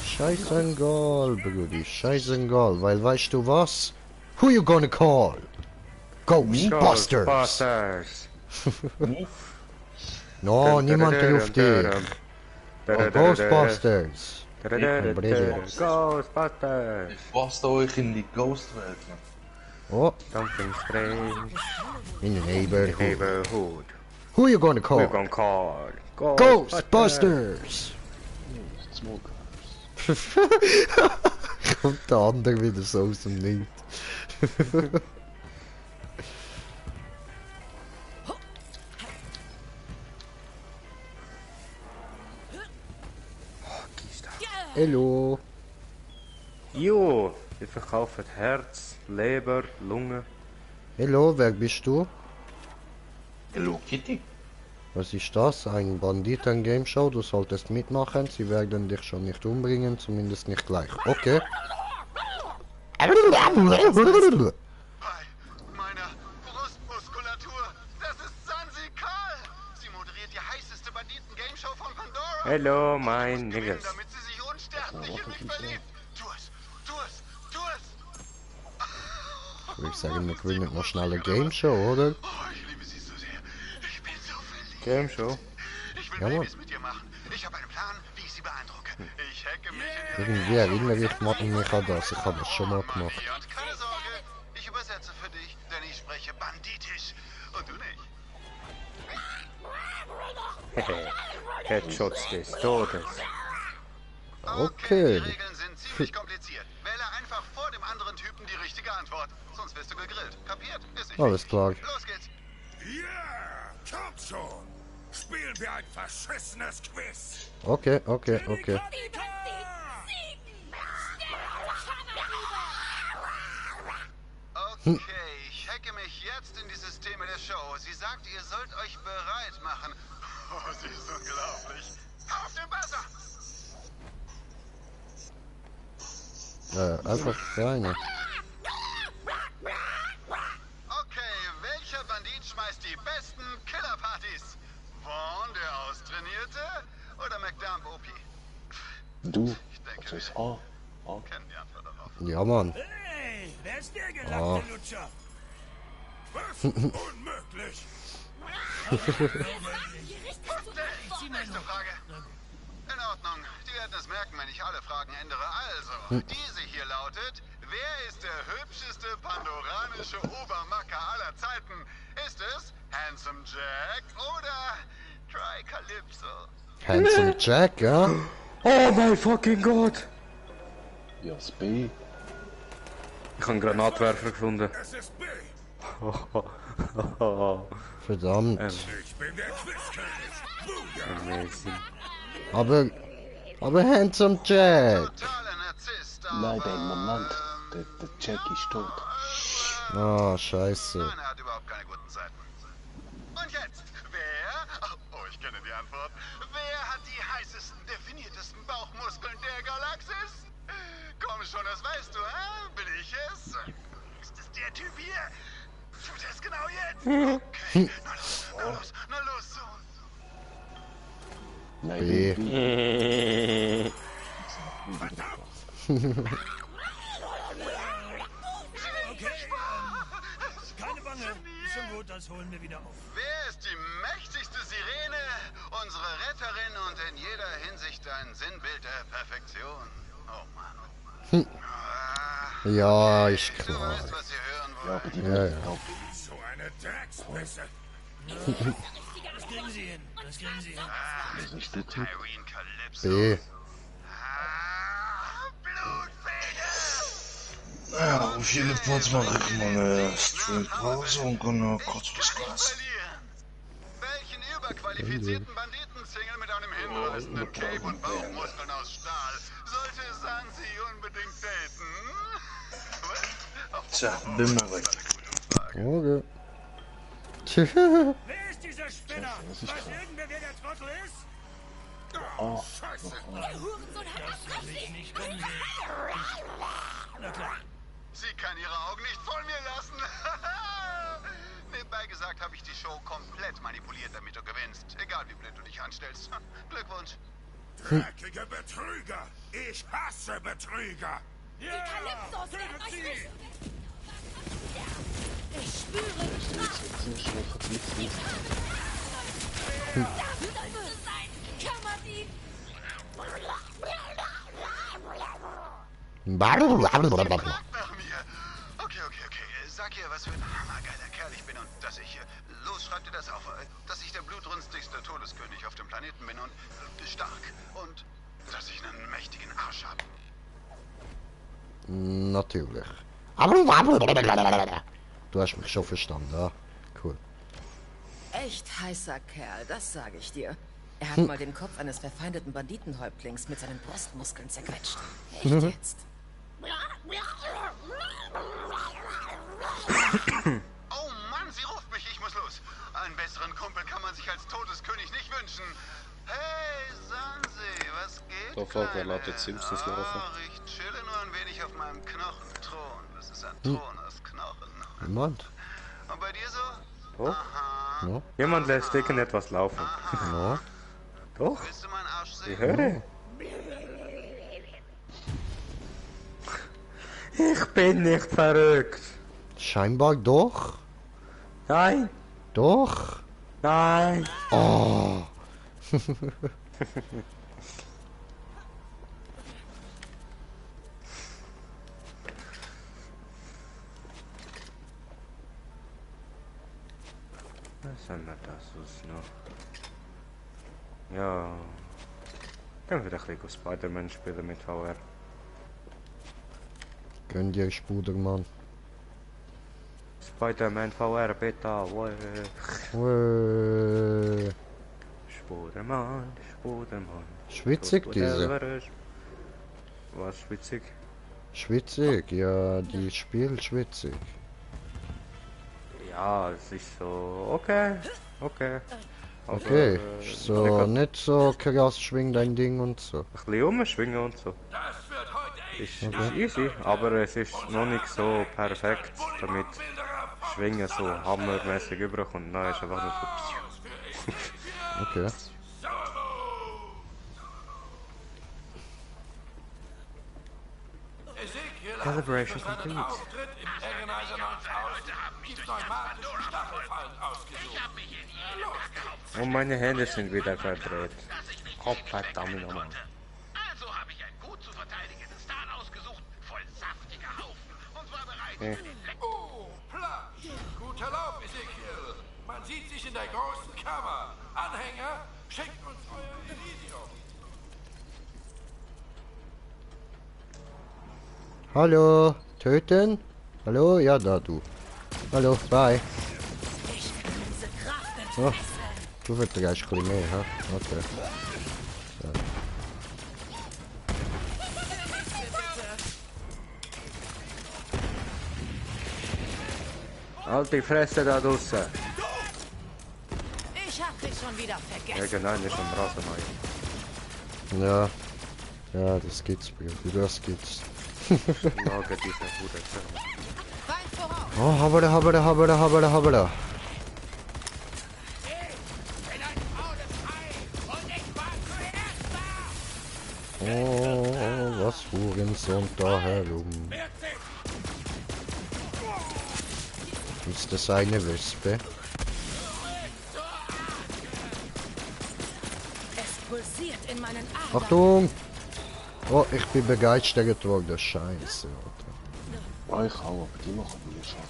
Scheißegal, Brudi, scheißegal, weil weißt du was? Who you gonna call? Ghostbusters!
Ghostbusters.
No, niemand ruft dich. Oh, Ghostbusters!
Ghostbusters!
Ich fasse euch in die Ghost-Welt.
Oh,
Something strange
in the neighborhood.
Who
Who you gonna
you
call?
gonna call?
Ghostbusters! Kommt der andere wieder so aus dem Nichts. Hallo.
Jo, wir verkaufen Herz, Leber, Lunge.
Hallo, wer bist du?
Hello Kitty.
Was ist das? Ein Banditen-Game-Show? Du solltest mitmachen. Sie werden dich schon nicht umbringen, zumindest nicht gleich. Okay.
Bei meiner Brustmuskulatur. Das ist Sansi Karl. Sie moderiert die heißeste Banditen-Game-Show von Pandora.
Hello, mein Niggas.
Damit sie sich unsterblich in mich verliebt. Tu es, tu es, tu es.
Würde ich sagen, wir gewinnen noch schnell eine Game-Show, oder?
Oh, ich liebe sie so sehr. Ich bin so verliebt.
Game-Show?
Ich will
Ja, Mann.
Babys mit ihr machen. Ich habe einen Plan, wie ich sie beeindrucke. Ich hacke mich in
Irgendwie erinnere ich mich an das. Ich habe das schon mal gemacht.
Und keine Sorge, ich übersetze für dich, denn ich spreche banditisch. Und du nicht.
Headshots des Todes.
Okay.
Die Regeln sind ziemlich kompliziert. Wähle einfach vor dem anderen Typen die richtige Antwort. Sonst wirst du gegrillt. Kapiert? Ist nicht
Alles klar.
Los geht's.
Ja, kommt schon. Spielen wir ein verschissenes Quiz.
Okay, okay, okay.
Okay, ich hacke mich jetzt in die Systeme der Show. Sie sagt, ihr sollt euch bereit machen. Oh, sie ist unglaublich. Auf den Buzzer!
Einfach rein.
Okay, welcher Bandit schmeißt die besten Killerpartys? Vaughn, der Austrainierte, oder McDump OP?
Du,
Ich denke,
was ist
wir
A?
kennen die Antwort darauf.
Ja, Mann.
Hey, wer ist der
Ah.
gelackte Lutscher?
Was? Unmöglich.
Nächste Frage. In Ordnung. Die werden es merken, wenn ich alle Fragen ändere. Also, diese hier lautet: Wer ist der hübscheste pandoranische Obermacker aller Zeiten? Ist es Handsome Jack oder Try Calypso?
Handsome Jack, ja?
Oh mein fucking Gott!
Ja, das B.
Ich habe einen Granatwerfer gefunden.
Es ist B.
Verdammt.
Ich bin der Quizkönig. Booyah.
Amazing.
Aber Handsome Jack.
Totaler Narzisst,
Leider im Moment. Der Jack ist tot.
Ah, scheiße.
Nein, er hat überhaupt keine guten Seiten. Und jetzt, wer? Oh, ich kenne die Antwort. Wer hat die heißesten, definiertesten Bauchmuskeln der Galaxis? Komm schon, das weißt du, hä? Bin ich es? Ist es der Typ hier? Tut es genau jetzt? Okay, na los, Sohn.
Nein,
B.
B.
Okay, keine Bange. Schon gut, das holen wir wieder auf.
Wer ist die mächtigste Sirene, unsere Retterin und in jeder Hinsicht ein Sinnbild der Perfektion? Oh Mann.
Ja, ist
Du
klar.
weißt, was ihr hören
Ja,
wollt.
aber die
Ja,
werden
ja.
auch.
So eine Drecksbisse.
Das kriegen sie hin. Das kriegen sie hin.
Das ist der Typ.
Irene Calypso.
B.
Blutfede!
Ja, auf jeden Fall mache ich mal eine Streampause und kann noch kurz was essen.
Welchen überqualifizierten Banditen-Single mit einem hinreißenden Cape und Bauchmuskeln aus Stahl sollte Sansi unbedingt daten?
Tja, bin mal weg.
Okay.
Wer ist dieser Spinner? Weiß irgendwer, wer der Trottel ist?
A.
Scheiße.
Das will ich nicht kommen sehen. Na klar.
Sie kann ihre Augen nicht von mir lassen. Nebenbei gesagt habe ich die Show komplett manipuliert, damit du gewinnst. Egal wie blöd du dich anstellst. Glückwunsch.
Dreckige Betrüger. Ich hasse Betrüger.
Ja, tötet sie!
Ich spüre
Sehr schnell verblitzt ist.
Kammerdieb.
Nach mir. Okay. Sag ihr, was für ein hammergeiler Kerl ich bin und dass ich... Los, schreib dir das auf. Dass ich der blutrünstigste Todeskönig auf dem Planeten bin und stark. Und dass ich einen mächtigen Arsch habe.
Natürlich. Du hast mich schon verstanden, ja? Cool.
Echt heißer Kerl, das sage ich dir. Er hat mal den Kopf eines verfeindeten Banditenhäuptlings mit seinen Brustmuskeln zerquetscht. Echt jetzt?
Oh Mann, sie ruft mich, ich muss los. Einen besseren Kumpel kann man sich als Todeskönig nicht wünschen. Hey, Sansi, was geht?
Da fuck, wer lässt jetzt Simpsons laufen?
Ich chille nur ein wenig auf meinem Knochenthron. Das ist ein Thron aus Knochen.
Niemand.
Und bei dir so?
Doch?
Ja.
Jemand lässt irgendetwas laufen.
Ja.
Doch?
Willst du meinen Arsch sehen?
Ich höre. Ich bin nicht verrückt.
Scheinbar doch.
Nein.
Doch.
Nein.
Oh.
Was haben wir das noch? Ja. Können wir ein bisschen Spider-Man spielen mit VR.
Gönn dir Spudermann.
Spider-Man VR Beta. Spudermann, Spudermann.
Schwitzig diese.
Was schwitzig?
Schwitzig, ja, die spielt schwitzig.
Ja, es ist so okay. Okay. Aber,
Okay, so nicht so krass schwingt dein Ding und so.
Ein bisschen umschwingen und so. Ist easy, aber es ist noch nicht so perfekt, damit Schwingen so hammermäßig überkommt. Nein, ist einfach nur so.
Okay.
Calibration complete. Und meine Hände sind wieder verdreht. Oh, verdammt nochmal.
Also habe ich einen gut zu verteidigenden Stan ausgesucht, voll saftiger Haufen und war bereit
Okay.
für den
Oh, Platz. Guter Lauf, Ezekiel. Man sieht sich in der großen Kammer. Anhänger, schickt uns euer Video.
Hallo, töten? Hallo, ja da du. Hallo, bye. Oh, du vertreibst ein bisschen mehr, ha? Okay. So.
Halt die Fresse da draussen.
Ich hab dich schon wieder vergessen.
Ja genau, ist am Rasenmäher.
Ja. Ja, das gibt's, Bruder, das gibt's.
Lager diese Bude.
Oh, habere. Oh, was Hurensohn da herum? Ist das eine Wespe?
Es pulsiert in meinen Armen.
Achtung! Oh, ich bin begeistert worden. Scheiße, Alter.
Ja, ich auch, aber die machen mir Schaden.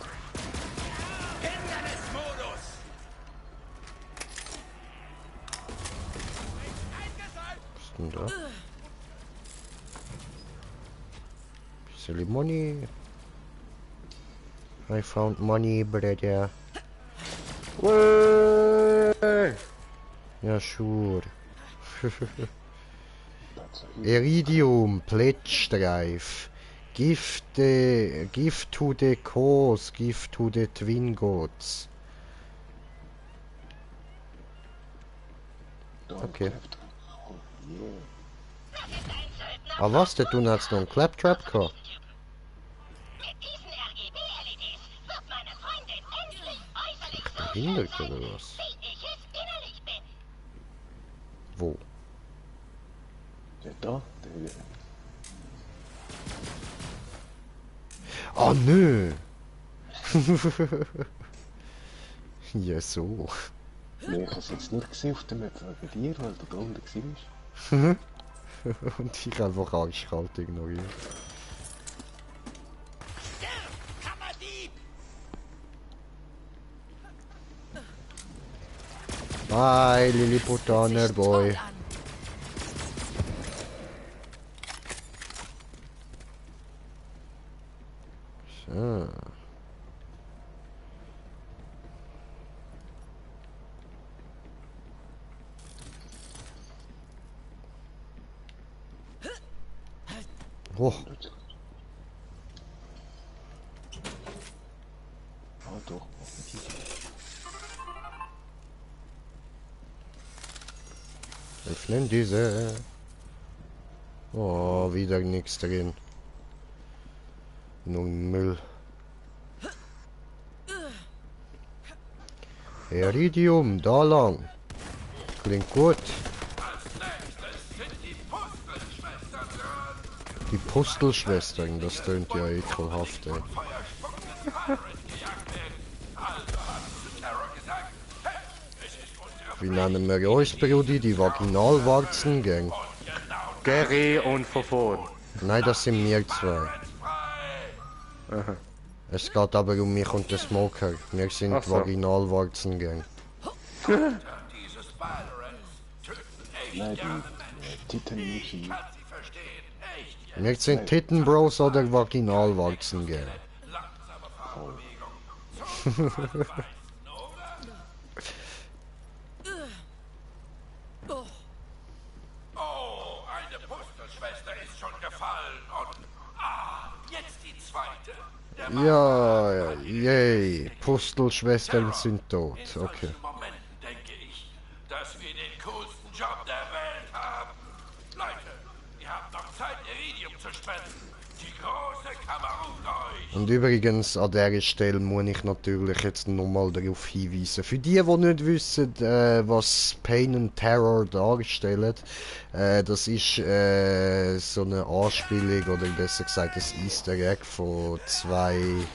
Was ist denn da? Silly money. I found money, brother. Ja, sure. Iridium, Plättstreif. Gift to the cause, gift to the twin gods. Okay. Aber was, der Tun hat's noch einen Claptrap gehabt? Behindert oder was? Wo?
Der da, der.
Oh nö! Ja so.
Nee, ich hab's jetzt nicht gesehen auf der Map wegen dir, weil du da unten warst.
Und ich einfach arschkalt ignoriert. Bye, Lilliputaner Boy. So. Oh.
Ah doch.
Öffnen diese. Oh, wieder nichts drin. Nur Müll. Iridium, da lang. Klingt gut. Die Pustelschwestern, das tönt ja ekelhaft, ey. Wie nennen wir euch, Brudi? Die Vaginalwarzengang?
Gary und Fofon.
Nein, das sind wir zwei.
Aha.
Es geht aber um mich und den Smoker. Wir sind
Ach so.
Vaginalwarzengang.
Nein, die Titten-Mädchen.
Wir sind Tittenbros oder Vaginalwarzengang.
Oh, eine Pustelschwester ist schon gefallen und... jetzt die zweite.
Ja, yay. Pustelschwestern sind tot. Okay.
Momenten denke ich, dass wir den coolsten Job der Welt haben. Leute, ihr habt noch Zeit, Iridium zu spenden. Die große Kammer ruft euch.
Und übrigens, an dieser Stelle muss ich natürlich jetzt nochmal darauf hinweisen. Für die nicht wissen, was Pain and Terror darstellt, das ist so eine Anspielung, oder besser gesagt ein Easter Egg von zwei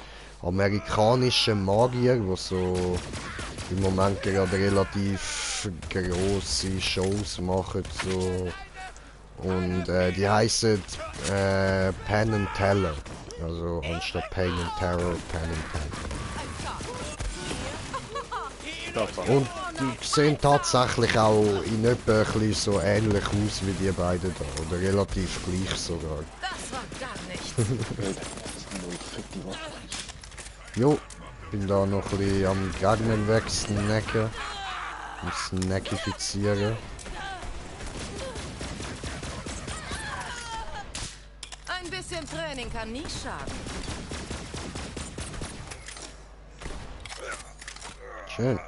amerikanischen Magiern, die so im Moment gerade relativ grosse Shows machen. So. Und die heißen Penn and Teller. Also anstatt Pain and Terror, Penn and Teller. Und die sehen tatsächlich auch in etwa ein bisschen so ähnlich aus wie die beiden da. Oder relativ gleich sogar.
Das war gar nichts.
Jo, bin da noch ein bisschen am Gegner wegsnacken. Am Snackifizieren.
Ein bisschen Training kann nie schaden.
Schön.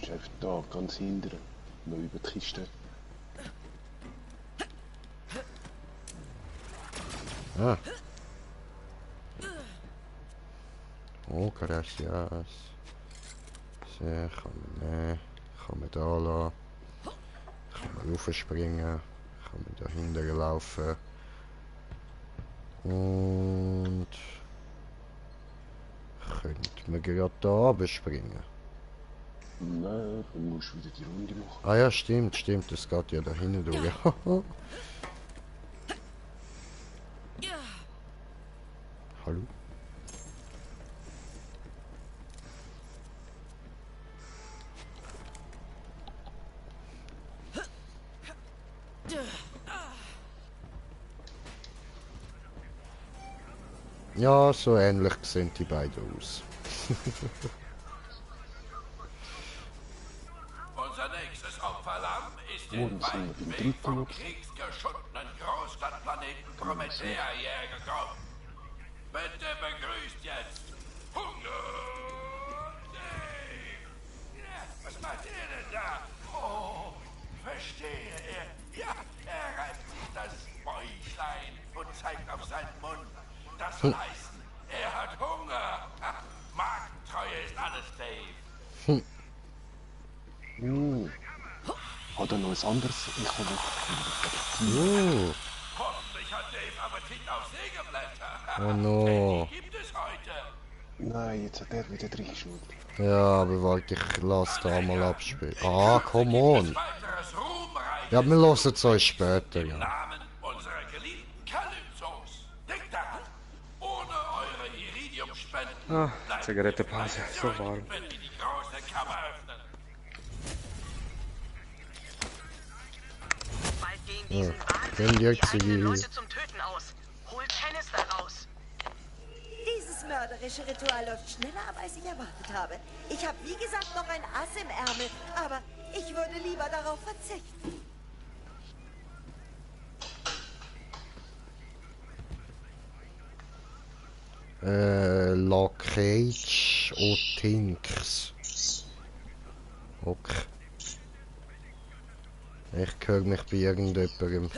Ist einfach da, ganz hinten. Noch über die Kiste.
Ah. Oh, gracias. So, kann man nehmen. Kann man da lassen. Kann man raufspringen. Kann man da hinten laufen. Und... könnte man gerade da runterspringen.
Nein, dann musst du wieder die Runde machen.
Ah ja, stimmt, stimmt. Das geht ja da hinten durch. Hallo? Ja, so ähnlich sehen die beiden aus.
Unser nächstes Opferlamm ist den weitweg vom kriegsgeschundenen Großstadtplaneten Promethea hergekommen. Bitte begrüßt jetzt Hunger! Was macht ihr denn da? Oh, verstehe er. Ja, er reibt sich das Bäuchlein und zeigt auf seinen Mund. Das soll heißen, er hat Hunger. Markentreue ist alles, Dave.
Hat er noch was anderes? Ich habe
Oh.
Hoffentlich hat Dave Appetit auf Sägeblätter.
Oh no.
Die gibt es heute.
Nein, jetzt hat er wieder reingeschaut.
Ja, aber warte, ich lasse da mal abspielen. Ah, come on. Ja, wir hören es euch später. Ja.
Namen unserer geliebten Kalypsos. Denkt daran, ohne eure Iridiumspenden
Ah, Zigarettenpause, so warm.
wenn wir die große Kammer öffnen.
Bald gehen
Ja.
diesen
Wenn die
Wahnsinnigen die eigenen
Zivil.
Leute zum Töten aus. Holt Kanister raus.
Dieses Mörderich magische Ritual läuft schneller ab, als ich erwartet habe. Ich habe, wie gesagt, noch ein Ass im Ärmel, aber ich würde lieber darauf verzichten.
Locage und Tinks. Okay. Ich höre mich bei irgendjemandem.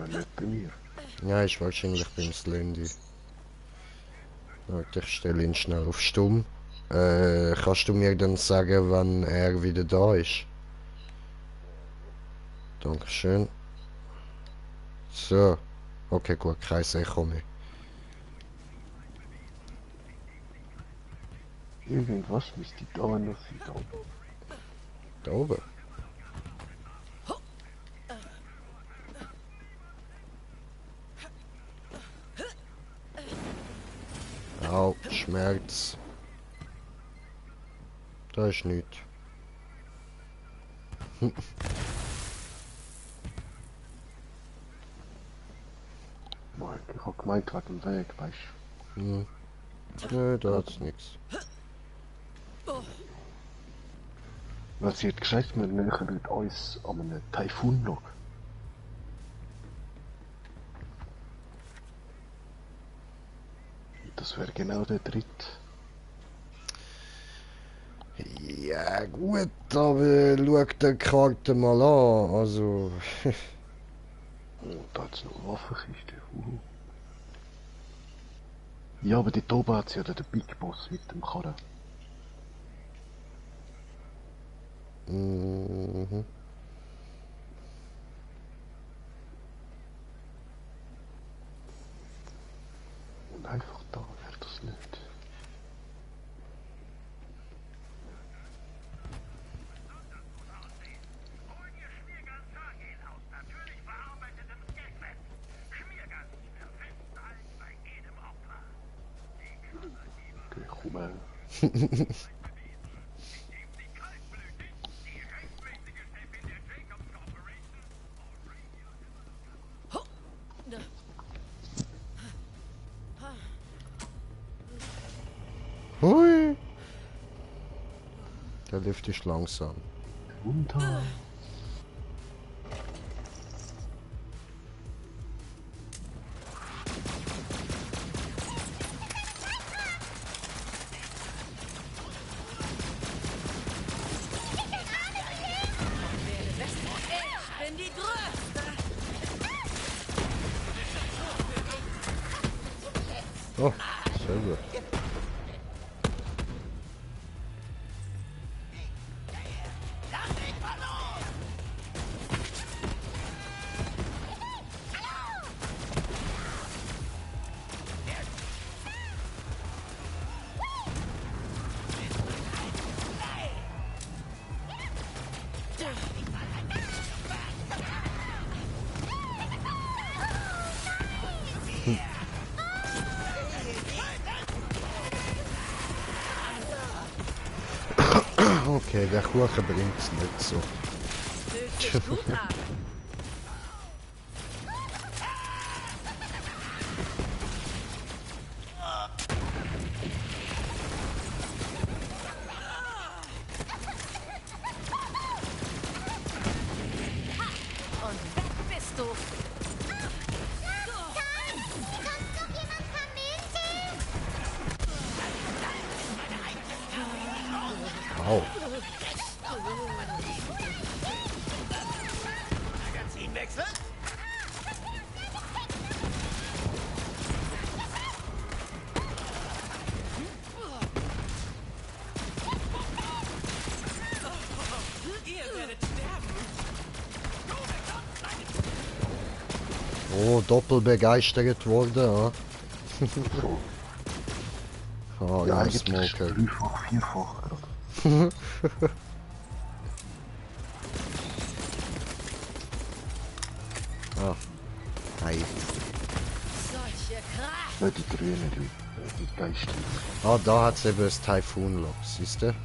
Nicht bei mir.
Ja, ist wahrscheinlich beim Slendy. Warte, ich stelle ihn schnell auf Stumm. Kannst du mir dann sagen, wann er wieder da ist? Dankeschön. So. Okay, gut, kein Echo mehr.
Irgendwas müsste da noch sein.
Da oben. Au, Schmerz. Da ist nichts.
Ich hab gemeint, wegen dem Weg, weißt du.
Hm. Nö, da hat's nichts.
Was sie hat gesagt, wir nähern uns an einem Taifun-Log. Das wäre genau der dritte.
Ja gut, aber schau die Karte mal an, also...
Oh, da hat's noch eine Waffenkiste. Ja, aber dort oben hat's ja den Big Boss mit dem Karren.
Mhm.
Und einfach da wäre das nicht. Okay, komm mal.
Hui! Der Lift ist langsam.
Runter.
Ich bin die Größte.
Oh, sehr gut. Okay, der Kuchen bringt's nicht so.
Fühlt sich gut an. Und weg bist du.
Au.
Magazin wechseln? Ihr werdet sterben.
Oh, doppelt begeistert worden, ah. Oh,
Ja,
ja,
eigentlich
Smoker.
dreifach, vierfach gerade.
Ah. Hi.
Solche Kraft.
Nicht die grünen, die Geister.
Ah, da hat's eben das Typhoon-Lock, siehst du?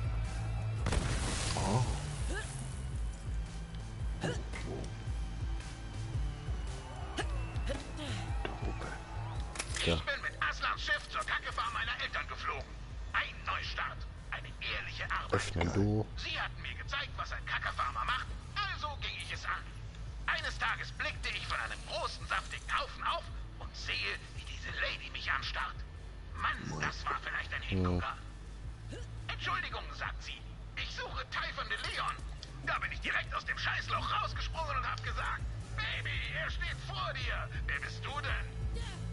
Öffnen du.
Sie hatten mir gezeigt, was ein Kackerfarmer macht, also ging ich es an. Eines Tages blickte ich von einem großen, saftigen Haufen auf und sehe, wie diese Lady mich anstarrt. Mann, das war vielleicht ein Hingucker. Entschuldigung, sagt sie. Ich suche Typhon de Leon. Da bin ich direkt aus dem Scheißloch rausgesprungen und hab gesagt, Baby, er steht vor dir. Wer bist du denn?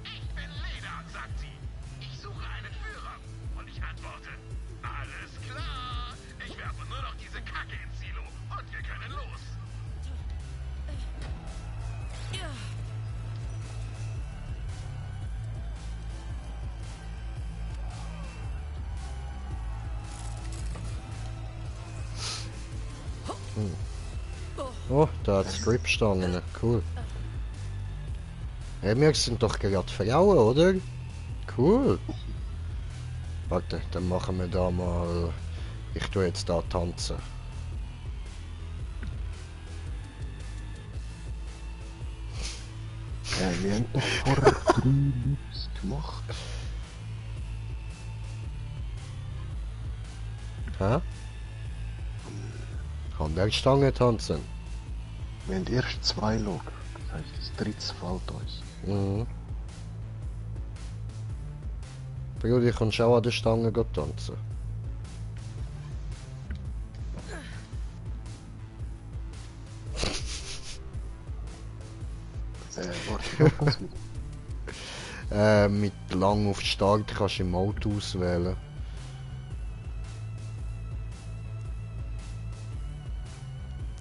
Ich bin Leda, sagt sie. Ich suche einen Führer. Und ich antworte, alles klar. Ich werfe nur noch diese Kacke ins Silo und wir können los.
Oh, da hat Strip gestanden. Cool. Hey, wir sind doch gerade Frauen, oder? Cool. Warte, dann machen wir da mal... Ich tue jetzt da tanzen.
Wir haben doch vorher 3 Loops gemacht.
Hä? Kann der Stange tanzen?
Wir haben erst 2 Log. Das heisst, das dritte fällt uns.
Mhm. Brudi, kannst du auch an der Stange tanzen?
Warte,
mit lang auf Start kannst du im Auto auswählen.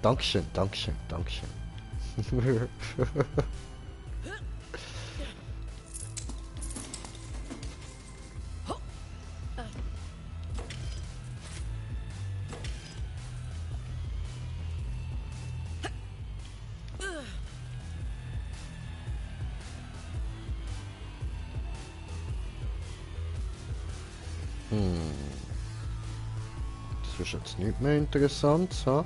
Dankeschön, Dankeschön, Dankeschön. Das ist jetzt nicht mehr interessant, ha?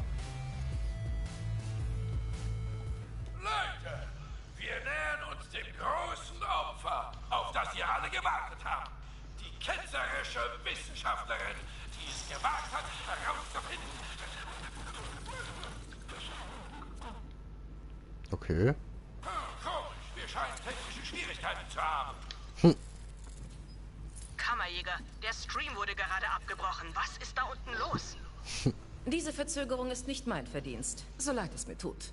Leute, wir nähern uns dem großen Opfer, auf das ihr alle gewartet habt. Die ketzerische Wissenschaftlerin, die es gewagt hat, herauszufinden.
Okay.
Komisch, wir scheinen technische Schwierigkeiten zu haben.
Kammerjäger, der Stream wurde gerade abgebrochen. Was ist da unten los?
Diese Verzögerung ist nicht mein Verdienst, so leid es mir tut.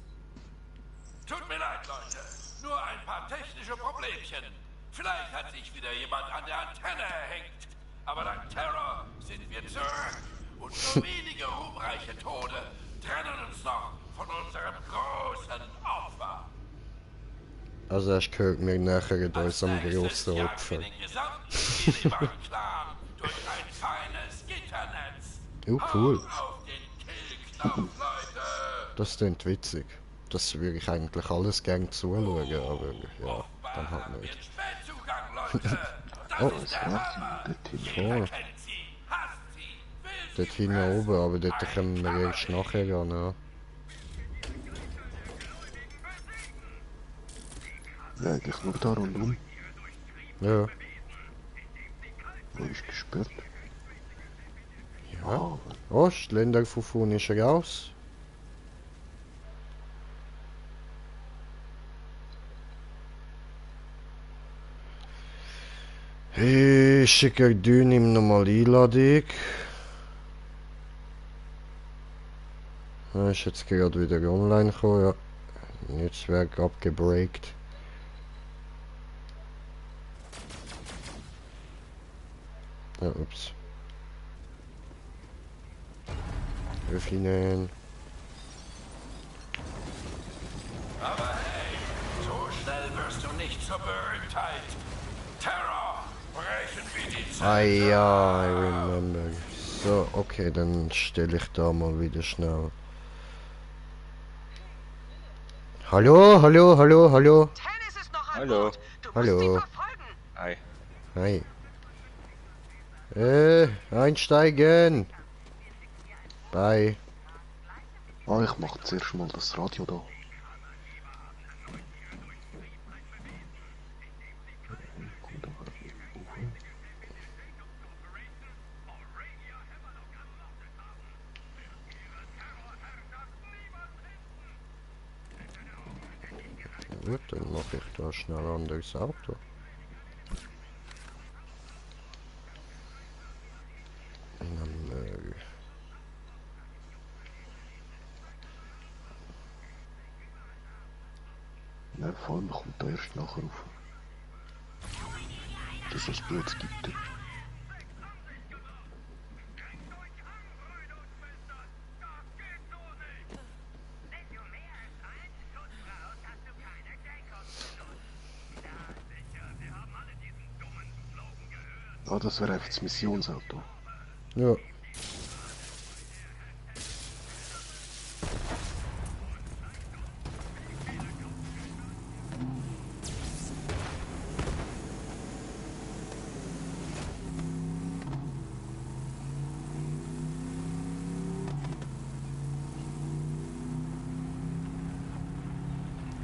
Tut mir leid, Leute. Nur ein paar technische Problemchen. Vielleicht hat sich wieder jemand an der Antenne erhängt. Aber dank Terror sind wir zurück. Und nur wenige ruhmreiche Tode trennen uns noch von unserem großen Opfer.
Also erst gehört mir nachher in unserem grossen Opfer. Cool. Das klingt witzig. Das würde ich eigentlich alles gerne zuschauen, aber ja, dann halt nicht. Oh, oh. Dort hinten oben, aber dort kommen wir erst nachher an. Ja.
Ja, eigentlich nur da rundum.
Ja.
Wo ist gesperrt?
Ja. Oh, die Länderfufu ist raus. Ich schicke Dün im nochmal Einladung. Er ist jetzt gerade wieder online gekommen, ja. Netzwerk abgebreakt. Ja, ups. Öffnen.
Aber hey, so schnell wirst du nicht zur Berühmtheit. Terror, brechen wir die Zeit.
Ah ja, I remember. So, okay, dann stelle ich da mal wieder schnell. Hallo, hallo, hallo, hallo.
Tennis ist noch an
Hallo.
Bord. Du
Hallo.
musst sie verfolgen.
Hi.
Hi. Einsteigen. Bye.
Ah, ich mach zuerst mal das Radio da.
Gut, dann mache ich da schnell ein anderes Auto.
Nein, vor allem kommt da erst nachher auf. Dass es Platz gibt. Ah, das wäre einfach das Missionsauto.
Ja.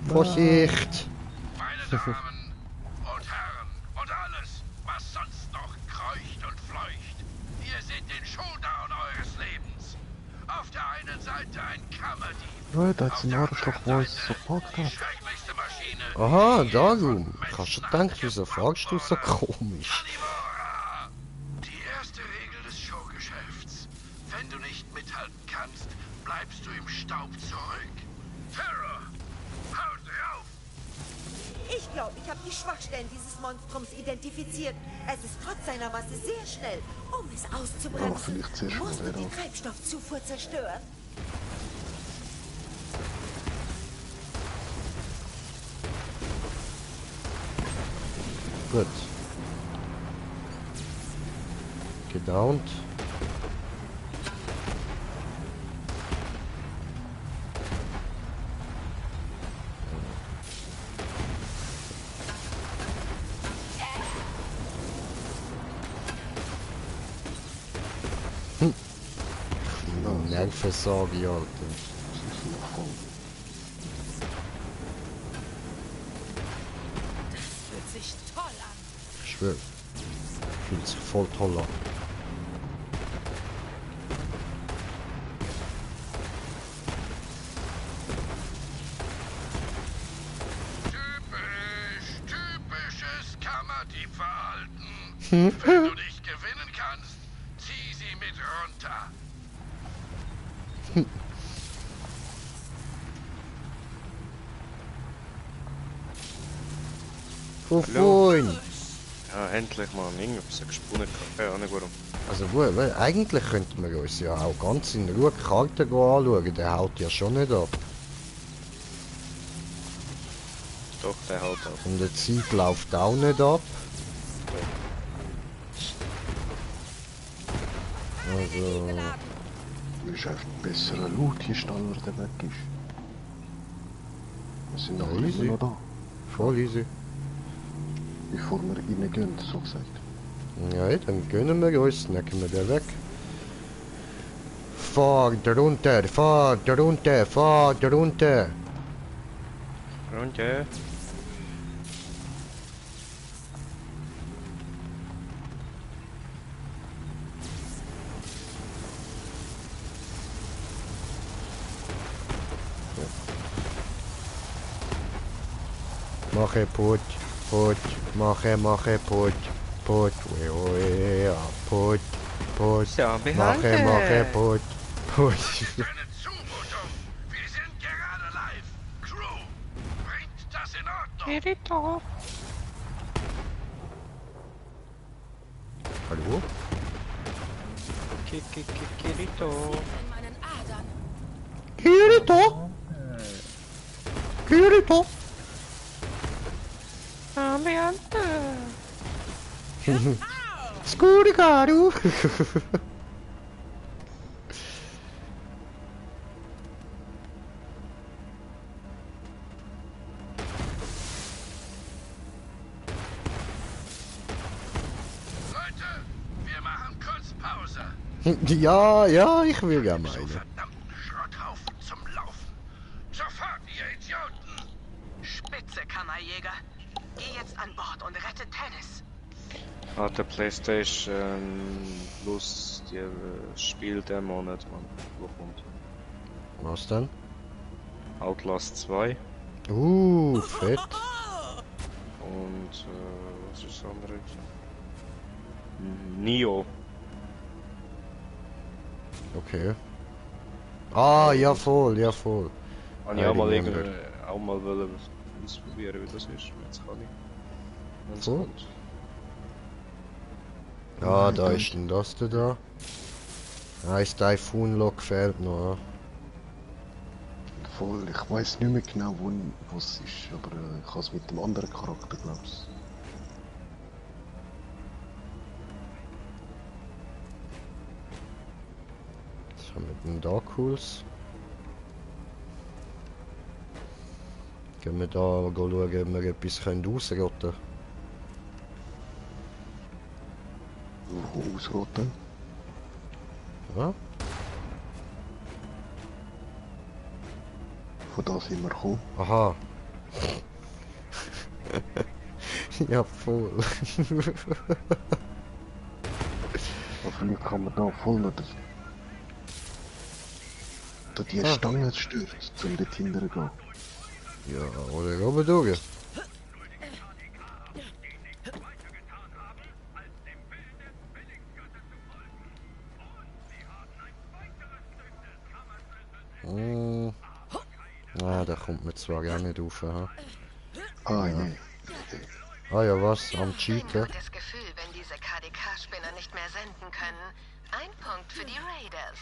Vorsicht!
Meine Damen und Herren und alles, was sonst noch kreucht und fleucht. Ihr seht den Showdown eures Lebens. Auf der einen Seite ein Kammerdieb.
Ja, da hat's einen Arschloch, wo es so packt hat.
Aha, darum. Kannst du denken, wieso fragst du so komisch?
Die erste Regel des Showgeschäfts. Wenn du nicht mithalten kannst, bleibst du im Staub zurück. Terror! Haut drauf!
Ich glaube, ich habe die Schwachstellen dieses Monstrums identifiziert. Es ist trotz seiner Masse sehr schnell. Um es auszubremsen,
vielleicht sehr schnell,
musst du die
ja.
Treibstoffzufuhr zerstören.
Gut. Gedownt. Nervenversorgung, Alter.
Das fühlt sich toll an.
Ich schwör. Fühlt sich voll toll an.
Typisches Kammerdiebverhalten. Wenn du nicht gewinnen kannst, zieh sie mit runter.
Moin!
Ja, endlich mal irgendwas gesponnen. Keine Ahnung warum.
Also gut, weil eigentlich könnten wir uns ja auch ganz in Ruhe die Karte anschauen, der haut ja schon nicht ab.
Doch, der haut ab.
Und der Zeit läuft auch nicht ab. Also...
Du hast einfach besserer Loot hier schneller der weg ist. Wir sind noch
easy.
immer noch da.
Voll easy.
Bevor wir reingehen, so gesagt.
Ja, dann gönnen wir uns, dann gehen wir den weg. Fahr runter, fahr runter, fahr runter.
Runter.
Mache put, mache put, put,
Ja,
mache put.
Eine Zumutung. Wir sind gerade live. Crew, bringt das in Ordnung.
Kirito.
Hallo?
Kirito.
In meinen Adern.
Kirito? Kirito?
Ambiente.
Scurigaru!
Leute, wir machen kurz Pause.
Ja, ich will ja meine.
Verdammten Schrotthaufen zum Laufen. Sofort, ihr Idioten.
Spitze, Kammerjäger. Geh jetzt an Bord und rette Tennis.
Hat der PlayStation Plus die Spiel der Monat, Mann. Wo kommt?
Was denn?
Outlast 2.
Fett.
Und, was ist das andere? Nio.
Okay. Ah, ja voll, ja voll.
Habe ich auch mal wollen ausprobieren, wie das ist. Jetzt kann ich. Wenn's
Cool.
kommt.
Ja, da ist denn das da. Ein Typhoon-Log fehlt noch.
Voll, ich weiß nicht mehr genau, wo es ist, aber ich habe es mit dem anderen Charakter, glaubst
Was haben wir denn da Cooles? Gehen wir da schauen, ob wir etwas ausrotten können.
Ausrotten?
Ja?
Von da sind wir gekommen.
Aha. Ja, voll.
Aber vielleicht kann man da voll noch die Stange stören, um dort hinterher zu gehen.
Ja, oder oben durch. Ah, da kommt man zwar gar nicht rauf. Ha?
Ah, ja.
Ah ja, was? Am Cheaten?
Ein gutes Gefühl, wenn diese KDK-Spinner nicht mehr senden können. Ein Punkt für die Raiders.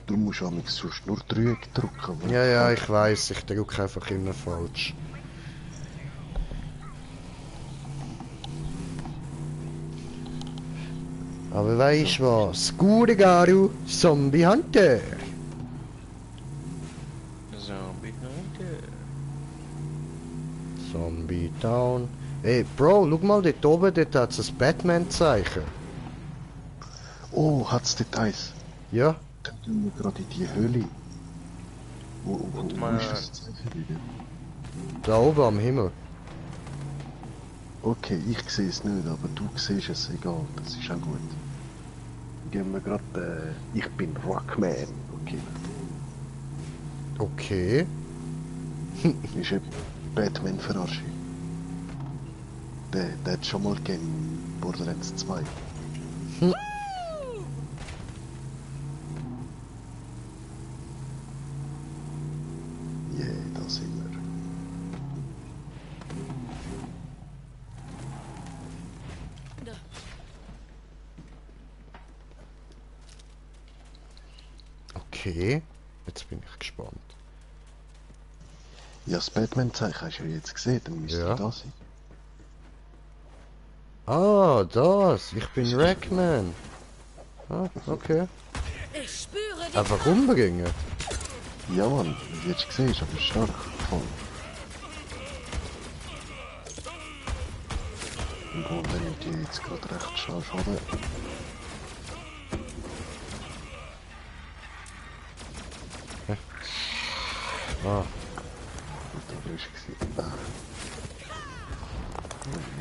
Du musst auch sonst nur Dreieck drücken.
Ja, ja, ich weiß, ich drücke einfach immer falsch. Aber weißt du was? Gurigaru, Zombie Hunter!
Zombie Hunter.
Zombie Town. Ey, Bro, schau mal dort oben, dort hat es ein Batman-Zeichen.
Oh, hat's dort eins?
Ja.
Dann tun wir gerade in die Höhle. Wo ist das Zeichen wieder?
Da oben am Himmel.
Okay, ich sehe es nicht, aber du siehst es, egal, das ist auch gut. Gehen wir gerade, ich bin Rockman, okay.
Okay.
Ist eben Batman-Verarschung. Der hat schon mal gegeben, Borderlands 2. Yeah, da sind wir.
Okay. Jetzt bin ich gespannt.
Ja, das Batman-Zeichen hast du ja jetzt gesehen, dann müsste
Ja.
da sein.
Ah, das. Ich bin Rackman. Ah, okay.
Ich spüre die
Einfach umbringen.
Ja, Mann, wie du jetzt gesehen hast, aber stark. Voll. Und wenn ich die jetzt gerade recht schnell schaden.
Ah.
Da war ich gesehen. Ah.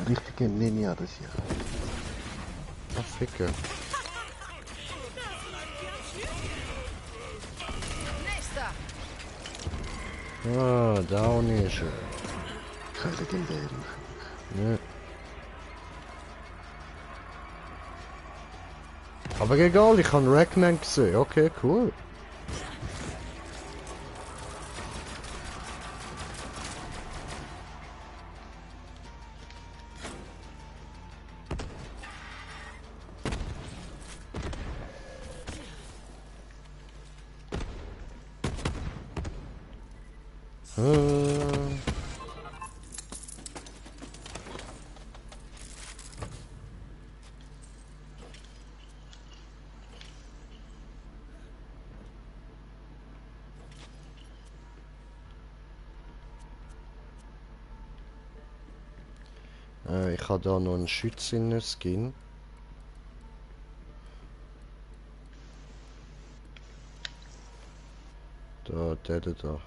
Richtige Ninja, das hier.
Ah, Ficke.
Nächster.
Ah, down ist er.
Kein legendären.
Ne. Aber egal, ich habe Rackman gesehen. Okay, cool. Ich habe da noch einen Schützinnen-Skin. Da, der da.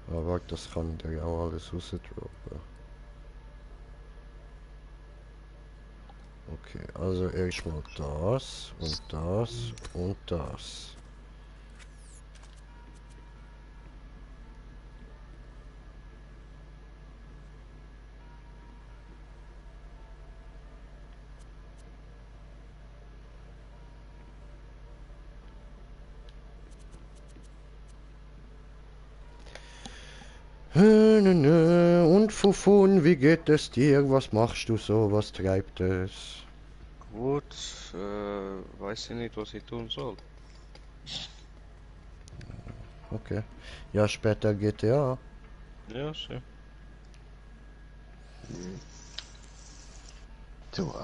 Aber warte, das kann ich ja auch alles rausdroppen. Okay, also erstmal das und das und das. Und Fufun, wie geht es dir? Was machst du so? Was treibt es?
Gut, weiß ich nicht, was ich tun soll.
Okay. Ja, später GTA.
Ja, schön.
So,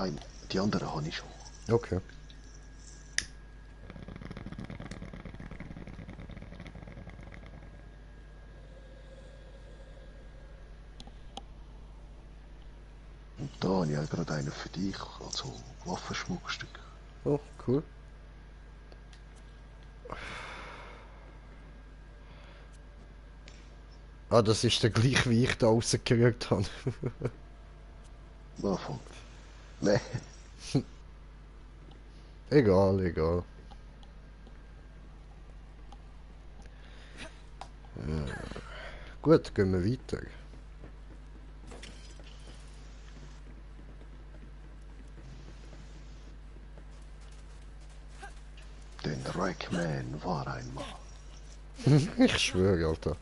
die andere habe ich schon.
Okay.
Und da habe ich auch gerade einen für dich, also Waffenschmuckstück.
Oh, cool. Ah, das ist der gleiche, wie ich da rausgerührt habe.
Wovon? Nee.
Egal, egal. Gut, gehen wir weiter.
Den Rackman war einmal.
Ich schwöre, Alter.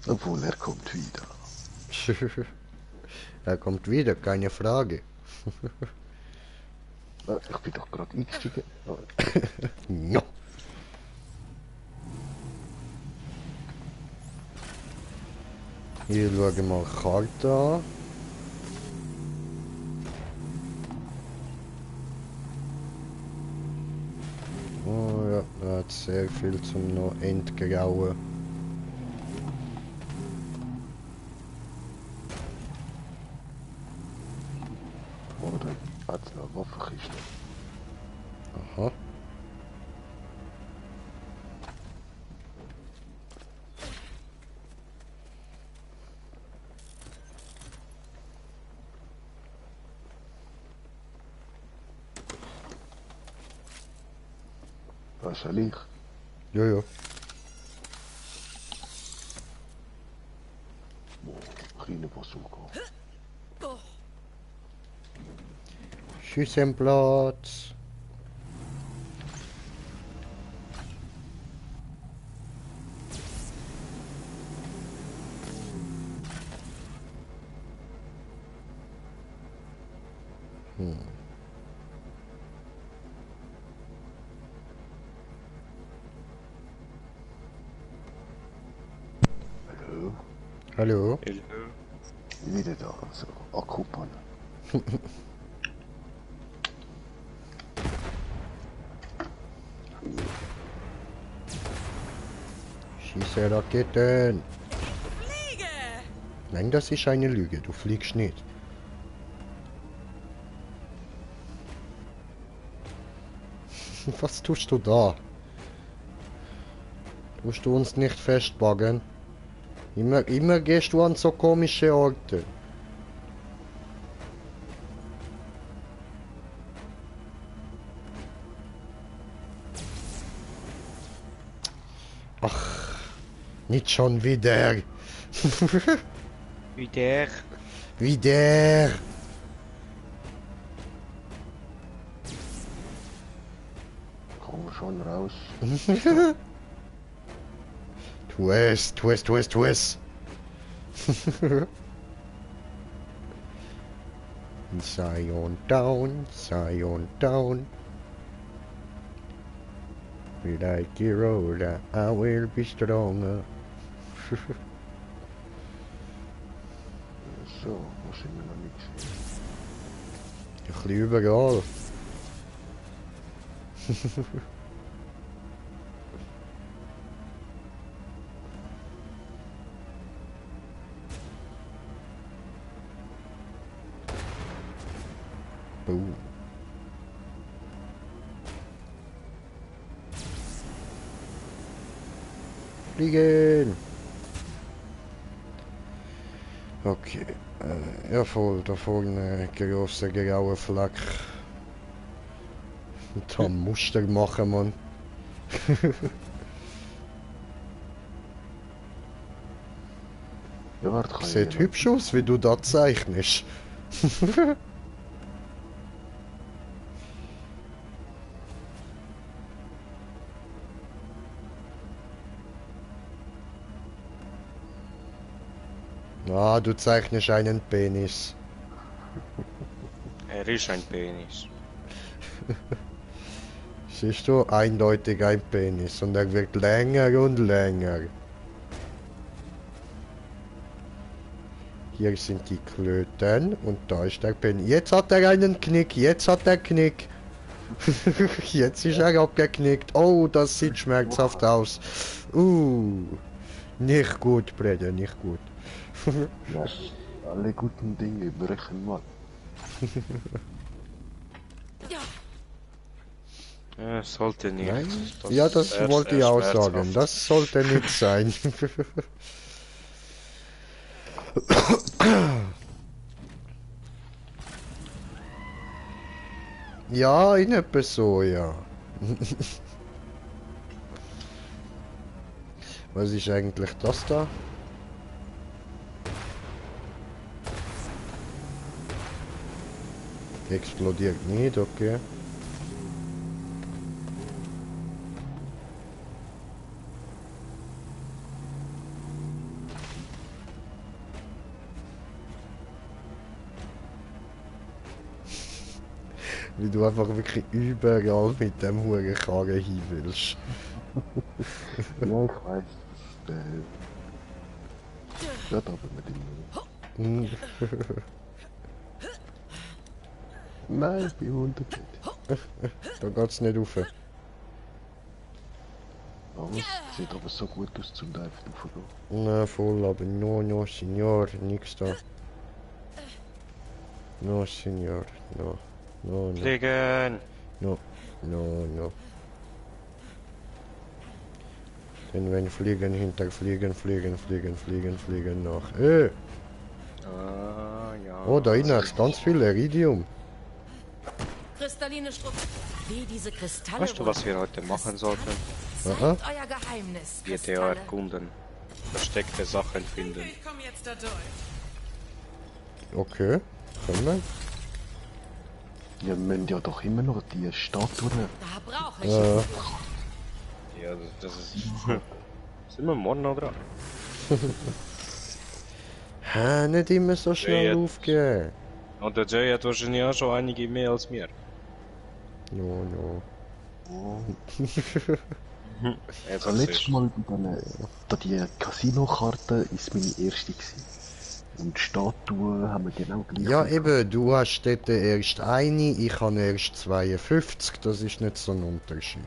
Obwohl, er kommt wieder.
Er kommt wieder, keine Frage.
Ich bin doch gerade eingestiegen.
Ja. Hier schauen wir mal Karte an. Oh ja, da hat sehr viel zum noch entgrauen.
Oder hat es noch eine Waffenkiste?
Aha.
Das ist ein Link.
Ja, ja.
Kleine Bazooka.
Schüssenplatz.
Hallo?
Hallo?
Hallo.
Wieder da, so Akkupanne.
Schieße Raketen.
Fliege!
Nein, das ist eine Lüge. Du fliegst nicht. Was tust du da? Tust du uns nicht festbagen? Immer gehst du an so komische Orte. Ach, nicht schon wieder.
Wieder.
Wieder.
Komm schon raus.
Tu es, tu es, tu es, tu es. Zion down, Zion down. Be like Rhoda, I will be stronger.
So, wo sind wir noch nicht gesehen?
Ein bisschen überall. Boom. Fliegen! Okay. Ja voll, da vorne grosser grauer Fleck. Da Muster machen, Mann.
Ja, warte, kann
Sieht
ich
hübsch aus, wie du das zeichnest. Ah, du zeichnest einen Penis.
Er ist ein Penis.
Siehst du, eindeutig ein Penis und er wird länger und länger. Hier sind die Klöten und da ist der Penis. Jetzt hat er einen Knick, jetzt hat er Knick. Jetzt ist er abgeknickt. Oh, das sieht schmerzhaft aus. Nicht gut, Brede, nicht gut.
Ja, alle guten Dinge brechen mal.
Ja, sollte nicht.
Nein? Ja, das wollte ich auch sagen. Das sollte nicht sein. Ja, in etwa so, ja. Was ist eigentlich das da? Explodiert nicht, okay. Wie du einfach wirklich überall mit dem Hurenkarren hin willst.
Ja, ich weiß. Wird aber mit ihm. Nein, ich bin untergeht.
Da geht's nicht rauf.
Oh, sieht aber so gut aus zum da einfach raufgehen.
Na voll, aber no, Signor, nix da. No, Signor, no. No.
Fliegen!
No. Denn wenn fliegen hinter fliegen nach.
Ah, ja.
Oh, da innen ist ganz viel Iridium.
Kristalline Struktur. Wie diese Kristalle.
Weißt du, was wir heute machen sollten?
Zeigt euer Geheimnis.
GTO erkunden. Versteckte Sachen finden.
Ich komm jetzt da durch.
Okay, können wir.
Ja, wir müssen ja doch immer noch die Statuen.
Da brauche ich
Ja, das ist... Sind wir morgen noch dran?
Hä, nicht immer so schnell
Ja,
aufgehen.
Und der Jay hat wahrscheinlich auch schon einige mehr als mir.
No.
Jetzt
Letztes Mal bei die Casino-Karte ist meine erste gewesen. Und Statuen haben wir genau gleich.
Ja eben, du hast dort erst eine, ich habe erst 52, das ist nicht so ein Unterschied.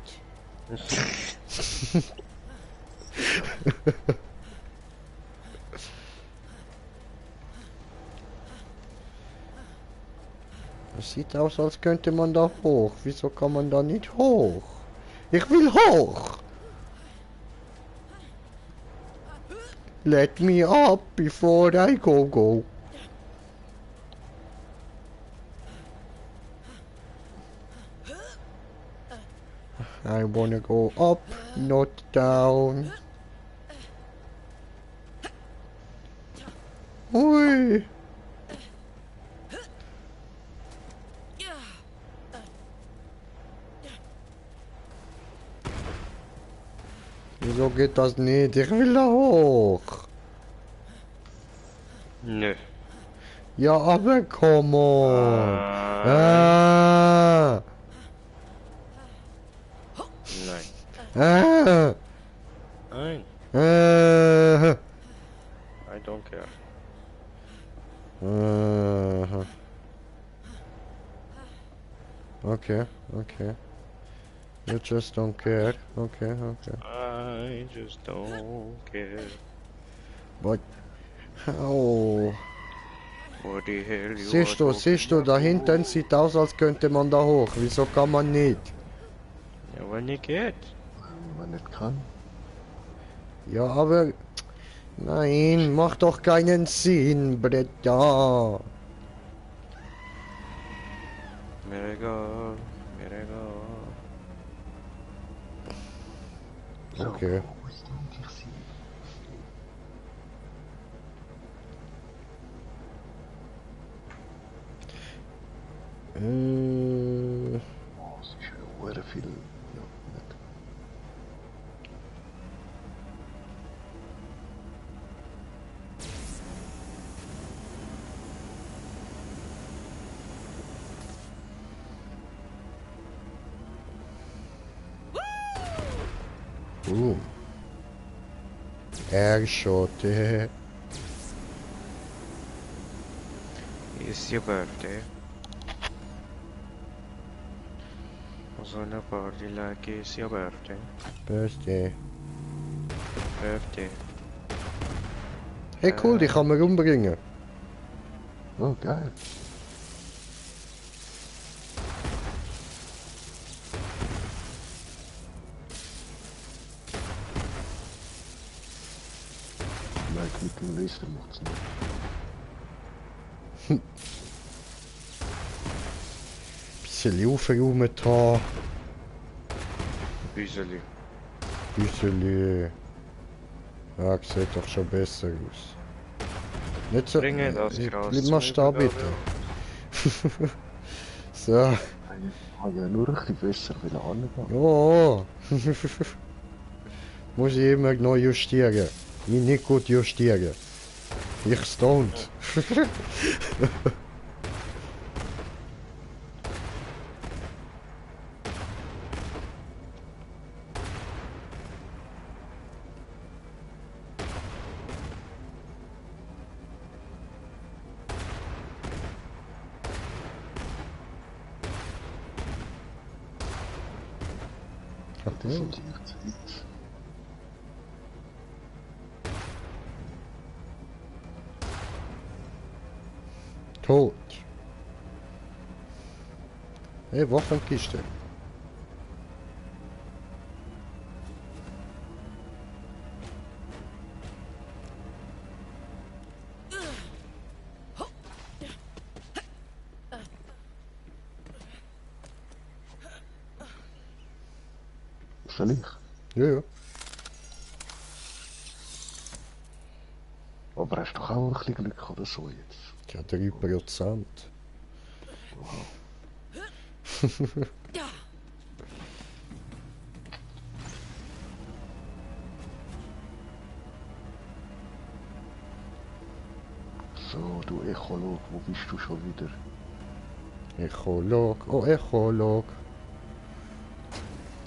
Es sieht aus, als könnte man da hoch. Wieso kann man da nicht hoch? Ich will hoch! Let me up before I go. I wanna go up, not down. Ui. Wieso geht das nicht? Ich will da hoch.
Nö.
Ja, aber come on. Ah.
Nein.
Ah.
Nein.
Ah.
I don't care.
Okay. You just don't care. Okay.
I just don't care.
But how?
What the hell you
Siehst du, da hinten sieht aus, als könnte man da hoch. Wieso kann man nicht?
Ja, weil nicht geht.
Wenn man nicht kann.
Ja, aber Nein, macht doch keinen Sinn, Bretter.
Mir egal, mir egal.
Okay.
Oh, es ist ja sehr viel. Ja, nicht.
Airshot.
It's your birthday. Was on a party like it's your birthday.
Birthday.
Birthday.
Hey cool, die kann man umbringen.
Oh, geil. Nein, mit dem Laser macht's nicht.
Bisschen aufräumen da.
Büseli.
Bisschen. Ja, sieht doch schon besser aus. Nicht so.
Bringe das Gras
Bleib mal stehen, bitte. So.
Ich habe ja nur ein bisschen besser angehen.
Ja. Muss ich immer noch justieren. Ich nicht gut justieren. Ich stoned.
Das ist nicht Zeit.
Tot. Hey, Waffenkiste.
Soll ich?
Ja, ja.
Aber hast du doch auch ein bisschen Glück oder so jetzt?
Ja, 3%.
So, du Echolog, wo bist du schon wieder?
Echolog, oh Echolog.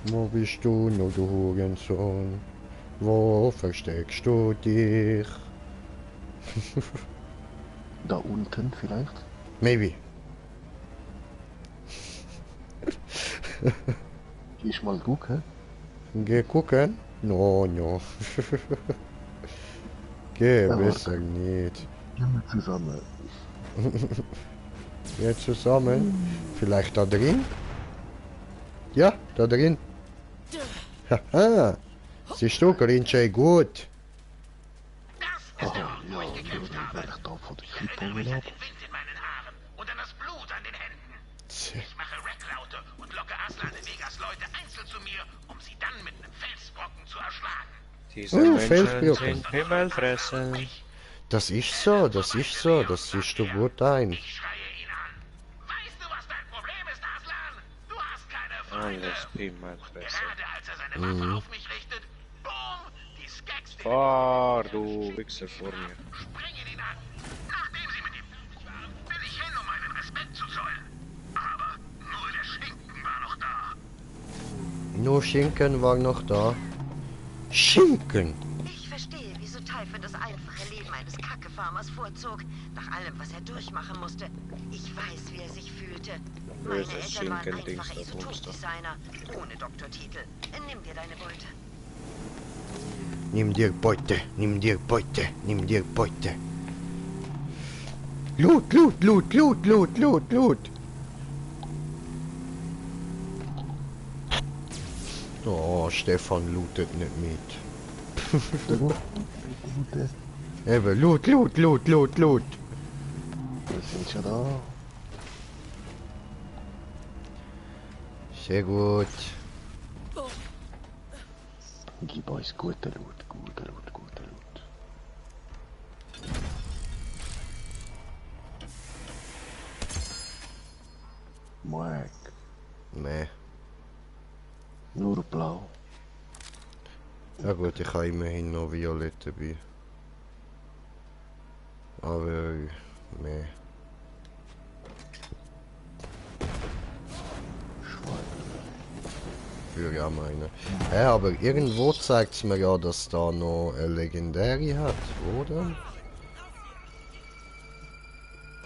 Wo bist du, nur du Hurensohn? Wo versteckst du dich?
Da unten vielleicht?
Maybe.
Gehst mal gucken?
Geh gucken? No, no. Geh
Ja,
besser nicht.
Gehen wir zusammen.
Geh zusammen. Vielleicht da drin? Ja, da drin. Haha. Siehst du, Grinche, gut.
Oh, ja, nur wenn ich da von der Klippe ab.
Wind in meinen Haaren und dann das Blut an den Händen. Ich mache Racklaute und locke Aslan de Vegas Leute einzeln zu mir, um sie dann mit einem Felsbrocken zu erschlagen.
Diese Menschen sind Himmelfressen.
Das ist so, das ist so, das siehst du gut ein.
Weißt du, was dein Problem ist, Aslan? Du hast keine Freunde.
Alles Himmelfressen.
Gerade als er seine Waffe auf mich richtet, boom, die Skeks, die
Fahr, du Wichser, vor mir.
springen ihn an. Nachdem sie mit ihm fertig waren, bin ich hin, um meinen Respekt zu zollen. Aber nur der Schinken war noch da.
Nur Schinken war noch da. Schinken!
Ich verstehe, wieso Typhon das einfache Leben eines Kackefarmers vorzog, nach allem, was er durchmachen musste. Ich weiß, wie er sich fühlte. Meine
Böses
Eltern waren
Schinken-Dings,
einfache
das
Isotop-Designer, ohne Doktortitel. Nimm dir deine Beute.
Nimm dir Beute, nimm dir Beute, nimm dir Beute. Loot, Loot, Loot, Loot, Loot, Loot, Loot. Oh, Stefan lootet nicht mit. Eben, Loot.
Wir sind schon da.
Sehr gut.
Gib uns guten Loot. Mark.
Nee.
Nur blau.
Ja gut, ich habe immerhin noch Violett dabei. Aber, nee. Würde ich auch meinen. Ja, aber irgendwo zeigt es mir ja, dass da noch eine Legendäre hat, oder?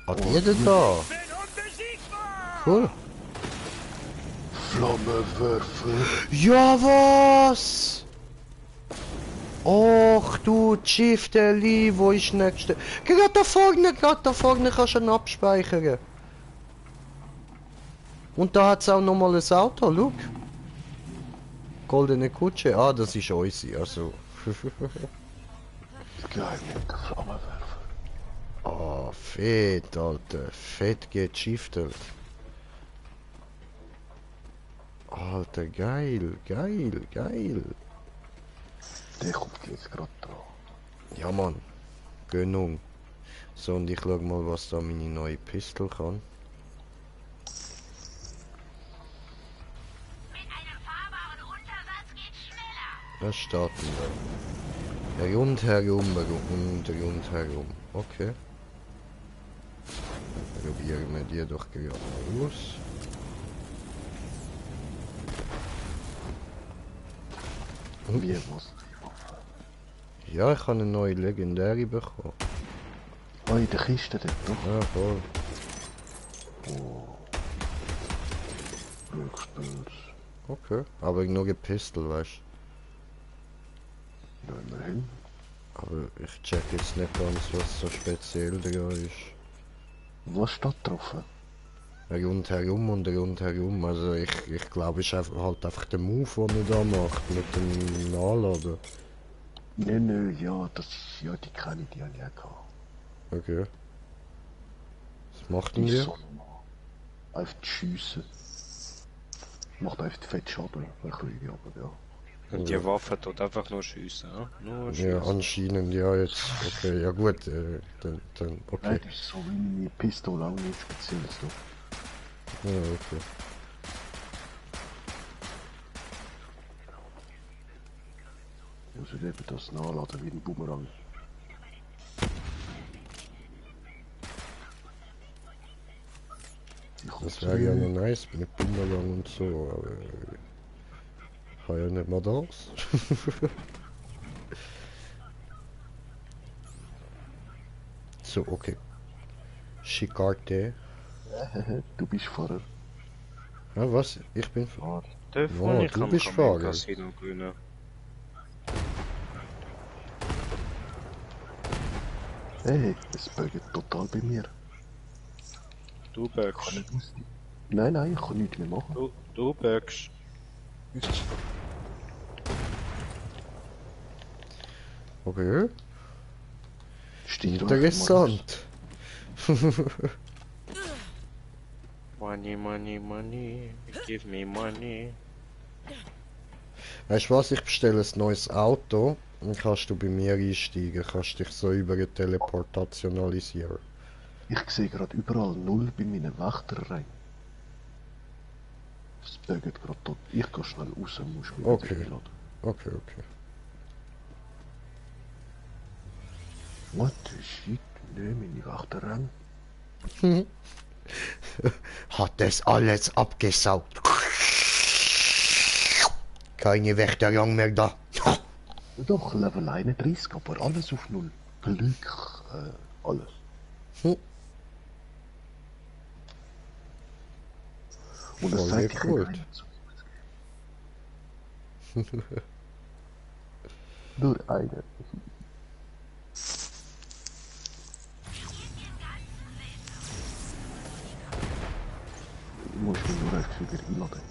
Hat jeder da? Cool.
Flammenwerfer.
Ja, was? Och du Chifteli, wo ist nächste? Gerade da vorne kannst du ihn abspeichern. Und da hat es auch nochmal ein Auto, look. Goldene Kutsche, ah, das ist unsere, also.
Geil mit der Flammenwerfer.
Ah, fett, Alter. Fett gechiftet. Alter, geil.
Der kommt jetzt gerade dran.
Ja, Mann. Gönnung. So, und ich schau mal, was da meine neue Pistole kann. Was steht denn da? Rundherum. Okay. Probieren wir die doch gerade aus.
Wie was?
Ja, ich habe eine neue Legendäre bekommen.
Oh, in der Kiste dort, doch?
Ja, voll.
Oh. Rückspüls.
Okay, aber nur eine Pistole, weißt
du? Ja, immerhin.
Aber ich check jetzt nicht ganz, was so speziell da ist.
Was steht drauf?
Rundherum. Also ich glaube, es ist halt einfach der Move, den er da macht, mit dem Nachladen.
Nö, ja, das ist, ja, die kann ich, die habe ich auch gehabt.
Okay. Was macht denn die?
Auf die Schüsse. Macht einfach fett Schaden, ein bisschen, aber ja.
Und die Waffe tut einfach nur schiessen, ja? Nur schiessen.
Ja, anscheinend, ja, jetzt. Okay, ja gut, dann, okay.
Nein, das ist so wie meine Pistole auch nicht spezielles doch.
Ja, okay.
Ich muss eben das nachladen wie ein Boomerang.
Das wäre ja noch nice mit Boomerang und so, aber ich habe ja nicht mal das. So, okay. Schikarte.
Du bist Fahrer.
Ja, was? Ich bin Fahrer.
Oh,
du bist Fahrer.
Hey, es buggt total bei mir.
Du buggst.
Nein, ich kann nichts mehr machen.
Du buggst.
Okay.
Steht
interessant.
Money, give me money.
Weißt du was, ich bestelle ein neues Auto und kannst du bei mir einsteigen, kannst dich so über eine Teleportationalisieren.
Ich sehe gerade überall 0 bei meinen Wächtern rein. Das buggt gerade tot. Ich gehe schnell raus und muss wieder einladen.
Okay.
What the shit? Ne, meine Wächter rein.
Hat das alles abgesaugt. Keine Wächterjang mehr da.
Doch, Level 31, aber alles auf 0. Glück, alles. Und das zeigt dich nicht. Nur eine. Du musst mich nur einfach wieder einladen.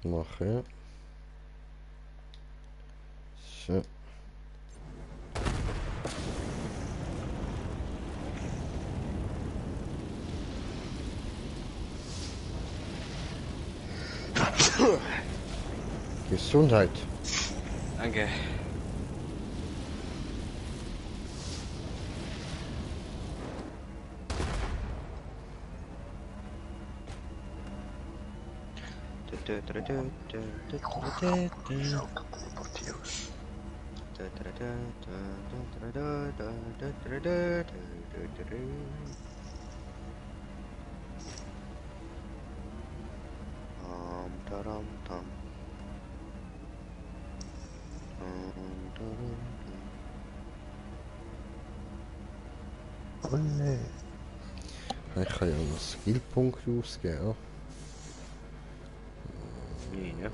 Mache. So. Gesundheit.
Danke.
Olle.
Ich kann ja noch Skillpunkte ausgeben.
Ja.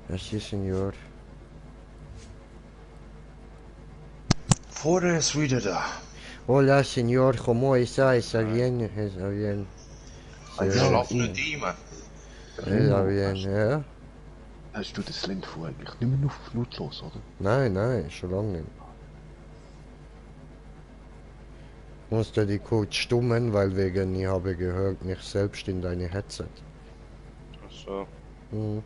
Merci, Senor.
Vorder ist wieder da.
Hola, Senor, ¿cómo está? ¿Está bien? ¿Está bien?
Ein schlafender Demon.
Está bien, ja?
Hast du das Lindfuhr eigentlich nicht mehr auf Nutlos, oder?
Nein, nein, schon lange nicht. Musste die kurz stummen, weil wegen, ich habe gehört, mich selbst in deine Headset.
Ach so.
Mhm.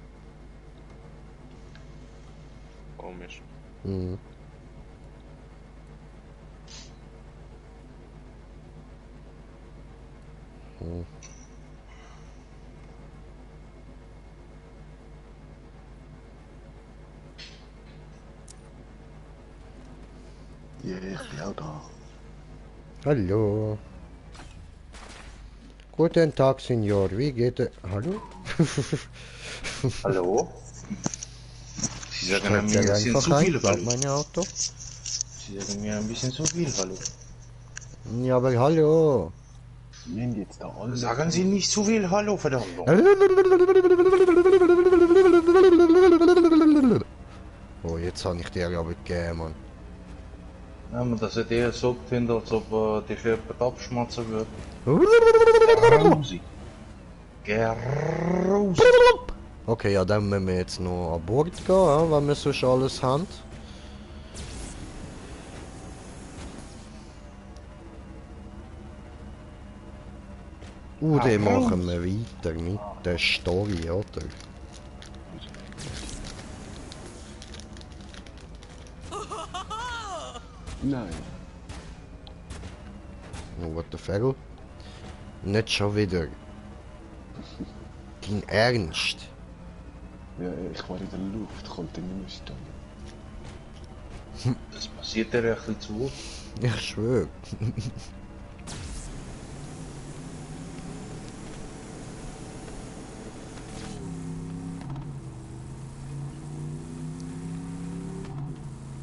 Komisch.
Mhm. Mhm.
Ja, ich bin auch da.
Hallo. Guten Tag, Senor. Wie geht es? Hallo?
Hallo? Sie sagen
Steigt
mir ein
der
bisschen
einfach
zu viel
ein, bleibt
Hallo.
mein Auto?
Sie sagen mir ein bisschen zu viel Hallo.
Ja, aber hallo.
Nehmen jetzt da alle.
Sagen Sie nicht zu viel Hallo, verdammt.
Oh, jetzt habe ich dir aber gegeben, Mann.
Ja, maar dat zit eerst zo in als op die jemand abschmatzen würde. Gerosi. Gerosi.
Okay, ja, dann müssen wir jetzt noch an Bord gehen, ja, wenn wir sonst alles haben. Dann machen wir weiter mit der Story, oder?
Nein.
Oh, what the fuck? Nicht schon wieder. Dein Ernst?
Ja, ich war in der Luft, konnte nicht mehr stehen.
Das passiert dir ein bisschen zu.
Ich schwöre.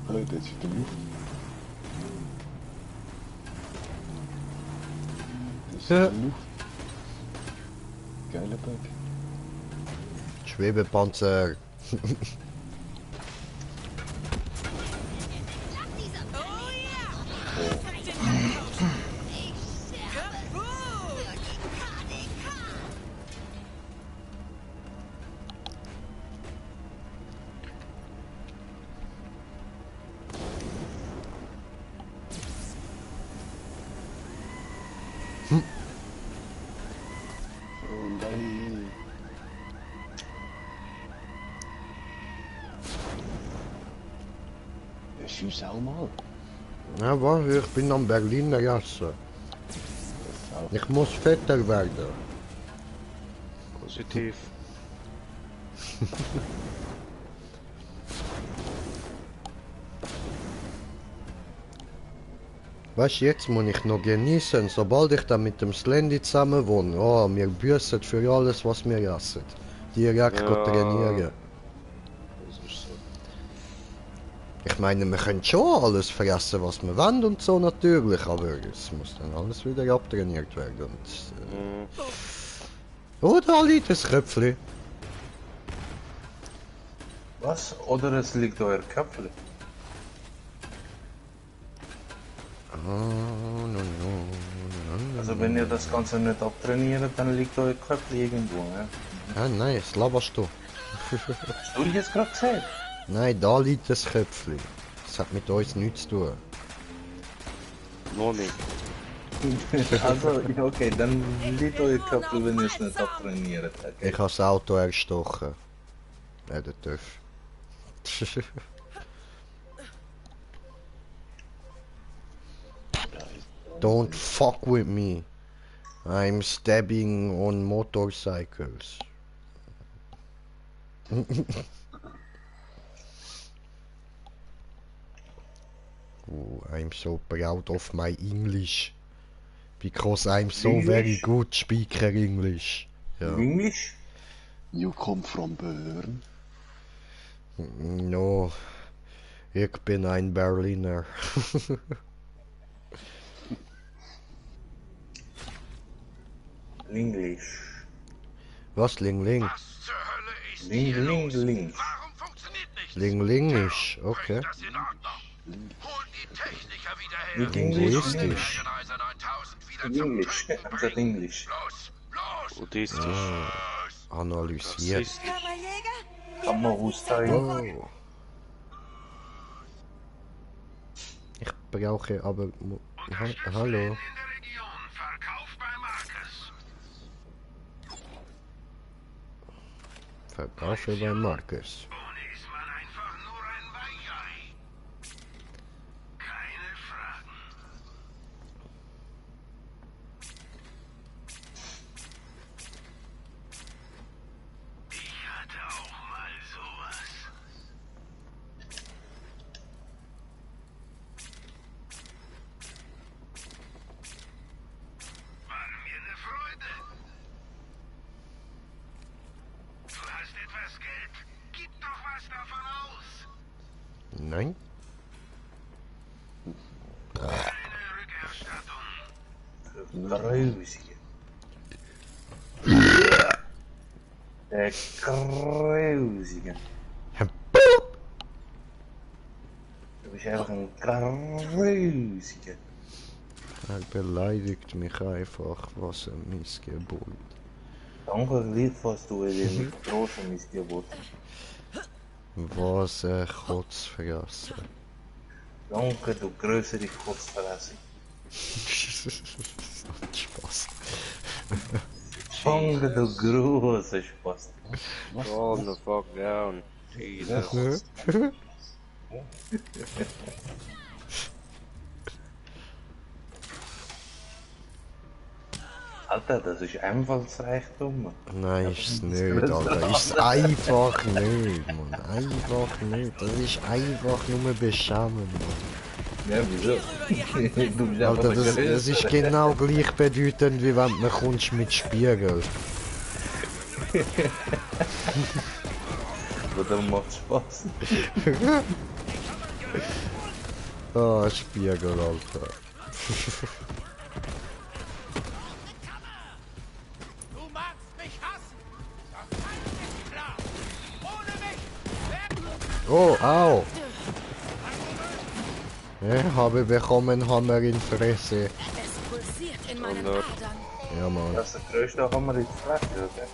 Leute, jetzt in der Luft. Das ist in der Luft. Geiler Bug.
Schwebepanzer.
Schieß auch mal.
Ja, warte, ich bin am Berliner Gasse. Ich muss fetter werden.
Positiv.
Weißt du, jetzt muss ich noch genießen, sobald ich dann mit dem Slendy zusammen wohne. Oh, wir büßen für alles, was wir essen. Direkt trainieren. Ich meine, wir können schon alles fressen, was wir wollen und so natürlich, aber es muss dann alles wieder abtrainiert werden. Und, da liegt das Köpfchen.
Was? Oder es liegt euer Köpfchen? Also wenn ihr das Ganze nicht abtrainiert, dann liegt euer Köpfchen irgendwo, ne?
Ja, nein, das laberst du.
Hast du dich jetzt gerade gesehen?
Nein, da liegt das Köpfchen. Das hat mit uns nichts zu tun.
Noch nicht.
Also, ja, okay, dann liegt euer Köpfchen, wenn ihr es nicht abtrainiert. Okay.
Ich habe das Auto erstochen. Der Töff. Don't fuck with me. I'm stabbing on motorcycles. Oh, I'm so proud of my English. Because I'm so very good speaker English. Ja.
English?
You come from Bern?
No, ich bin ein Berliner.
English.
Was, Ling Ling?
Ling Ling Ling.
Ling Lingisch, okay. Linguistisch.
Englisch, also Englisch.
Buddhistisch.
Analysiert.
Kann man austeilen.
Oh. Ich brauche aber... Hallo. Verkaufe bei Markus. Nein?
Grusige. Der Grusige. Du bist einfach ein Grusige.
Er beleidigt mich einfach, was ein Missgeburt.
Danke, lieb, was du in dem großen Missgeburt.
Was ein Kotzfresse.
Danke, du größere Kotzfresse.
Spaß.
Danke, du große Spaß.
Calm the fuck down. Jesus.
Alter, das ist Einfallsreichtum.
Nein, ist es nicht, Alter. Ist es einfach nicht, Mann. Einfach nicht. Das ist einfach nur beschämend, Mann.
Ja, wieso? Du bist
Alter, das ist genau gleichbedeutend, wie wenn man kommst mit Spiegel.
Oder macht Spaß.
Ah, Spiegel, Alter. Oh, au! Ich habe bekommen Hammer in Fresse.
Es pulsiert in meinen Adern.
Ja, Mann.
Das ist der größte Hammer in der Fresse, oder?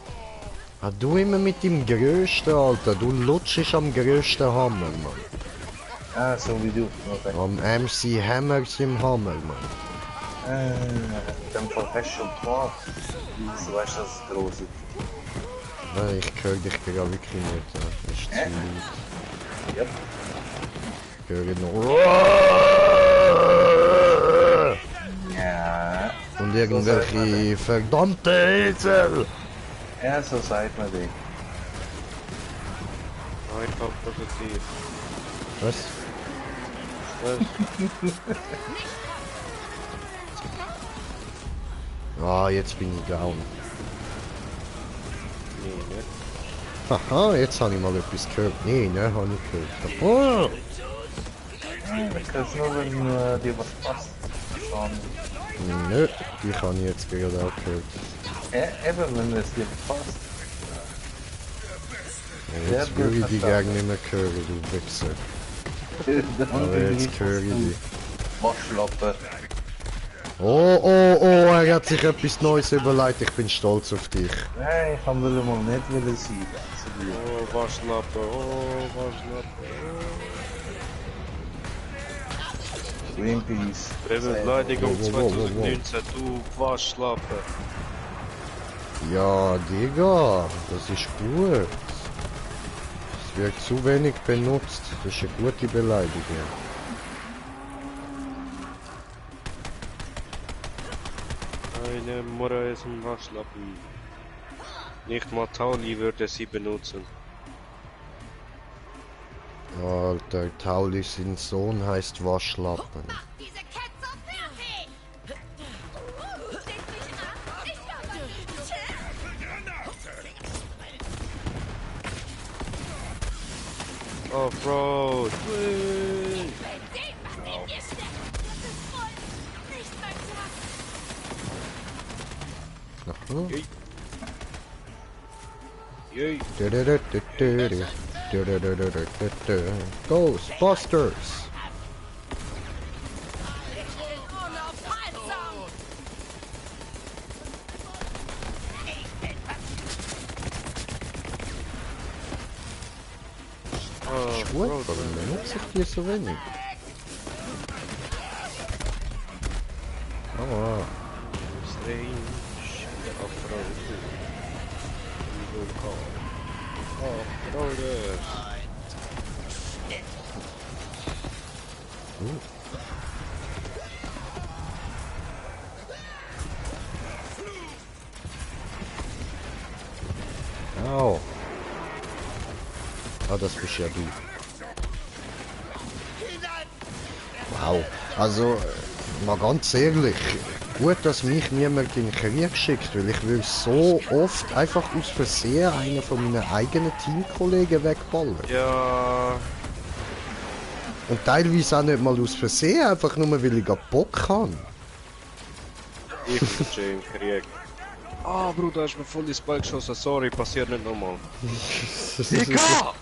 Ah, du immer mit dem Größten, Alter. Du lutschst am größten Hammer, Mann.
Ah, so wie du. Okay.
Am MC Hammers im Hammer, Mann.
Dann hast du schon gemacht. So weißt du, das ist groß.
Nein, ich höre dich gerade wirklich nicht. Das ist zu laut.
Ja.
Ich höre noch.
Ja.
Und irgendwelche verdammte Esel!
Ja, so sagt man den.
Einfach positiv.
Was? Ah, jetzt bin ich down.
Nee, nicht.
Haha, jetzt habe ich mal etwas gehört. Nee, ne, habe ich gehört. Oh!
Ich kann es nur, wenn dir was passt.
Nö, die habe ich jetzt gerade auch gehört.
Ja, eben, wenn es dir passt.
Ja, jetzt würde ich die gerne nicht mehr hören, du Wichser. Aber jetzt höre ich die.
Waschlappe.
Oh, oh, oh, er hat sich etwas Neues überlegt. Ich bin stolz auf dich.
Nee, ich kann mal nicht willen sein.
Oh, Waschlappen, oh, Waschlappen.
Greenpeace.
Beleidigung 2019, du Waschlappe.
Ja, Digga, das ist gut. Es wird zu wenig benutzt. Das ist eine gute Beleidigung.
Eine Mutter ist ein Waschlappen. Nicht mal Tauli würde sie benutzen.
Alter, Tauli, sein Sohn heißt Waschlappen.
Diese Ketzer fertig!
Offroad!
Ghostbusters! Gut, warum benutze ich die so wenig? Oh.
Strange. Offroad. Evil car. Offroaders.
Au. Ah, das bist ja du. Wow. Also, mal ganz ehrlich, gut, dass mich niemand in den Krieg schickt, weil ich will so oft einfach aus Versehen einen von meinen eigenen Teamkollegen wegballern.
Ja.
Und teilweise auch nicht mal aus Versehen, einfach nur weil ich gar Bock habe.
Ich bin schon im Krieg. Ah, Bruder, hast mir voll ins Bein geschossen. Sorry, passiert nicht nochmal. Digga!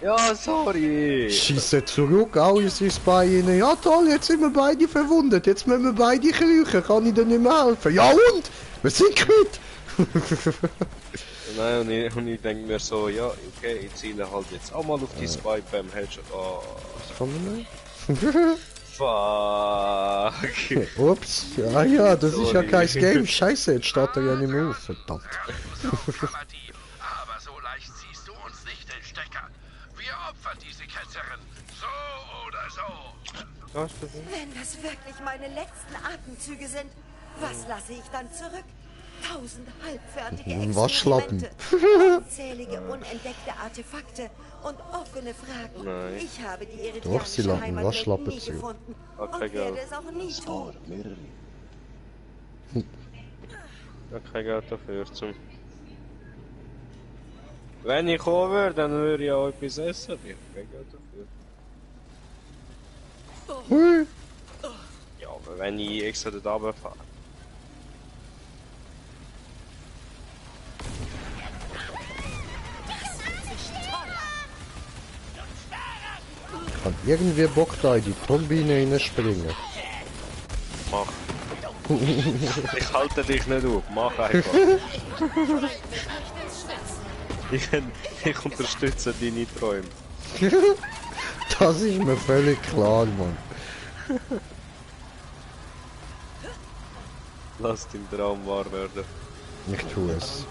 Ja, sorry!
Schieße zurück, alles ist bei ihnen. Ja toll, jetzt sind wir beide verwundet. Jetzt müssen wir beide kriechen. Kann ich dir nicht mehr helfen? Ja und? Wir sind quitt!
Nein, und ich denke mir so, ja, okay, ich ziele halt jetzt auch mal auf die Spike beim Headshot. Oh.
Was kommen wir?
Fuck!
Ups, ah ja, das ist ja kein Game. Scheiße, jetzt startet er ja nicht mehr auf, verdammt.
Aber so leicht ziehst du uns nicht den Stecker. Wir opfern diese Ketzerin. So oder so.
Wenn das wirklich meine letzten Atemzüge sind, was lasse ich dann zurück? 1000 halbfertige
Waschlappen.
Experimente, unzählige unentdeckte Artefakte und offene Fragen.
Nein.
Ich habe die
Doch, sie
iridianische
lassen
Heimatwelt
Waschlappen
nie
zu.
gefunden
Okay,
und werde es auch nie tun.
Ich habe kein Geld dafür. Wenn ich kommen würde, dann würde ich auch etwas essen. Ich habe kein Geld dafür. Ja, aber wenn ich extra dort runterfahre.
Hat irgendwie Bock da in die Turbine hineinspringen.
Mach. Ich halte dich nicht auf, mach einfach. Ich unterstütze deine Träume.
Das ist mir völlig klar, Mann.
Lass den Traum wahr werden.
Ich tue es.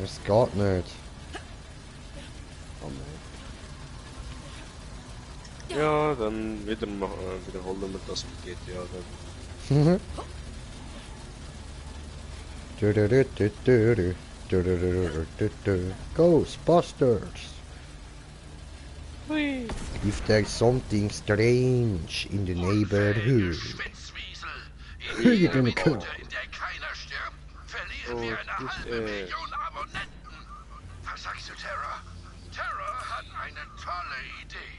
Es geht nicht.
Ja, dann wiederholen wir das mit GTA dann.
Ghostbusters. If there's something strange in the neighborhood, who are you gonna kill?
In der keiner stirbt, verlieren wir eine halbe Million Abonnenten. Was sagst du, Terror? Terror hat eine tolle Idee.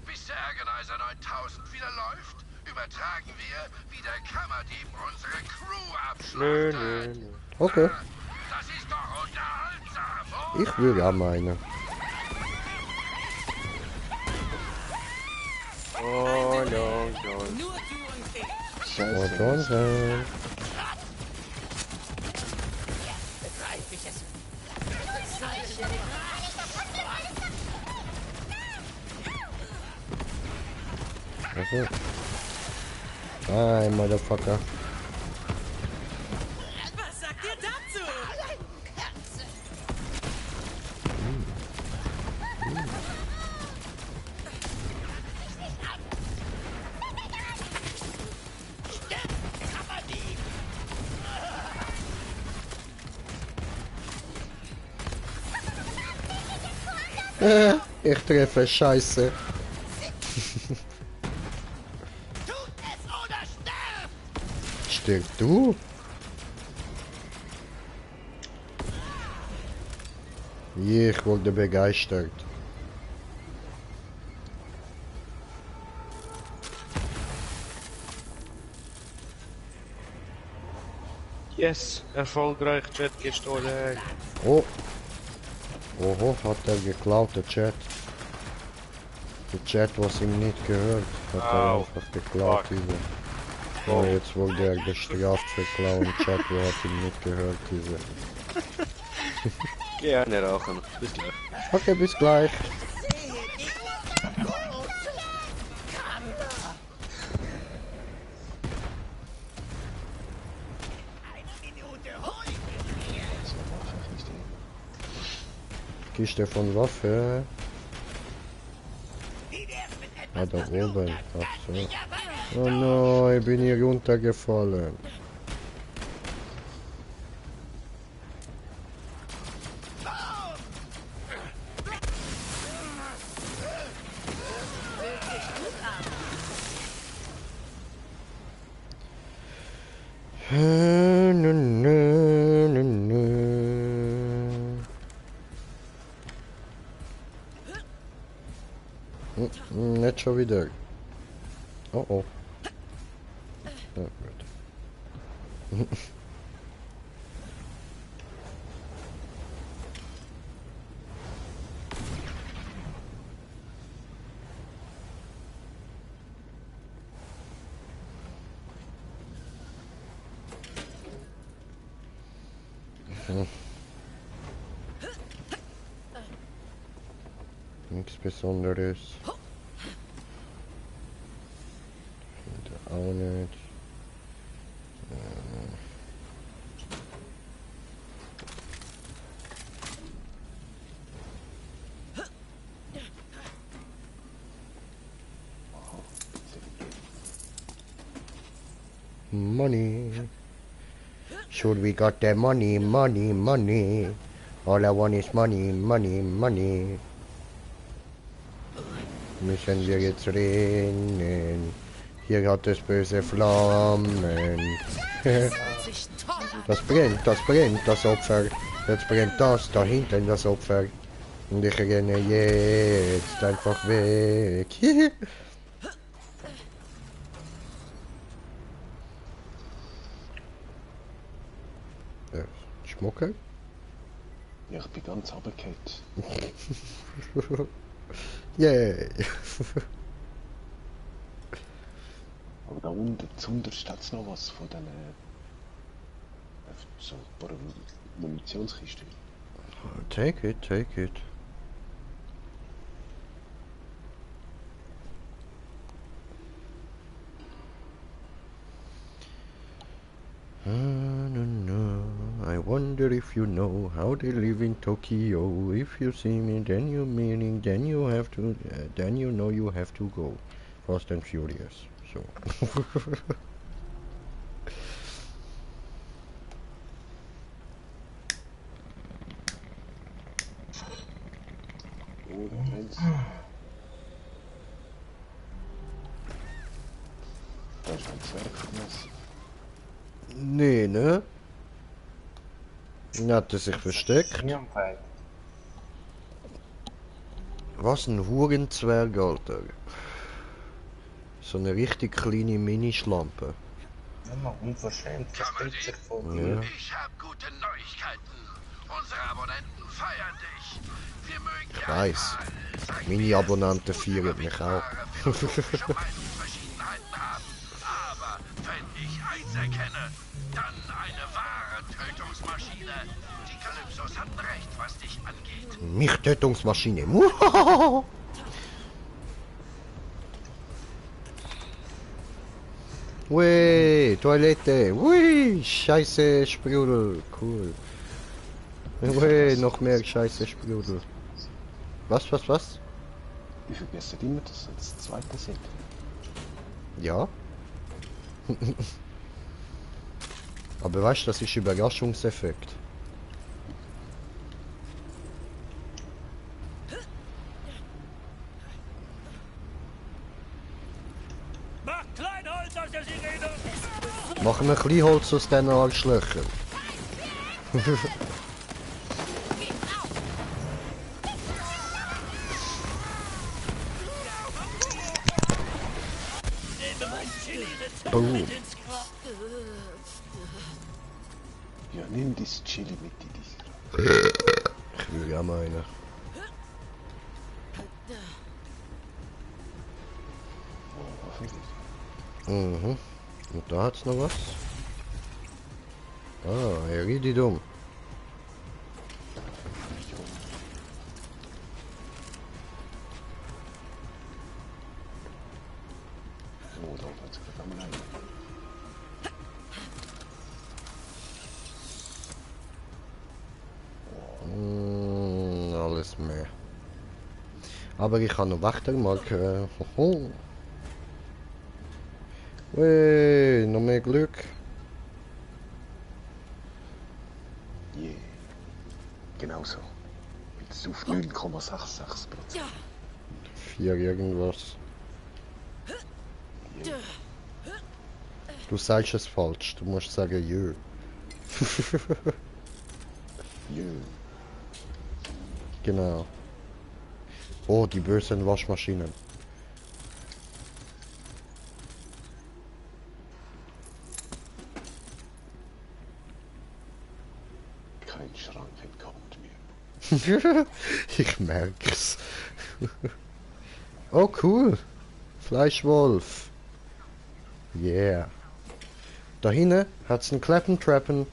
Bis der Agonizer 9000 wieder läuft, übertragen wir, wie der Kammerdieb unsere Crew abschlachtet.
Okay.
Das ist doch unterhaltsam,
Ich würde auch meinen.
Oh,
Nur Türen
Und dann sein.
begreife ich es.
Okay. Hi, Motherfucker.
Was sagt ihr dazu?
Ich treffe Scheiße. Stirb du? Ich wurde begeistert.
Yes, erfolgreich Chat gestohlen.
Oh. Oho, hat er geklaut, der Chat. Der Chat, was ihm nicht gehört, hat er einfach geklaut. Diese. Oh, jetzt wurde er gestraft für Klauen. Chat, wo hat ihm nicht gehört, diese.
Gerne rauchen. Bis gleich.
Okay, bis gleich. Kiste von Waffe. Ah, da oben. Ach so. Oh nein, ich bin hier runtergefallen. Nicht schon wieder. Oh oh. Ja, gut. Nichts Besonderes. Auch nicht. Money. Should we got the money, money, money? All I want is money, money, money. Müssen wir jetzt rennen? Hier hat es böse Flammen. Das brennt, das Opfer. Jetzt brennt das da hinten, das Opfer. Und ich renne jetzt einfach weg. Schmucke?
Ja, ich bin ganz runtergefallen.
Yay!
Aber da unten, zuunterst hat es noch was von den so ein paar Munitionskisten.
Take it, take it. No. I wonder if you know how they live in Tokyo. If you see me, then you meaning, then you have to, then you know you have to go. Fast and Furious. So.
Oh, da brennt's. Da ist ein Zwergmesser.
Nee, ne? Hat er sich versteckt? Was ein Hurenzwerg, Alter. So eine richtig kleine Minischlampe.
Immer unverschämt, versteht sich vor
Ja.
Ich habe gute Neuigkeiten. Unsere Abonnenten feiern dich. Wir mögen
Ich weiß. Meine Abonnenten feiern mich auch.
erkenne, dann eine wahre Tötungsmaschine. Die Kalypsos hatten recht, was dich angeht.
Mich Tötungsmaschine. Ui, Toilette. Ui, scheiße Sprudel. Cool. Ui, noch mehr scheiße Sprudel. Was?
Ich vergesse immer, dass das zweite sind.
Ja. Aber weißt du, das ist Überraschungseffekt.
Mach Kleinholz aus der Sirene!
Machen wir Kleinholz aus diesen Arschlöchern. Boom.
Ja, nimm das Chili mit in diese.
Ich will ja meine. Mhm. Und da hat's noch was? Ah, Iridium.
Oh, da hat's verdammt rein.
Alles mehr. Aber ich kann noch Wächtermarke. Hey, noch mehr Glück.
Yeah. Genau so. Jetzt auf 9,66%.
4 irgendwas. Du sagst es falsch. Du musst sagen jö.
Jö.
Genau. Oh, die bösen Waschmaschinen.
Kein Schrank entkommt mir.
Ich merk's. Oh, cool. Fleischwolf. Yeah. Da hinten hat's einen Klappentrappen.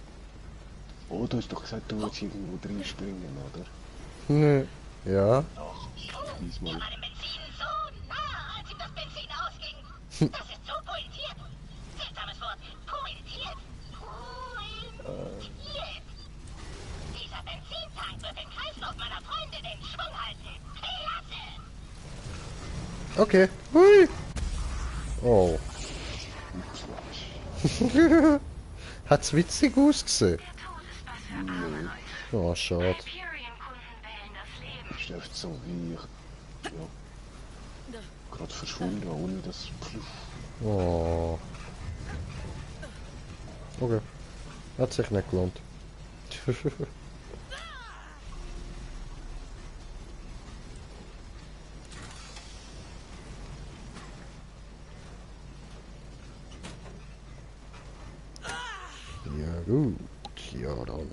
Oh, du hast doch gesagt, du willst irgendwo drin springen, oder?
Nö. Ja.
Diesmal.
Benzin so nah, als ihm das Benzin ausging. Das ist so pointiert. Seltsames Wort. Pointiert. Pointiert. Dieser Benzintank wird den Kreislauf meiner Freundin in Schwung halten. Klasse.
Okay. Hui. Oh. Hat's witzig ausgesehen? Oh, schade.
Ist oft so wie ich, ja, gerade verschwunden, ohne das.
Oh. Okay. Hat sich nicht gelohnt. Ja gut, ja dann.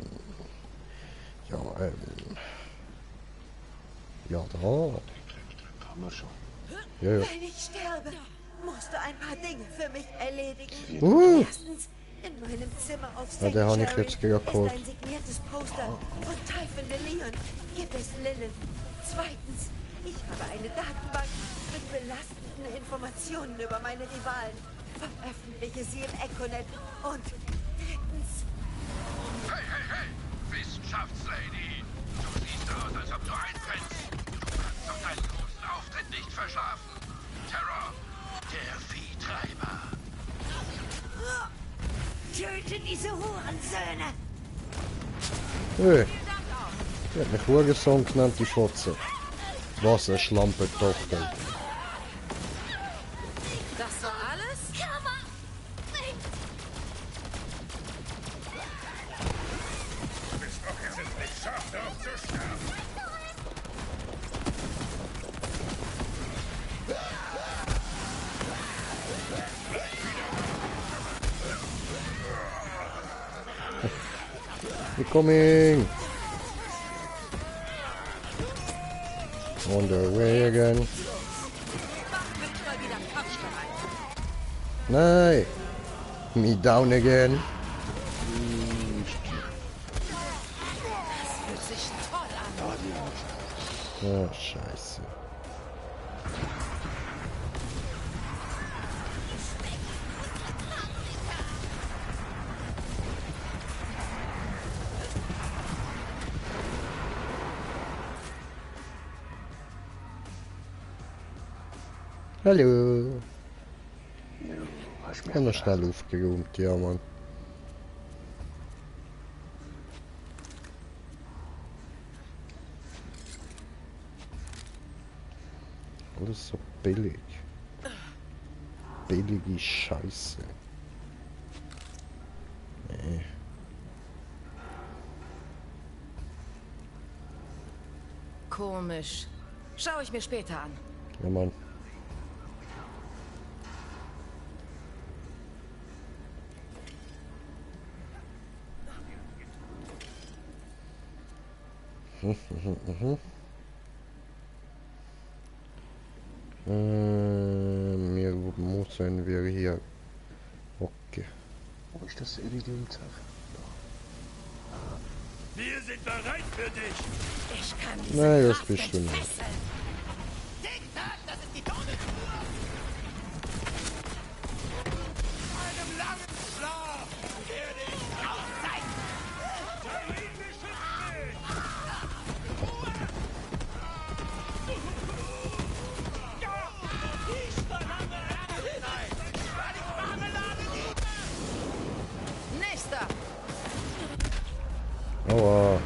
Ja, ja da.
Haben wir schon.
Ja, ja.
Wenn ich sterbe, musst du ein paar Dinge für mich erledigen. Erstens, in meinem Zimmer auf
Ja, der habe ich
Sanctuary
jetzt geholt.
ist ein signiertes Poster von Typhon de Leon. Gib es Lilith. Zweitens, ich habe eine Datenbank mit belastenden Informationen über meine Rivalen. Veröffentliche sie im Econet. Und drittens...
Hey, hey, hey! Wissenschaftslady! Du siehst aus, als ob du einpennst. Du kannst doch deinen großen Auftritt nicht verschlafen. Terror, der Viehtreiber.
Töte diese Hurensöhne!
Hey. Die hat mich Hurensohn genannt, die Fotze. Was eine Schlampe-Tochter.
Das war alles?
Du bist doch jetzt nicht scharf darauf zu sterben.
We're coming! On the way again.
Mach mit mal wieder Quatsch rein.
Nein! Me down again.
Das fühlt sich toll an.
Oh, scheiße. Hallo. Ich habe noch schnell aufgeräumt, ja Mann. Alles so billig. Billige Scheiße. Nee.
Komisch. Schau ich mir später an.
Ja Mann. Wir müssen wir hier. Okay.
Wo ist das Iridiumzeichen?
Wir sind bereit für dich.
Ich kann diese
Nein, das
Kraft
bist du nicht.
entfesseln.
Tick-Tack, das ist die Todesspur.
Einem langen Schlaf werde ich raus sein. Termin beschützt mich.
Ich verlange Ernstheit. Weil ich Marmelade liebe.
Nächster.
Aua.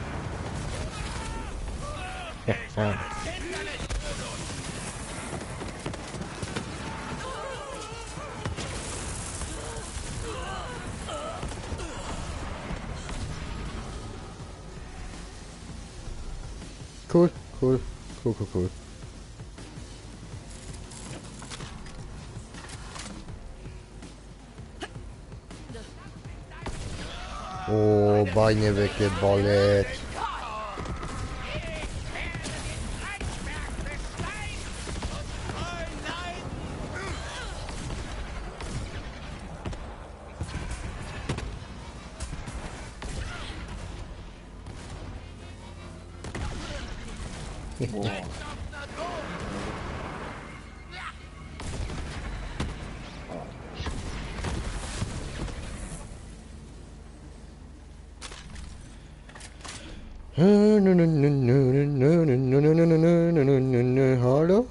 Cool, cool, cool, cool, cool. Oh, Beine weggeballert. Hallo?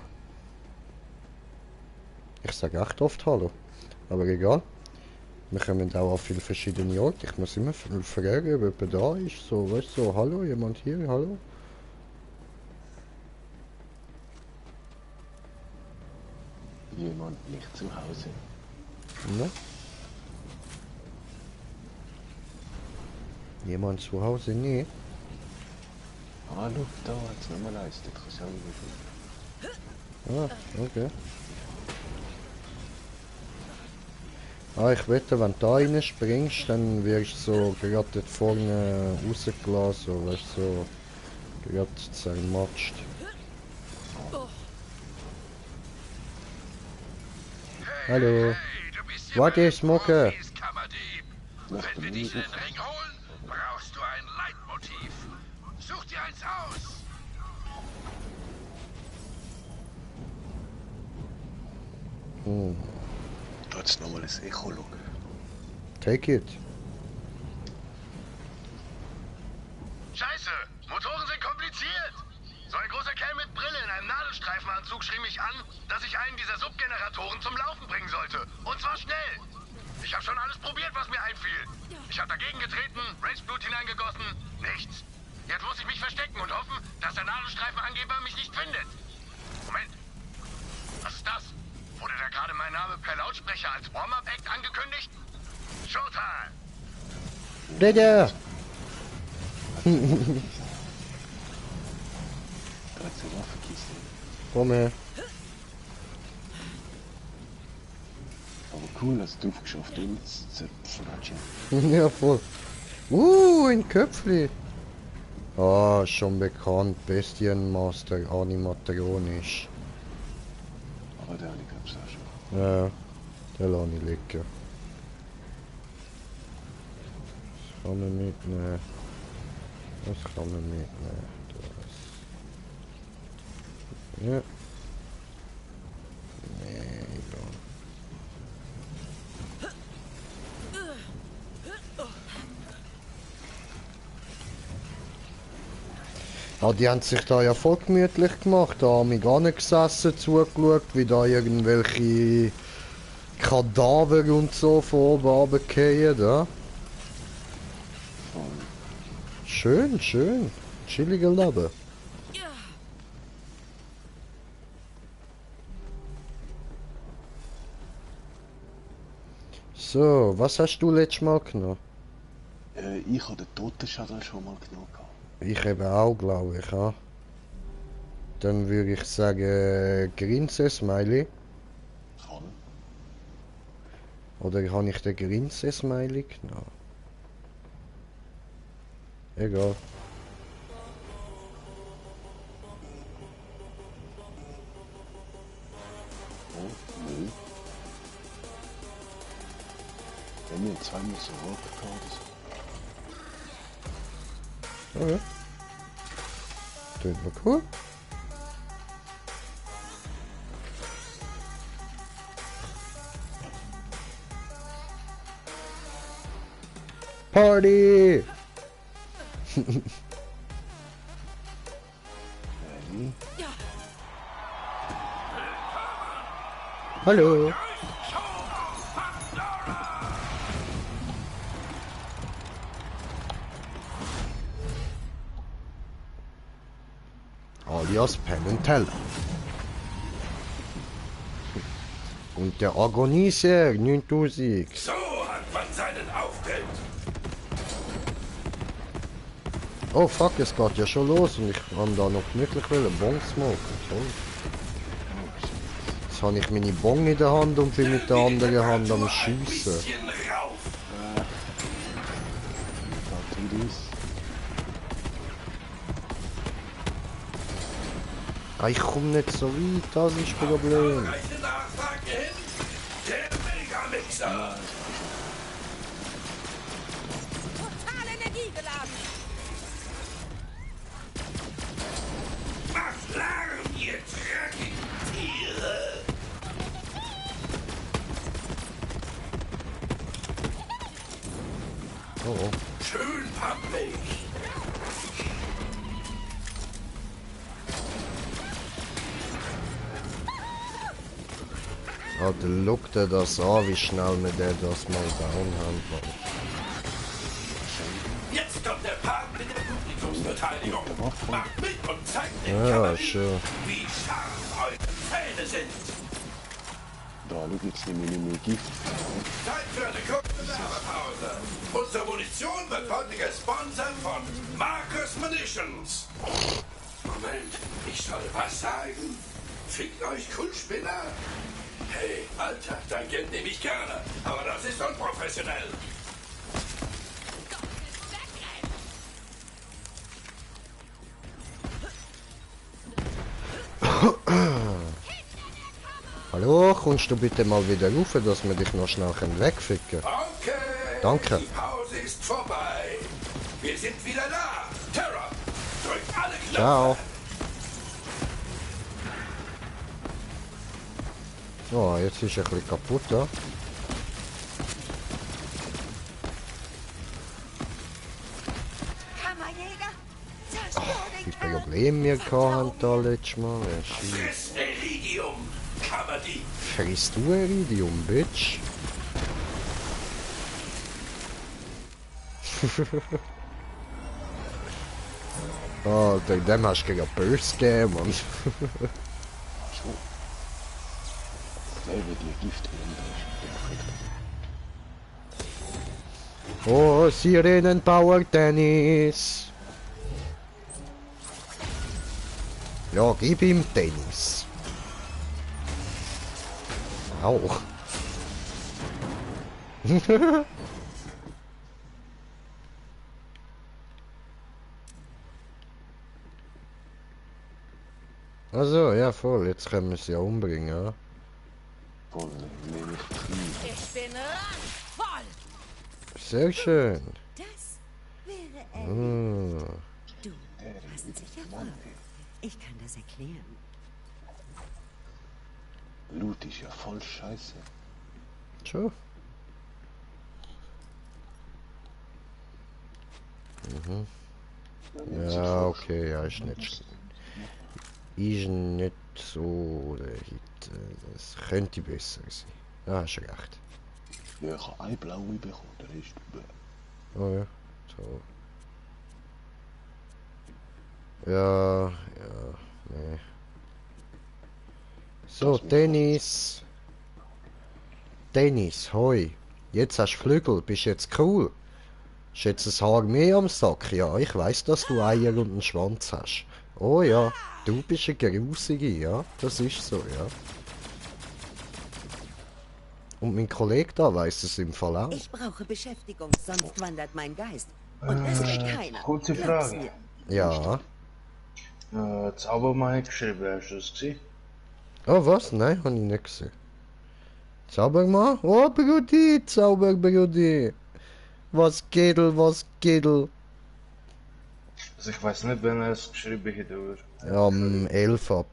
Ich sage echt oft Hallo, aber egal. Wir kommen auch auf viele verschiedene Orte. Ich muss immer fragen, ob jemand da ist. So, weißt du, so, hallo, jemand hier, hallo?
Jemand nicht zu Hause.
Ne? Jemand zu Hause? Nee.
Ah, schau, da hat es nochmal eins. Da kann es auch nicht.
Ah, okay. Ah, ich wette, wenn du da rein springst, dann wirst du so gerade dort vorne rausgelassen, so, weißt du, so gerade zermatscht. Hallo. Warte, ich Smoke.
Wenn wir dich in den Ring holen, brauchst du ein Leitmotiv. Such dir eins aus.
Da hat's nochmal das Echolog.
Take it.
Scheiße, Motoren sind kompliziert. So ein großer Kerl mit Brille in einem Nadelstreifenanzug schrie mich an, dass ich einen dieser Subgeneratoren zum Laufen bringen sollte. Und zwar schnell. Ich habe schon alles probiert, was mir einfiel. Ich habe dagegen getreten, Rage-Blut hineingegossen, nichts. Jetzt muss ich mich verstecken und hoffen, dass der Nadelstreifenangeber mich nicht findet. Moment. Was ist das? Wurde da gerade mein Name per Lautsprecher als Warm-Up-Act angekündigt? Showtime!
Digga!
Da hat's eine Waffenkiste.
Komm her.
Aber cool, dass du aufgeschafft hast, uns zu flatschen.
Ja, voll. Ein Köpfli. Ah, schon bekannt. Bestienmaster animatronisch.
Aber der habe ich glaube ich auch schon.
Ja, der lasse ich liegen. Kann man mitnehmen. Was kann man mitnehmen? Das. Ja. Nee, egal. Ah, die haben sich da ja voll gemütlich gemacht. Da haben wir gar nicht gesessen, zugeschaut, wie da irgendwelche Kadaver und so von oben runterfallen, ja? Schön, schön. Chilliger Leben. So, was hast du letztes Mal genommen?
Ich habe den Totenschädel schon mal genommen.
Ich eben auch, glaube ich, ja. Dann würde ich sagen, Grinse-Smiley.
Kann.
Oder habe ich den Grinse-Smiley genommen? Egal.
Oh, nö. Wenn wir zweimal so rot gehabt.
Okay. Klingt mal cool. Party! Hallo! Alias Penn and Teller. Und der Agonieser 9000.
So hat man seinen Auftritt.
Oh fuck, es geht ja schon los und ich kann da noch gemütlich Bon smoken. Toll. Jetzt habe ich meine Bon in der Hand und bin mit der anderen Hand am Schiessen. Ich komme nicht so weit, das ist das Problem.
Total energiegeladen.
Macht Lärm, ihr dreckigen Tiere!
Oh, oh.
Schön pappig!
Alter, schaut dir das an, wie schnell wir das mal down haben.
Jetzt kommt der Part mit der Publikumsbeteiligung. Macht mit und zeigt den
Ja,
Kavallerie,
schön.
wie scharf eure Zähne sind.
Da, schau, jetzt nehme ich nicht mehr Gift.
Zeit für eine kurze Werbepause. Unsere Munition wird heute gesponsert von Marcus Munitions. Moment, ich soll was sagen? Fickt euch Kultspinner? Hey, Alter, dein Geld nehme ich gerne, aber das ist unprofessionell.
Hallo, kommst du bitte mal wieder rauf, dass wir dich noch schnell wegficken können?
Okay.
Danke.
Die Pause ist vorbei. Wir sind wieder da. Terror, drückt alle Knöpfe.
Ciao. Oh, jetzt ist er ein bisschen kaputt, ja?
Kammerjäger,
Ach, wie Probleme wir hatten da letztes Mal. Ja, shit.
Friss Iridium, Kammerdieb.
Frisst du Iridium, Bitch? Alter, dem hast du gegen Burst gegeben, Mann.
Die Gift
Oh, Sirenen Power Tennis. Ja, gib ihm Tennis. Au. Also, ja voll, jetzt können wir sie ja umbringen, ja.
Voll, nehme ich
Ich bin randvoll.
Sehr schön.
Das
Ah.
Du hast sicher Fragen. Ich kann das erklären.
Loot ist ja voll scheiße.
Schon. Mhm. Ja, okay, ja, ist nicht so der Hit. Das könnte besser sein. Ja, hast recht.
Ja, ich habe eine blaue bekommen, der Rest bläh.
Oh ja, so. Ja, nee. So, Dennis. Dennis, hoi. Jetzt hast du Flügel, bist jetzt cool. Ist jetzt ein Haar mehr am Sack? Ja, ich weiß, dass du Eier und einen Schwanz hast. Oh ja, du bist ein Grusige, ja, das ist so, ja. Und mein Kollege da weiß es im Fall auch.
Ich brauche Beschäftigung, sonst wandert mein Geist. Und das will keiner.
Kurze
Glaub's
Frage.
mir.
Ja.
Zaubermann geschrieben, hast du das gesehen?
Oh, was? Nein, habe ich nicht gesehen. Zaubermann? Oh, Brudi, Zauberbrudi. Was geht?
Also ich weiß nicht, wenn er es geschrieben hat, aber...
Ja, am 11 ab.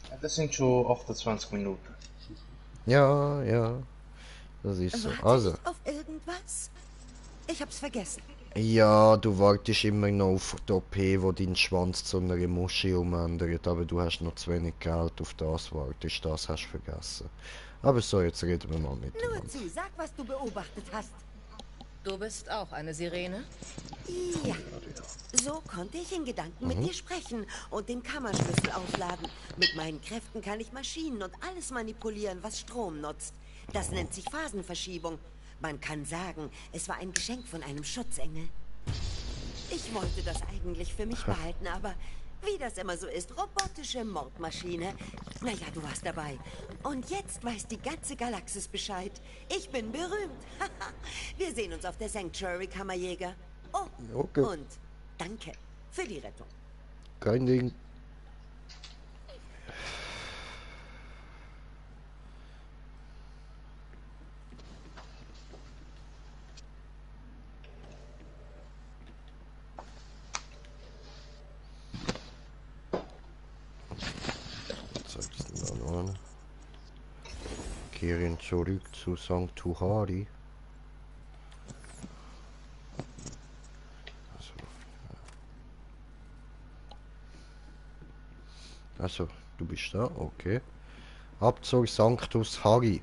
Ja, das sind schon 28 Minuten.
Ja. Das ist so.
Warte
Also.
ich auf irgendwas? Ich hab's vergessen.
Ja, du wartest immer noch auf die OP, wo dein Schwanz zu einer Muschi umändert, aber du hast noch zu wenig Geld, auf das wartest, das hast du vergessen. Aber so, jetzt reden wir mal
Nur
miteinander.
zu, sag, was du beobachtet hast.
Du bist auch eine Sirene?
Ja. So konnte ich in Gedanken mit dir sprechen und den Kammerschlüssel aufladen. Mit meinen Kräften kann ich Maschinen und alles manipulieren, was Strom nutzt. Das nennt sich Phasenverschiebung. Man kann sagen, es war ein Geschenk von einem Schutzengel. Ich wollte das eigentlich für mich behalten, aber wie das immer so ist, robotische Mordmaschine. Naja, du warst dabei. Und jetzt weiß die ganze Galaxis Bescheid. Ich bin berühmt. Wir sehen uns auf der Sanctuary, Kammerjäger. Oh,
Okay.
und danke für die Rettung.
Kein Ding. Kehren zurück zu Sanctuary. Also, du bist da, okay. Ab zur Sanctus Harry.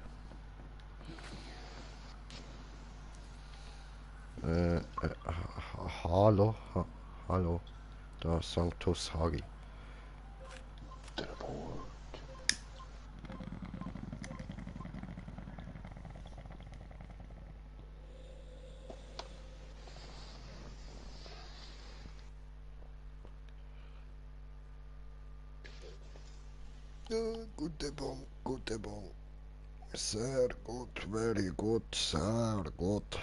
Hallo, hallo. Da Sanctus Harry. Gute Bon. Sehr gut, very good, sehr gut.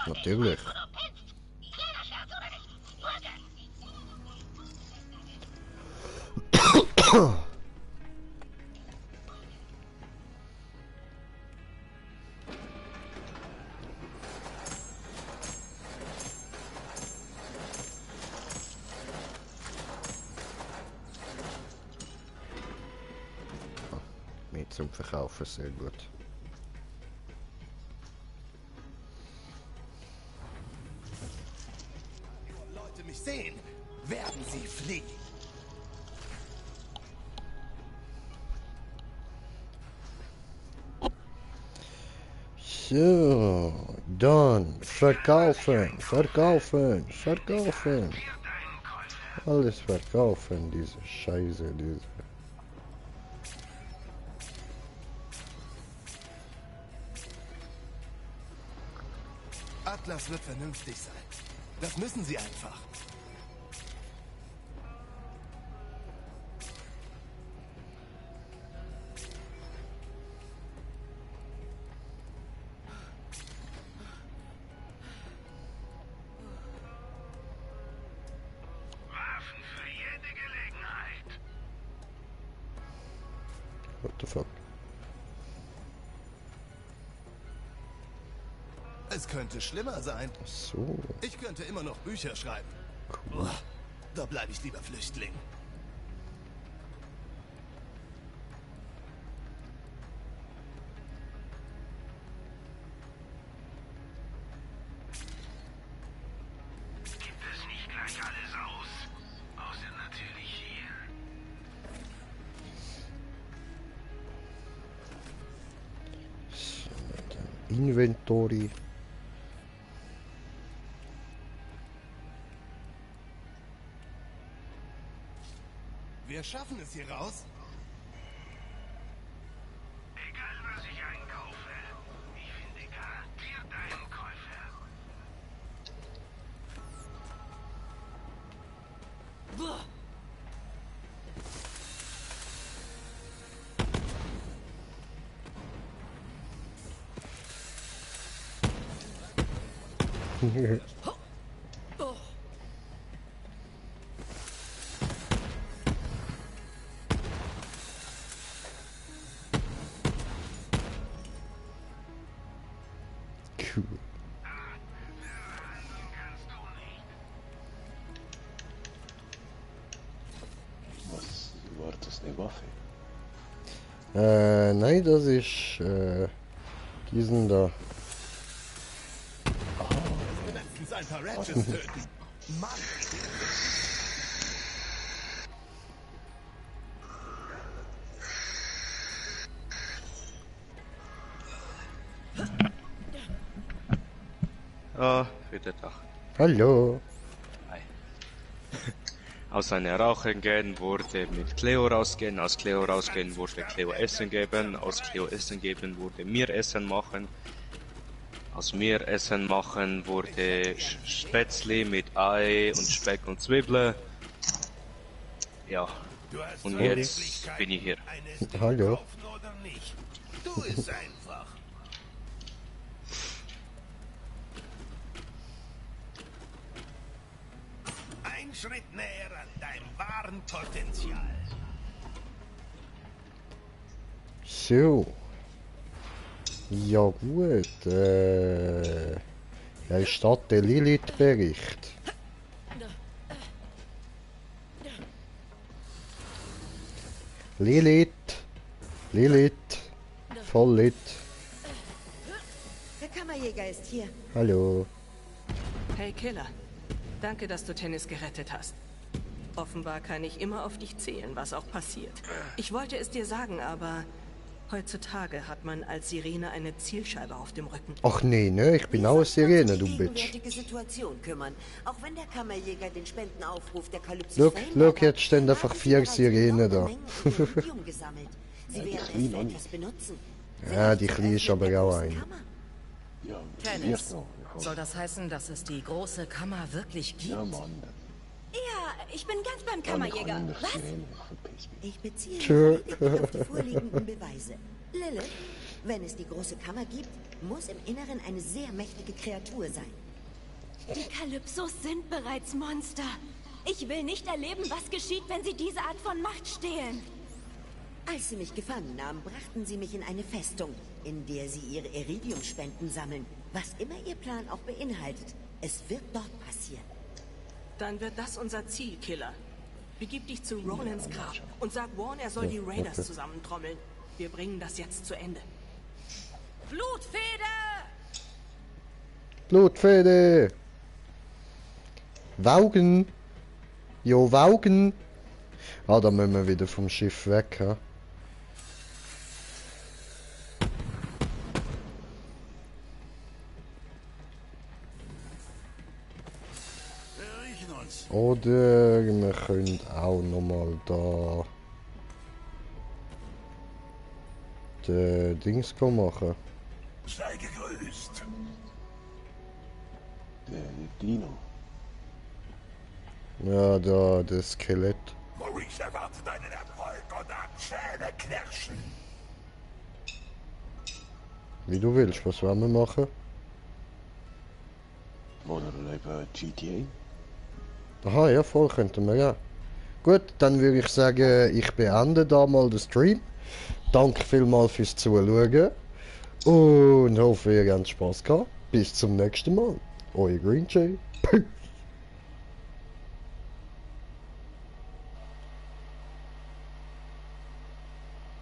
Natürlich. Mit zum Verkaufen, sehr gut.
Sehen, werden sie fliegen.
So, dann verkaufen. Alles verkaufen, diese Scheiße, diese.
Atlas wird vernünftig sein. Das müssen sie einfach.
Waffen für jede Gelegenheit.
What the fuck?
Es könnte schlimmer sein.
So.
Ich könnte immer noch Bücher schreiben.
Cool.
Da bleibe ich lieber Flüchtling.
Gibt es nicht gleich alles aus? Außer natürlich hier.
Inventory.
Wir schaffen es hier raus.
Egal was ich einkaufe, ich finde garantiert einen Käufer.
Cool.
Was war das, eine Waffe?
Nein, das ist diesen da.
Letztens ein paar Ratchets töten. Mann!
Ah, wieder da.
Hallo.
Hi. Aus einer Rauchen gehen wurde mit Cleo rausgehen, aus Cleo rausgehen wurde Cleo Essen geben, aus Cleo Essen geben wurde mir Essen machen, aus mir Essen machen wurde Spätzli mit Ei und Speck und Zwiebeln. Ja, und jetzt bin ich hier.
Hallo.
Oder nicht? Tu es einfach. Ein Schritt näher an deinem wahren Potenzial.
So. Ja gut. Ja, ist das der Lilith-Bericht? Lilith. Voll lit.
Der Kammerjäger ist hier.
Hallo.
Hey Killer, danke, dass du Tennis gerettet hast. Offenbar kann ich immer auf dich zählen, was auch passiert. Ich wollte es dir sagen, aber heutzutage hat man als Sirene eine Zielscheibe auf dem Rücken.
Ach nee, ne? Ich bin auch eine Sirene, du Bitch.
Gegenwärtige Situation kümmern. Auch wenn der Kammerjäger den Spendenaufruf der Kalypsis
Look, jetzt stehen einfach 4 Sirenen da.
Sie werden es für etwas benutzen.
Ja, die Kleine ist aber auch ein.
Ja,
Tennis. Soll das heißen, dass es die große Kammer wirklich gibt?
Ja, Mann.
Ja, ich bin ganz beim Kammerjäger. Was?
Ich beziehe
Tschö.
mich lediglich auf die vorliegenden Beweise. Lilith, wenn es die große Kammer gibt, muss im Inneren eine sehr mächtige Kreatur sein.
Die Kalypsos sind bereits Monster. Ich will nicht erleben, was geschieht, wenn sie diese Art von Macht stehlen.
Als sie mich gefangen nahmen, brachten sie mich in eine Festung, in der sie ihre Iridiumspenden sammeln. Was immer ihr Plan auch beinhaltet, es wird dort passieren.
Dann wird das unser Ziel, Killer. Begib dich zu Ronans Grab und sag Warren, er soll die Raiders zusammentrommeln. Wir bringen das jetzt zu Ende.
Blutfeder!
Blutfede! Waugen! Jo, Waugen! Ah, da müssen wir wieder vom Schiff weg, ha? Oder wir können auch nochmal da den Dings machen.
Sei gegrüßt.
Der Dino.
Ja, da, das Skelett.
Maurice erwartet einen Erfolg und am Zähne knirschen.
Wie du willst, was wollen wir machen?
Oder eben GTA.
Aha, ja, voll, könnten wir ja. Gut, dann würde ich sagen, ich beende da mal den Stream. Danke vielmals fürs Zuschauen. Und hoffe, ihr habt Spaß gehabt. Bis zum nächsten Mal. Euer Green Jay. Peace.